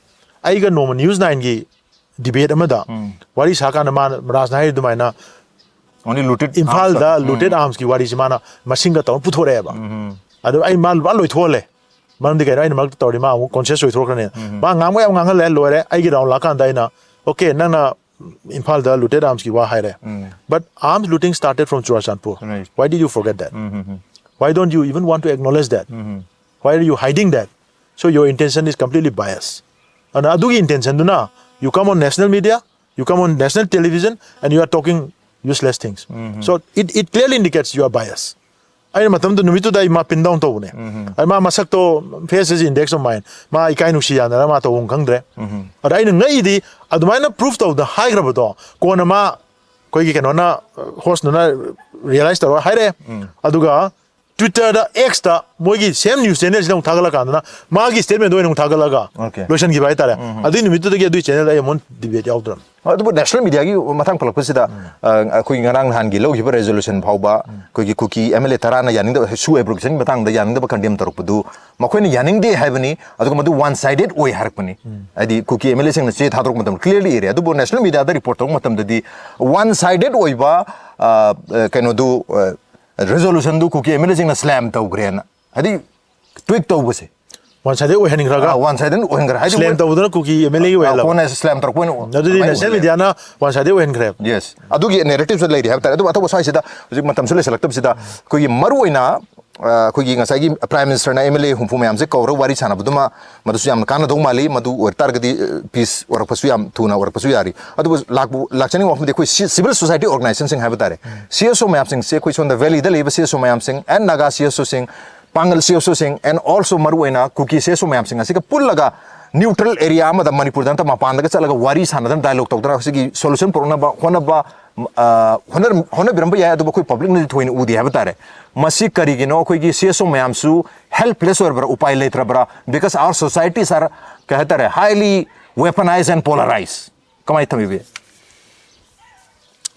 ꯑꯩꯒ ꯅꯣꯡꯃ News Nineꯒꯤ debate ꯑꯃꯗ ꯋꯥꯔꯤ ꯁꯥꯀꯥꯟꯗ ꯃꯥꯅ, ꯔꯥꯖꯅ ꯍꯥꯏꯔꯤ ꯑꯗꯨꯃꯥꯏꯅ, Only looted ꯏꯝꯐꯥꯜꯗ arms. looted armsꯀꯤ ꯋꯥꯔꯤꯁꯤ ꯃꯥꯅ ꯃꯁꯤꯡꯒ ꯇꯧꯔ ꯄꯨꯊꯣꯔꯛꯑꯦꯕ꯫ ꯑꯗꯨ ꯑꯩ ꯃꯥ ꯂꯣꯏ ꯂꯣꯏꯊꯣꯛꯍꯜꯂꯦ꯫ ꯃꯔꯝꯗꯤ ꯀꯩꯅꯣ, ꯑꯩꯅ ꯃꯔꯛꯇ ꯇꯧꯔꯗꯤ ꯃꯥ ꯑꯃꯨꯛ conscious ꯑꯣꯏꯊꯣꯛꯈ꯭ꯔꯅꯤ꯫ ꯃꯥ ꯉꯥꯡꯕ ꯌꯥꯝ ꯉꯥꯡꯍꯜꯂꯦ, ꯂꯣꯏꯔꯦ꯫ ꯑꯩꯒꯤ round ꯂꯥꯛꯀꯥꯟꯗ ꯑꯩꯅ, "Okay, ꯅꯪꯅ ꯏꯝꯐꯥꯜꯗ looted armsꯀꯤ ꯋꯥ ꯍꯥꯏꯔꯦ, but arms looting started from Churachandpur. Right. Why did you forget that? Why don't you even want to acknowledge that? Why are you hiding that? So your intention is completely biased." ꯑꯗꯨꯅ ꯑꯗꯨꯒꯤ intentionꯗꯨꯅ you come on national media, you come on national television and you are talking useless things. So it, it clearly indicates you are biased. ꯑꯩꯅ ꯃꯇꯝꯗꯨ ꯅꯨꯃꯤꯠꯇꯨꯗ ꯑꯩ ꯃꯥ pin down ꯇꯧꯕꯅꯦ꯫ ꯑꯩ ꯃꯥ ꯃꯁꯛꯇꯣ, face is index of mind, ꯃꯥ ꯏꯀꯥꯏ ꯅꯨꯡꯁꯤ ꯌꯥꯅꯔ ꯃꯥ ꯇꯧꯐꯝ ꯈꯪꯗ꯭ꯔꯦ꯫ ꯑꯗ ꯑꯩꯅ ꯉꯛꯏꯗꯤ, ꯑꯗꯨꯃꯥꯏꯅ proof ꯇꯧꯗ ꯍꯥꯏꯈ꯭ꯔꯕꯗꯣ, ꯀꯣꯟꯅ ꯃꯥ ꯑꯩꯈꯣꯏꯒꯤ ꯀꯩꯅꯣꯅ, hostꯅ realize ꯇꯧꯔꯒ ꯍꯥꯏꯔꯛꯑꯦ꯫ ꯑꯗꯨꯒ Twitterꯗ, Xꯇ ꯃꯣꯏꯒꯤ same news channelꯁꯤꯅ ꯑꯃꯨꯛ ꯊꯥꯒꯠꯂꯀꯥꯟꯗꯅ ꯃꯥꯒꯤ statementꯗꯣ ꯑꯣꯏꯅ ꯑꯃꯨꯛ ꯊꯥꯒꯠꯂꯒ Okay. ꯂꯣꯏꯁꯤꯟꯈꯤꯕ ꯍꯥꯏꯇꯥꯔꯦ꯫ ꯑꯗꯨꯒꯤ ꯅꯨꯃꯤꯠꯇꯨꯗꯒꯤ ꯑꯗꯨꯒꯤ channelꯗ ꯑꯩ ꯑꯃꯨꯛ debate ꯌꯥꯎꯗ꯭ꯔꯕꯅꯤ꯫ ꯑꯗꯨꯕꯨ national mediaꯒꯤ ꯃꯇꯥꯡ ꯄꯜꯂꯛꯄꯁꯤꯗ, ꯑ, ꯑꯩꯈꯣꯏꯒꯤ ꯉꯔꯥꯡ ꯅꯍꯥꯟꯒꯤ ꯂꯧꯈꯤꯕ resolution ꯐꯥꯎꯕ ꯑꯩꯈꯣꯏꯒꯤ ꯀꯨꯀꯤ MLA ꯇꯔꯥꯅ ꯌꯥꯅꯤꯡꯗꯕ, ꯁꯨ abrogation ꯃꯇꯥꯡꯗ ꯌꯥꯅꯤꯡꯗꯕ condemn ꯇꯧꯔꯛꯄꯗꯨ ꯃꯈꯣꯏꯅ ꯌꯥꯅꯤꯡꯗꯦ ꯍꯥꯏꯕꯅꯤ, ꯑꯗꯨꯒ ꯃꯗꯨ one sided ꯑꯣꯏ ꯍꯥꯏꯔꯛꯄꯅꯤ꯫ ꯍꯥꯏꯗꯤ ꯀꯨꯀꯤ MLAꯁꯤꯡꯅ ꯆꯦ ꯊꯥꯗꯣꯔꯛꯄ ꯃꯇꯝꯗ clearly ꯏꯔꯦ, ꯑꯗꯨꯕꯨ national mediaꯗ report ꯇꯧꯔꯛꯄ ꯃꯇꯝꯗꯗꯤ one sided ꯑꯣꯏꯕ, ꯑ, ꯑ, ꯀꯩꯅꯣꯗꯨ, ꯑ, resolutionꯗꯨ ꯀꯨꯀꯤ MLAꯁꯤꯡꯅ slam ꯇꯧꯈ꯭ꯔꯦꯅ, ꯍꯥꯏꯗꯤ tweak ꯇꯧꯕꯁꯦ One sided ꯑꯣꯏꯍꯟꯈ꯭ꯔꯒ, one sided ꯑꯣꯏꯍꯟꯈ꯭ꯔꯦ, ꯍꯥꯏꯗꯤ slam ꯇꯧꯗꯅ ꯀꯨꯀꯤ MLAꯒꯤ ꯑꯣꯏꯍꯜꯂꯕ꯫ ꯀꯣꯟꯅ slam ꯇꯧꯔꯛꯄ ꯑꯣꯏꯅ ꯑꯗꯨꯗꯤ national mediaꯅ one sided ꯑꯣꯏꯍꯟꯈ꯭ꯔꯦꯕ꯫ Yes, ꯑꯗꯨꯒꯤ narrativeꯁꯨ ꯂꯩꯔꯤ ꯍꯥꯏꯕ ꯇꯥꯔꯦ꯫ ꯑꯗꯨꯕꯨ ꯑꯇꯣꯞꯄ ꯁ꯭ꯋꯥꯏꯁꯤꯗ ꯍꯧꯖꯤꯛ ꯃꯇꯝꯁꯨ ꯂꯩꯁꯤꯜꯂꯛꯇꯕꯁꯤꯗ ꯑꯩꯈꯣꯏꯒꯤ ꯃꯔꯨ ꯑꯣꯏꯅ, ꯑ, ꯑꯩꯈꯣꯏꯒꯤ ꯉꯁꯥꯏꯒꯤ Prime Ministerꯅ MLA ꯍꯨꯝꯐꯨ ꯃꯌꯥꯝꯁꯦ ꯀꯧꯔꯒ ꯋꯥꯔꯤ ꯁꯥꯟꯅꯕꯗꯨꯃ, ꯃꯗꯨꯁꯨ ꯌꯥꯝꯅ ꯀꯥꯟꯅꯗꯧ ꯃꯥꯜꯂꯤ꯫ ꯃꯗꯨ ꯑꯣꯏꯇꯥꯔꯒꯗꯤ, ꯑ, peace ꯑꯣꯏꯔꯛꯄꯁꯨ ꯌꯥꯝ ꯊꯨꯅ ꯑꯣꯏꯔꯛꯄꯁꯨ ꯌꯥꯔꯤ꯫ ꯑꯗꯨꯕꯨ ꯂꯥꯛꯄ, ꯂꯥꯛꯆꯅꯤꯡꯕ ꯋꯥꯐꯝꯗꯤ ꯑꯩꯈꯣꯏ ꯁꯤ-, civil society organizationꯁꯤꯡ ꯍꯥꯏꯕ ꯇꯥꯔꯦ, CSO ꯃꯌꯥꯝꯁꯤꯡꯁꯦ, ꯑꯩꯈꯣꯏ ꯁꯣꯝꯗ valleyꯗ ꯂꯩꯕ CSO ꯃꯌꯥꯝꯁꯤꯡ and Naga CSOꯁꯤꯡ, ꯄꯥꯡꯒꯜ CSOꯁꯤꯡ and also ꯃꯔꯨ ꯑꯣꯏꯅ ꯀꯨꯀꯤ CSO ꯃꯌꯥꯝꯁꯤꯡ ꯑꯁꯤꯒ ꯄꯨꯜꯂꯒ neutral area ꯑꯃꯗ, ꯃꯅꯤꯄꯨꯔꯗ ꯅꯠꯇ ꯃꯄꯥꯟꯗꯒ ꯆꯠꯂꯒ ꯋꯥꯔꯤ ꯁꯥꯟꯅꯗꯅ, dialogue ꯇꯧꯗꯅ ꯁꯤꯒꯤ solution ꯄꯨꯔꯛꯅꯕ ꯍꯣꯠꯅꯕ, ꯑ, ꯍꯣꯠꯅ-, ꯍꯣꯠꯅꯕꯤꯔꯝꯕ ꯌꯥꯏ꯫ ꯑꯗꯨꯕꯨ ꯑꯩꯈꯣꯏ publicꯅꯗꯤ ꯊꯣꯏꯅ ꯎꯗꯦ ꯍꯥꯏꯕ ꯇꯥꯔꯦ꯫ ꯃꯁꯤ ꯀꯔꯤꯒꯤꯅꯣ? ꯑꯩꯈꯣꯏꯒꯤ CSO ꯃꯌꯥꯝꯁꯨ helpless ꯑꯣꯏꯔꯕ꯭ꯔꯥ, ꯎꯄꯥꯏ ꯂꯩꯇ꯭ꯔꯕ꯭ꯔꯥ? Because our societies are, ꯀꯩ ꯍꯥꯏꯇꯥꯔꯦ, highly weaponized and polarized꯫ ꯀꯃꯥꯏꯅ ꯊꯝꯕꯤꯕ ꯌꯥꯏ?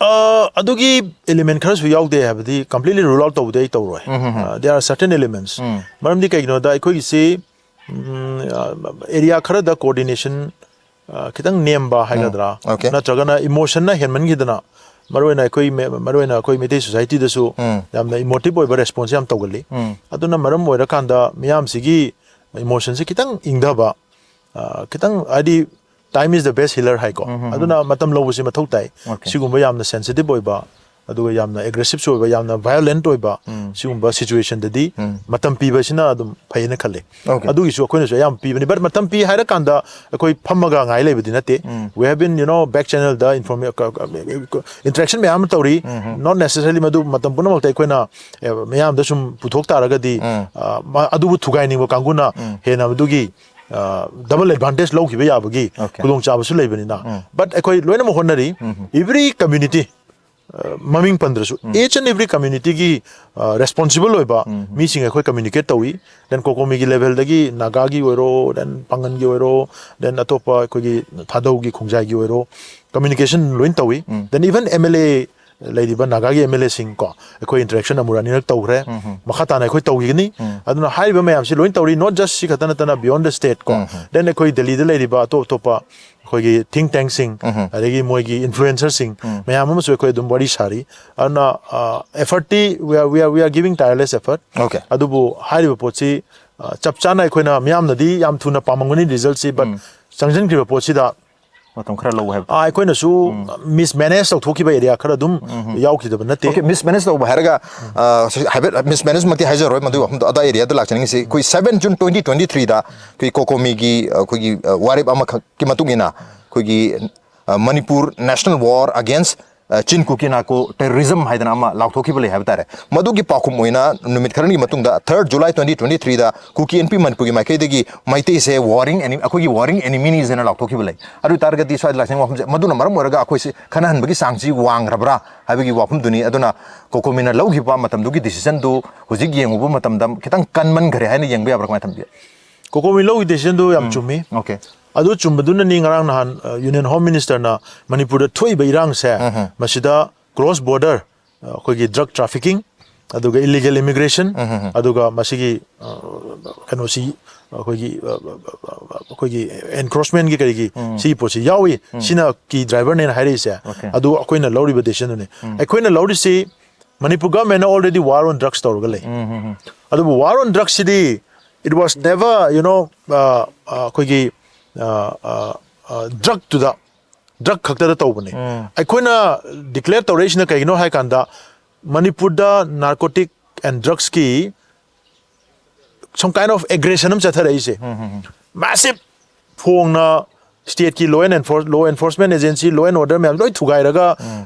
ꯑ, ꯑꯗꯨꯒꯤ element ꯈꯔꯁꯨ ꯌꯥꯎꯗꯦ ꯍꯥꯏꯕꯗꯤ completely rule out ꯇꯧꯕꯗꯤ ꯑꯩ ꯇꯧꯔꯣꯏ꯫ ꯑ, there are certain elements꯫ ꯃꯔꯝꯗꯤ ꯀꯩꯒꯤꯅꯣꯗ ꯑꯩꯈꯣꯏꯒꯤꯁꯤ, ꯎꯝ, ꯑ, area ꯈꯔꯗ coordination, ꯑ, ꯈꯤꯇꯪ ꯅꯦꯝꯕ ꯍꯥꯏꯒꯗ꯭ꯔꯥ, Okay. ꯅꯠꯇ꯭ꯔꯒꯅ emotionꯅ ꯍꯦꯟꯃꯟꯈꯤꯗꯅ, ꯃꯔꯨꯑꯣꯏꯅ ꯑꯩꯈꯣꯏ ꯃꯦ-, ꯃꯔꯨꯑꯣꯏꯅ ꯑꯩꯈꯣꯏ ꯃꯩꯇꯩ societyꯗꯁꯨ ꯌꯥꯝꯅ emotive ꯑꯣꯏꯕ response ꯌꯥꯝ ꯇꯧꯒꯜꯂꯤ꯫ ꯑꯗꯨꯅ ꯃꯔꯝ ꯑꯣꯏꯔꯀꯥꯟꯗ ꯃꯤꯌꯥꯝꯁꯤꯒꯤ emotionꯁꯤ ꯈꯤꯇꯪ ꯏꯪꯊꯕ, ꯑ, ꯈꯤꯇꯪ, ꯍꯥꯏꯗꯤ, time is the best healer ꯍꯥꯏꯀꯣ꯫ ꯑꯗꯨꯅ ꯃꯇꯝ ꯂꯧꯕꯁꯤ ꯃꯊꯧ ꯇꯥꯏ꯫ Okay. ꯁꯤꯒꯨꯝꯕ ꯌꯥꯝꯅ sensitive ꯑꯣꯏꯕ, ꯑꯗꯨꯒ ꯌꯥꯝꯅ ꯑꯦꯒ꯭ꯔꯦꯁꯤꯞꯁꯨ ꯑꯣꯏꯕ, ꯌꯥꯝꯅ ꯚꯥꯏꯑꯣꯂꯦꯟꯠ ꯑꯣꯏꯕ, ꯎꯝ꯫ ꯁꯤꯒꯨꯝꯕ ꯁꯤꯆꯨꯋꯦꯁꯟꯗꯗꯤ ꯎꯝ꯫ ꯃꯇꯝ ꯄꯤꯕꯁꯤꯅ ꯑꯗꯨꯝ ꯐꯩꯌꯦꯅ ꯈꯜꯂꯦ꯫ Okay꯫ ꯑꯗꯨꯒꯤꯁꯨ ꯑꯩꯈꯣꯏꯅꯁꯨ ꯑꯌꯥꯝꯕ ꯄꯤꯕꯅꯤ꯫ But ꯃꯇꯝ ꯄꯤ ꯍꯥꯏꯔꯀꯥꯟꯗ ꯑꯩꯈꯣꯏ ꯐꯝꯃꯒ ꯉꯥꯏ ꯂꯩꯕꯗꯤ ꯅꯠꯇꯦ꯫ ꯎꯝ꯫ We have been, you know, back channelꯗ informa-, ꯀ-, ꯀ-, interaction ꯃꯌꯥꯝ ꯑꯃ ꯇꯧꯔꯤ꯫ ꯎꯝ꯫ Not necessarily ꯃꯗꯨ ꯃꯇꯝ ꯄꯨꯝꯅꯃꯛꯇ ꯑꯩꯈꯣꯏꯅ, ꯑꯦ, ꯃꯌꯥꯝꯗ ꯁꯨꯝ ꯄꯨꯊꯣꯛ ꯇꯥꯔꯒꯗꯤ, ꯎꯝ꯫ ꯑ, ꯃ-, ꯑꯗꯨꯕꯨ ꯊꯨꯒꯥꯏꯅꯤꯡꯕ ꯀꯥꯡꯕꯨꯅ ꯎꯝ꯫ ꯍꯦꯟꯅ ꯃꯗꯨꯒꯤ, ꯑ, double advantage ꯂꯧꯈꯤꯕ ꯌꯥꯕꯒꯤ Okay꯫ ꯈꯨꯗꯣꯡꯆꯥꯕꯁꯨ ꯂꯩꯕꯅꯤꯅ꯫ ꯎꯝ꯫ But ꯑꯩꯈꯣꯏ ꯂꯣꯏꯅꯃꯛ ꯍꯣꯠꯅꯔꯤ꯫ ꯎꯝ꯫ Every community, ꯑ, ꯃꯃꯤꯡ ꯄꯟꯗ꯭ꯔꯁꯨ, ꯎꯝ꯫ Each and every communityꯒꯤ, ꯑ, responsible ꯑꯣꯏꯕ ꯎꯝ꯫ ꯃꯤꯁꯤꯡ ꯑꯩꯈꯣꯏ communicate ꯇꯧꯏ꯫ Then COCOMIꯒꯤ levelꯗꯒꯤ ꯅꯥꯒꯥꯒꯤ ꯑꯣꯏꯔꯣ, then ꯄꯥꯡꯒꯟꯒꯤ ꯑꯣꯏꯔꯣ, then ꯑꯇꯣꯞꯄ ꯑꯩꯈꯣꯏꯒꯤ ꯊꯥꯗꯧꯒꯤ, ꯈꯣꯡꯖꯥꯏꯒꯤ ꯑꯣꯏꯔꯣ, communication ꯂꯣꯏ ꯇꯧꯏ꯫ ꯎꯝ꯫ Then even MLA ꯂꯩꯔꯤꯕ ꯅꯥꯒꯥꯒꯤ MLAꯁꯤꯡ ꯀꯣ, ꯑꯩꯈꯣꯏ interaction ꯑꯃꯨꯔꯛ ꯑꯅꯤꯔꯛ ꯇꯧꯈ꯭ꯔꯦ꯫ ꯎꯝ ꯍꯝ꯫ ꯃꯈꯥ ꯇꯥꯅ ꯑꯩꯈꯣꯏ ꯇꯧꯈꯤꯒꯅꯤ꯫ ꯎꯝ꯫ ꯑꯗꯨꯅ ꯍꯥꯏꯔꯤꯕ ꯃꯌꯥꯝꯁꯤ ꯂꯣꯏ ꯇꯧꯔꯤ, not just ꯁꯤ ꯈꯛꯇ ꯅꯠꯇꯅ beyond the state ꯀꯣ꯫ ꯎꯝ ꯍꯝ꯫ Then ꯑꯩꯈꯣꯏ ꯗꯦꯜꯂꯤꯗ ꯂꯩꯔꯤꯕ ꯑꯇꯣꯞ ꯑꯇꯣꯞꯄ ꯑꯩꯈꯣꯏꯒꯤ think tankꯁꯤꯡ, ꯎꯝ ꯍꯝ꯫ ꯑꯗꯒꯤ ꯃꯣꯏꯒꯤ influencerꯁꯤꯡ ꯎꯝ꯫ ꯃꯌꯥꯝ ꯑꯃꯁꯨ ꯑꯩꯈꯣꯏ ꯑꯗꯨꯝ ꯋꯥꯔꯤ ꯁꯥꯔꯤ꯫ ꯑꯗꯨꯅ, ꯑ, effortꯇꯤ we are, we are, we are giving tireless effort꯫ Okay꯫ ꯑꯗꯨꯕꯨ ꯍꯥꯏꯔꯤꯕ ꯄꯣꯠꯁꯤ, ꯑ, ꯆꯞ ꯆꯥꯅ ꯑꯩꯈꯣꯏꯅ ꯃꯤꯌꯥꯝꯅꯗꯤ ꯌꯥꯝ ꯊꯨꯅ ꯄꯥꯝꯃꯝꯒꯅꯤ resultꯁꯤ, but ꯎꯝ꯫ ꯆꯪꯁꯤꯟꯈ꯭ꯔꯤꯕ ꯄꯣꯠꯁꯤꯗ ꯃꯇꯝ ꯈꯔ ꯂꯧꯕ ꯍꯥꯏꯕ꯫ ꯑ, ꯑꯩꯈꯣꯏꯅꯁꯨ ꯎꯝ꯫ Mismanage ꯇꯧꯊꯣꯛꯈꯤꯕ area ꯈꯔ ꯑꯗꯨꯝ ꯎꯝ ꯍꯝ꯫ ꯌꯥꯎꯈꯤꯗꯕ ꯅꯠꯇꯦ꯫ Okay, mismanage ꯇꯧꯕ ꯍꯥꯏꯔꯒ, ꯑ, ꯁꯤ ꯍꯥꯏꯐꯦꯠ mismanageꯃꯛꯇꯤ ꯍꯥꯏꯖꯔꯣꯏ, ꯃꯗꯨꯒꯤ ꯋꯥꯐꯝꯗꯣ ꯑꯗꯥ areaꯗ ꯂꯥꯛꯆꯅꯤꯡꯉꯤꯁꯤ꯫ ꯑꯩꯈꯣꯏ seven June twenty twenty threeꯗ ꯑꯩꯈꯣꯏ COCOMIꯒꯤ, ꯑ, ꯑꯩꯈꯣꯏꯒꯤ, ꯑ, ꯋꯥꯔꯦꯞ ꯑꯃꯈꯛꯀꯤ ꯃꯇꯨꯡ ꯏꯟꯅ ꯑꯩꯈꯣꯏꯒꯤ, ꯑ, Manipur National War against, ꯑ, Chin Kuki Naga terrorism ꯍꯥꯏꯗꯅ ꯑꯃ ꯂꯥꯎꯊꯣꯛꯈꯤꯕ ꯂꯩ ꯍꯥꯏꯕ ꯇꯥꯔꯦ꯫ ꯃꯗꯨꯒꯤ ꯄꯥꯎꯈꯨꯝ ꯑꯣꯏꯅ ꯅꯨꯃꯤꯠ ꯈꯔꯅꯤꯒꯤ ꯃꯇꯨꯡꯗ, third July twenty twenty threeꯗ Kuki Inpi Manipurꯒꯤ ꯃꯥꯏꯀꯩꯗꯒꯤ ꯃꯩꯇꯩꯁꯦ warring ene-, ꯑꯩꯈꯣꯏꯒꯤ warring enemies ꯍꯥꯏꯅ ꯂꯥꯎꯊꯣꯛꯈꯤꯕ ꯂꯩ꯫ ꯑꯗꯨ ꯑꯣꯏ ꯇꯥꯔꯒꯗꯤ ꯁ꯭ꯋꯥꯏꯗ ꯂꯥꯛꯆꯅꯤꯡꯕ ꯋꯥꯐꯝꯁꯦ, ꯃꯗꯨꯅ ꯃꯔꯝ ꯑꯣꯏꯔꯒ ꯑꯩꯈꯣꯏꯁꯤ ꯈꯟꯅꯍꯟꯕꯒꯤ ꯆꯥꯡꯁꯤ ꯋꯥꯡꯈ꯭ꯔꯕ꯭ꯔꯥ ꯍꯥꯏꯕꯒꯤ ꯋꯥꯐꯝꯗꯨꯅꯤ꯫ ꯑꯗꯨꯅ COCOMIꯅ ꯂꯧꯈꯤꯕ ꯃꯇꯝꯗꯨꯒꯤ decisionꯗꯨ ꯍꯧꯖꯤꯛ ꯌꯦꯡꯉꯨꯕ ꯃꯇꯝꯗ ꯈꯤꯇꯪ ꯀꯟꯃꯟꯈ꯭ꯔꯦ ꯍꯥꯏꯅ ꯌꯦꯡꯕ ꯌꯥꯕ꯭ꯔꯥ, ꯀꯃꯥꯏꯅ ꯊꯝꯕꯤ? COCOMI ꯂꯧꯈꯤ decisionꯗꯨ ꯌꯥꯝ ꯎꯝ꯫ ꯆꯨꯝꯃꯤ꯫ Okay꯫ ꯑꯗꯨ ꯆꯨꯝꯕꯗꯨꯅꯅꯤ ꯉꯔꯥꯡ ꯅꯍꯥꯟ, ꯑ, Union Home Ministerꯅ ꯃꯅꯤꯄꯨꯔꯗ ꯊꯣꯛꯏꯕ ꯏꯔꯥꯡꯁꯦ, ꯎꯝ ꯍꯝ꯫ ꯃꯁꯤꯗ cross border, ꯑ, ꯑꯩꯈꯣꯏꯒꯤ drug trafficking, ꯑꯗꯨꯒ illegal immigration, ꯎꯝ ꯍꯝ ꯍꯝ꯫ ꯑꯗꯨꯒ ꯃꯁꯤꯒꯤ, ꯑ, ꯀꯩꯅꯣꯁꯤ, ꯑꯩꯈꯣꯏꯒꯤ, ꯑ, ꯑ, ꯑ, ꯑ, ꯑꯩꯈꯣꯏꯒꯤ encroachmentꯀꯤ ꯀꯔꯤꯒꯤ ꯎꯝ꯫ ꯁꯤꯒꯤ ꯄꯣꯠꯁꯤ ꯌꯥꯎꯏ, ꯎꯝ꯫ ꯁꯤꯅ key driverꯅꯦꯅ ꯍꯥꯏꯔꯛꯏꯁꯦ꯫ Okay꯫ ꯑꯗꯨ ꯑꯩꯈꯣꯏꯅ ꯂꯧꯔꯤꯕ decisionꯗꯨꯅꯤ꯫ ꯎꯝ꯫ ꯑꯩꯈꯣꯏꯅ ꯂꯧꯔꯤꯁꯤ, Manipur governmentꯅ already war on drugs ꯇꯧꯔꯒ ꯂꯩ꯫ ꯎꯝ ꯍꯝ ꯍꯝ꯫ ꯑꯗꯨꯕꯨ war on drugsꯁꯤꯗꯤ, it was never, you know, ꯑ, ꯑ, ꯑꯩꯈꯣꯏꯒꯤ, ꯑ, ꯑ, ꯑ, drugꯇꯨꯗ ꯗ꯭ꯔꯒ ꯈꯛꯇꯗ ꯇꯧꯕꯅꯤ꯫ ꯑꯩꯈꯣꯏꯅ ꯗꯤꯀ꯭ꯂꯦꯌꯔ ꯇꯧꯔꯛꯏꯁꯤꯅ ꯀꯩꯒꯤꯅꯣ ꯍꯥꯏ ꯀꯥꯟꯗ, ꯃꯅꯤꯄꯨꯔꯗ ꯅꯥꯔꯀꯣꯇꯤꯛ ꯑꯦꯟ ꯗ꯭ꯔꯒꯁꯀꯤ some kind of aggression ꯑꯃ ꯆꯠꯊꯔꯛꯏꯁꯦ꯫ ꯃꯦꯁꯤꯞ ꯐꯣꯡꯅ ꯁ꯭ꯇꯦꯠꯀꯤ law and enforce law enforcement agency, law and order ꯃꯌꯥꯝ ꯂꯣꯏ ꯊꯨꯒꯥꯏꯔꯒ,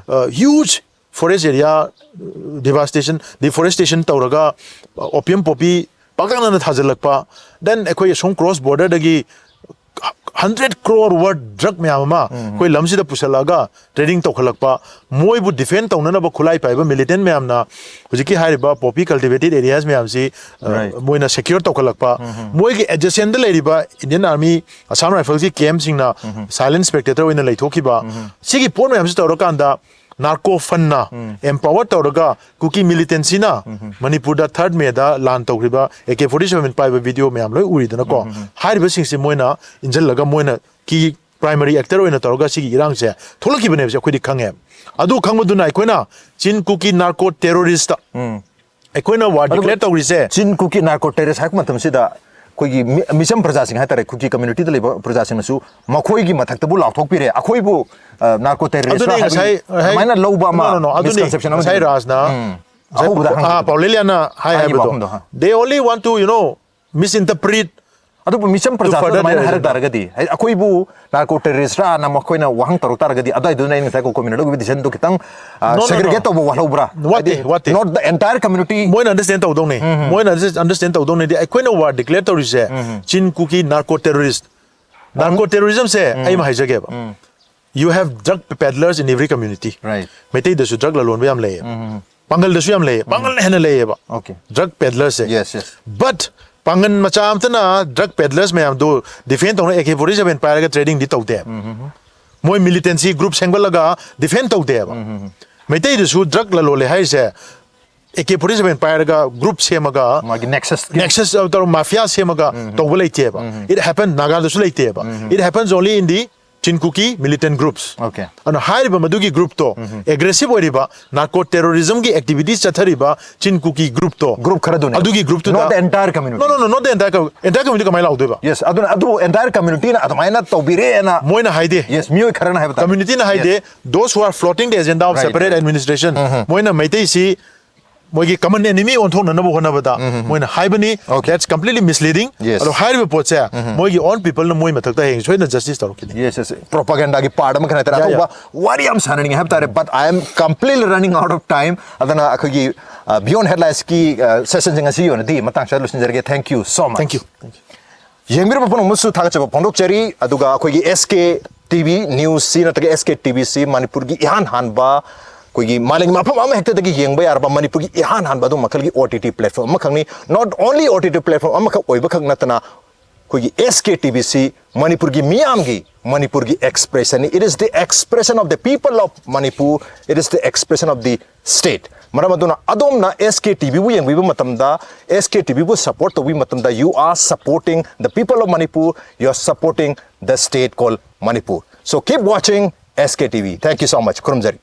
huge forest area devastation, deforestation ꯇꯧꯔꯒ, ꯑꯣꯄꯤꯌꯝ ꯄꯣꯄꯤ ꯄꯥꯛꯇꯛꯅꯅ ꯊꯥꯖꯤꯜꯂꯛꯄ, ꯗꯦꯟ ꯑꯩꯈꯣꯏ ꯑꯁꯣꯝ ꯀ꯭ꯔꯣꯁ ꯕꯣꯔꯗꯔꯗꯒꯤ ꯍꯟꯗ꯭ꯔꯦꯠ ꯀ꯭ꯔꯣꯔ ꯋꯔꯠ ꯗ꯭ꯔꯒ ꯃꯌꯥꯝ ꯑꯃ ꯑꯩꯈꯣꯏ ꯂꯝꯁꯤꯗ ꯄꯨꯁꯜꯂꯛꯑꯒ ꯇ꯭ꯔꯦꯗꯤꯡ ꯇꯧꯈꯠꯂꯛꯄ, ꯃꯣꯏꯕꯨ ꯗꯤꯐꯦꯟ ꯇꯧꯅꯅꯕ ꯈꯨꯠꯂꯥꯏ ꯄꯥꯏꯕ ꯃꯤꯂꯤꯇꯦꯟ ꯃꯌꯥꯝꯅ ꯍꯧꯖꯤꯛꯀꯤ ꯍꯥꯏꯔꯤꯕ ꯄꯣꯄꯤ ꯀꯜꯇꯤꯚꯦꯇꯦꯠ ꯑꯦꯔꯤꯌꯥꯁ ꯃꯌꯥꯝꯁꯤ, ꯑ, Right. ꯃꯣꯏꯅ ꯁꯦꯀ꯭ꯌꯣꯔ ꯇꯧꯈꯠꯂꯛꯄ, ꯃꯣꯏꯒꯤ ꯑꯦꯗꯖꯦꯁꯦꯟꯗ ꯂꯩꯔꯤꯕ ꯏꯟꯗꯤꯌꯟ ꯑꯥꯔꯃꯤ, ꯑꯁꯥꯝ ꯔꯥꯏꯐꯜꯁꯀꯤ ꯀꯦꯝꯞꯁꯤꯡꯅ ꯁꯥꯏꯂꯦꯟ ꯁ꯭ꯄꯦꯛꯇꯦꯇꯔ ꯑꯣꯏꯅ ꯂꯩꯊꯣꯛꯈꯤꯕ, ꯁꯤꯒꯤ ꯄꯣꯠ ꯃꯌꯥꯝꯁꯤ ꯇꯧꯔꯀꯥꯟꯗ ꯅꯥꯔꯀꯣ ꯐꯟꯅ ꯑꯦꯝꯄꯥꯋꯔ ꯇꯧꯔꯒ ꯀꯨꯀꯤ ꯃꯤꯂꯤꯇꯦꯟꯁꯤꯅ ꯃꯅꯤꯄꯨꯔꯗ ꯊꯥꯔꯠ ꯃꯦꯗ ꯂꯥꯟ ꯇꯧꯈ꯭ꯔꯤꯕ ꯑꯦ ꯀꯦ ꯐꯣꯔꯇꯤ ꯁꯚꯦꯟ ꯄꯥꯏꯕ ꯚꯤꯗꯤꯑꯣ ꯃꯌꯥꯝ ꯂꯣꯏ ꯎꯔꯤꯗꯅꯀꯣ꯫ ꯍꯥꯏꯔꯤꯕꯁꯤꯡꯁꯤ ꯃꯣꯏꯅ ꯏꯟꯁꯤꯜꯂꯒ ꯃꯣꯏꯅ ꯀꯤ ꯄ꯭ꯔꯥꯏꯃꯔꯤ ꯑꯦꯛꯇꯔ ꯑꯣꯏꯅ ꯇꯧꯔꯒ ꯁꯤꯒꯤ ꯏꯔꯥꯡꯁꯦ ꯊꯣꯛꯂꯛꯈꯤꯕꯅꯦꯕꯁꯦ ꯑꯩꯈꯣꯏꯗꯤ ꯈꯪꯉꯦ꯫ ꯑꯗꯨ ꯈꯪꯕꯗꯨꯅ ꯑꯩꯈꯣꯏꯅ ꯆꯤꯟ ꯀꯨꯀꯤ ꯅꯥꯔꯀꯣ ꯇꯦꯔꯣꯔꯤꯁꯇ ꯑꯩꯈꯣꯏꯅ ꯋꯥꯔ ꯑꯗꯨꯕꯨ ꯗꯤꯀ꯭ꯂꯦꯌꯔ ꯇꯧꯔꯤꯁꯦ꯫ ꯆꯤꯟ ꯀꯨꯀꯤ ꯅꯥꯔꯀꯣ ꯇꯦꯔꯣꯔꯤꯁ ꯍꯥꯏꯔꯛꯄ ꯃꯇꯝꯁꯤꯗ ꯑꯩꯈꯣꯏꯒꯤ ꯃꯤ-, ꯃꯤꯆꯝ ꯄ꯭ꯔꯖꯥꯁꯤꯡ ꯍꯥꯏꯇꯥꯔꯦ, ꯀꯨꯀꯤ ꯀꯝꯃ꯭ꯌꯨꯅꯤꯇꯤꯗ ꯂꯩꯕ ꯄ꯭ꯔꯖꯥꯁꯤꯡꯅꯁꯨ ꯃꯈꯣꯏꯒꯤ ꯃꯊꯛꯇꯕꯨ ꯂꯥꯎꯊꯣꯛꯄꯤꯔꯦ꯫ ꯑꯩꯈꯣꯏꯕꯨ, ꯑ, ꯅꯥꯔꯀꯣ ꯇꯦꯔꯣꯔꯤꯁ ꯑꯗꯨꯅꯦ ꯍꯥꯏꯕꯒꯤ ꯉꯁꯥꯏ, ꯉꯁꯥꯏ, ꯑꯗꯨꯃꯥꯏꯅ ꯂꯧꯕ ꯑꯃ no, no, no, ꯑꯗꯨꯅꯦ misconception ꯑꯃ ꯉꯁꯥꯏ ꯂꯩꯕ꯫ ꯔꯥꯖꯅ ꯎꯝ꯫ ꯉꯁꯥꯏ ꯑꯍꯧꯕꯗ ꯄꯥꯎ-, ꯍꯪꯈꯤꯕꯗꯣ꯫ ꯑꯥ, ꯄꯥꯎꯂꯦꯂꯤꯌꯥꯅ ꯍꯥꯏ ꯍꯥꯏꯈꯤꯕ ꯍꯥꯏꯕꯗꯣ꯫ ꯋꯥꯐꯝꯗꯣ, ꯍꯥ꯫ They only want to, you know, misinterpret ꯑꯗꯨꯕꯨ ꯃꯤꯆꯝ ꯄ꯭ꯔꯖꯥꯁꯨ further ꯑꯗꯨꯃꯥꯏꯅ terrorism. ꯍꯥꯏꯔꯛ ꯇꯥꯔꯒꯗꯤ, ꯍꯥꯏꯗꯤ ꯑꯩꯈꯣꯏꯕꯨ ꯅꯥꯔꯀꯣ ꯇꯦꯔꯣꯔꯤꯁ꯭ꯠꯔꯥꯅ ꯃꯈꯣꯏꯅ ꯋꯥꯍꯪ ꯇꯧꯔꯛ ꯇꯥꯔꯒꯗꯤ, ꯑꯗꯨꯋꯥꯏꯗꯨꯅ ꯑꯩꯅ ꯉꯁꯥꯏ ꯀꯣ-, ꯀꯣꯃꯤꯅ ꯂꯧꯈꯤꯕ decision ꯗꯨ ꯈꯤꯇꯪ, ꯑ, No, no, segregate no. ꯇꯧꯕ ꯋꯥꯠꯍꯧꯕ꯭ꯔꯥ? ꯋꯥꯠꯇꯦ, ꯍꯥꯏꯗꯤ ꯋꯥꯠꯇꯦ꯫ Not the entire community. ꯃꯣꯏꯅ understand ꯇꯧꯗꯧꯅꯦ꯫ ꯎꯝ, ꯎꯝ. ꯃꯣꯏꯅ understand, understand ꯇꯧꯗꯧꯅꯦꯗꯤ ꯑꯩꯈꯣꯏꯅ war declare ꯇꯧꯔꯤꯁꯦ, ꯎꯝ, ꯎꯝ. Chin Kuki narco terrorist. Narco ꯇꯦꯔꯣꯔꯤꯖꯝꯁꯦ ꯎꯝ. ꯑꯩ ꯑꯃ ꯍꯥꯏꯖꯒꯦꯕ꯫ Um. You have drug peddlers in every community. Right. ꯃꯩꯇꯩꯗꯁꯨ ꯗ꯭ꯔꯒ ꯂꯂꯣꯟꯕ ꯌꯥꯝ ꯂꯩꯌꯦꯕ꯫ ꯎꯝ, ꯎꯝ. ꯄꯥꯡꯒꯜꯗꯁꯨ ꯌꯥꯝ ꯂꯩꯌꯦ, ꯄꯥꯡꯒꯜꯅ ꯍꯦꯟꯅ ꯂꯩꯌꯦꯕ꯫ Okay. ꯗ꯭ꯔꯒ ꯄꯦꯗꯂꯔꯁꯦ꯫ Yes, yes. But ꯄꯥꯡꯒꯜ ꯃꯆꯥ ꯑꯃꯇꯅ ꯗ꯭ꯔꯒ ꯄꯦꯗꯂꯔꯁ ꯃꯌꯥꯝꯗꯨ ꯗꯤꯐꯦꯟ ꯇꯧꯅ ꯑꯦ ꯀꯦ ꯐꯣꯔꯇꯤ ꯁꯚꯦꯟ ꯄꯥꯏꯔꯒ ꯇ꯭ꯔꯦꯗꯤꯡꯗꯤ ꯇꯧꯗꯦ꯫ ꯎꯝ, ꯎꯝ, ꯎꯝ. ꯃꯣꯏ ꯃꯤꯂꯤꯇꯦꯟꯁꯤ ꯒ꯭ꯔꯨꯞ ꯁꯦꯝꯒꯠꯂꯒ ꯗꯤꯐꯦꯟ ꯇꯧꯗꯦꯕ꯫ ꯎꯝ, ꯎꯝ, ꯎꯝ. ꯃꯩꯇꯩꯗꯁꯨ ꯗ꯭ꯔꯒ ꯂꯂꯣꯜꯂꯦ ꯍꯥꯏꯔꯤꯁꯦ ꯑꯦ ꯀꯦ ꯐꯣꯔꯇꯤ ꯁꯚꯦꯟ ꯄꯥꯏꯔꯒ ꯒ꯭ꯔꯨꯞ ꯁꯦꯝꯃꯒ ꯃꯥꯒꯤ nexus. Nexus ꯇꯧꯔ ꯃꯥꯐꯤꯌꯥ ꯁꯦꯝꯃꯒ ꯎꯝ, ꯎꯝ. ꯇꯧꯕ ꯂꯩꯇꯦꯕ꯫ ꯎꯝ, ꯎꯝ. It happen ꯅꯥꯒꯥꯗꯁꯨ ꯂꯩꯇꯦꯕ꯫ ꯎꯝ, ꯎꯝ. It happens only in the Chin Kuki militant groups. Okay. ꯑꯗꯨꯅ ꯍꯥꯏꯔꯤꯕ ꯃꯗꯨꯒꯤ group ꯇꯣ, aggressive ꯑꯣꯏꯔꯤꯕ narco terrorism ꯒꯤ activities ꯆꯠꯊꯔꯤꯕ Chin Kuki group ꯇꯣ, Group ꯈꯔꯗꯨꯅꯦ꯫ ꯑꯗꯨꯒꯤ group ꯇꯨꯗ, Not the entire community. No, no, no, not the entire community. Entire community ꯀꯃꯥꯏꯅ ꯂꯥꯎꯗꯣꯏꯕ? Yes, ꯑꯗꯨꯅ ꯑꯗꯨ entire community ꯅ ꯑꯗꯨꯃꯥꯏꯅ ꯇꯧꯕꯤꯔꯦꯅ ꯃꯣꯏꯅ ꯍꯥꯏꯗꯦ. Yes, ꯃꯤꯑꯣꯏ ꯈꯔꯅ ꯍꯥꯏꯕ ꯇꯥꯔꯦ. Community ꯅ ꯍꯥꯏꯗꯦ. Those who are floating the agenda of Right, separate right. administration, ꯃꯣꯏꯅ ꯃꯩꯇꯩꯁꯤ ꯃꯣꯏꯒꯤ common enemy ꯑꯣꯟꯊꯣꯛꯅꯅꯕ ꯍꯣꯠꯅꯕꯗ ꯃꯣꯏꯅ ꯍꯥꯏꯕꯅꯤ. Okay. That's completely misleading. Yes. ꯑꯗꯣ ꯍꯥꯏꯔꯤꯕ ꯄꯣꯠꯁꯦ ꯃꯣꯏꯒꯤ own people ꯅ ꯃꯣꯏ ꯃꯊꯛꯇ ꯍꯌꯦꯡ ꯁꯣꯏꯗꯅ justice ꯇꯧꯔꯛꯈꯤꯅꯤ. Yes, yes. Propaganda ꯒꯤ part ꯑꯃꯈꯛ ꯅꯠꯇꯅ Yeah, ꯑꯇꯣꯞꯄ ꯋꯥꯔꯤ ꯌꯥꯝ ꯁꯥꯟꯅꯅꯤꯡꯉꯦ ꯍꯥꯏꯕ ꯇꯥꯔꯦ, but I am completely running out of time. ꯑꯗꯨꯅ ꯑꯩꯈꯣꯏꯒꯤ uh, Beyond Headlines ꯀꯤ uh, session ꯁꯤꯡ ꯑꯁꯤ ꯑꯣꯏꯅꯗꯤ ꯃꯇꯥꯡ ꯁ꯭ꯋꯥꯏꯗ ꯂꯣꯏꯁꯤꯟꯖꯔꯒꯦ. Thank you so much. Thank you. ꯌꯦꯡꯕꯤꯔꯕ ꯄꯨꯝꯅꯃꯛꯁꯨ ꯊꯥꯒꯠꯆꯕ ꯐꯣꯡꯗꯣꯛꯆꯔꯤ꯫ ꯑꯗꯨꯒ ꯑꯩꯈꯣꯏꯒꯤ S K T V news ꯁꯤ ꯅꯠꯇ꯭ꯔꯒ S K T V ꯁꯤ ꯃꯅꯤꯄꯨꯔꯒꯤ ꯏꯍꯥꯟ ꯍꯥꯟꯕ ꯑꯩꯈꯣꯏꯒꯤ ꯃꯥꯂꯦꯝꯒꯤ ꯃꯐꯝ ꯑꯃ ꯍꯦꯛꯇꯗꯒꯤ ꯌꯦꯡꯕ ꯌꯥꯔꯕ ꯃꯅꯤꯄꯨꯔꯒꯤ ꯏꯍꯥꯟ ꯍꯥꯟꯕ ꯑꯗꯨ ꯃꯈꯜꯒꯤ O T T platform ꯑꯃꯈꯛꯅꯤ꯫ Not only O T T platform ꯑꯃꯈꯛ ꯑꯣꯏꯕꯈꯛ ꯅꯠꯇꯅ ꯑꯩꯈꯣꯏꯒꯤ S K T V ꯁꯤ ꯃꯅꯤꯄꯨꯔꯒꯤ ꯃꯤꯌꯥꯝꯒꯤ, ꯃꯅꯤꯄꯨꯔꯒꯤ expression ꯅꯤ꯫ It is the expression of the people of Manipur. It is the expression of the state. ꯃꯔꯝ ꯑꯗꯨꯅ ꯑꯗꯣꯝꯅ S K T V ꯕꯨ ꯌꯦꯡꯕꯤꯕ ꯃꯇꯝꯗ, S K T V ꯕꯨ support ꯇꯧꯕꯤꯕ ꯃꯇꯝꯗ, you are supporting the people of Manipur, you are supporting the state called Manipur. So keep watching S K T V. Thank you so much. ꯈꯨꯔꯨꯝꯖꯔꯤ꯫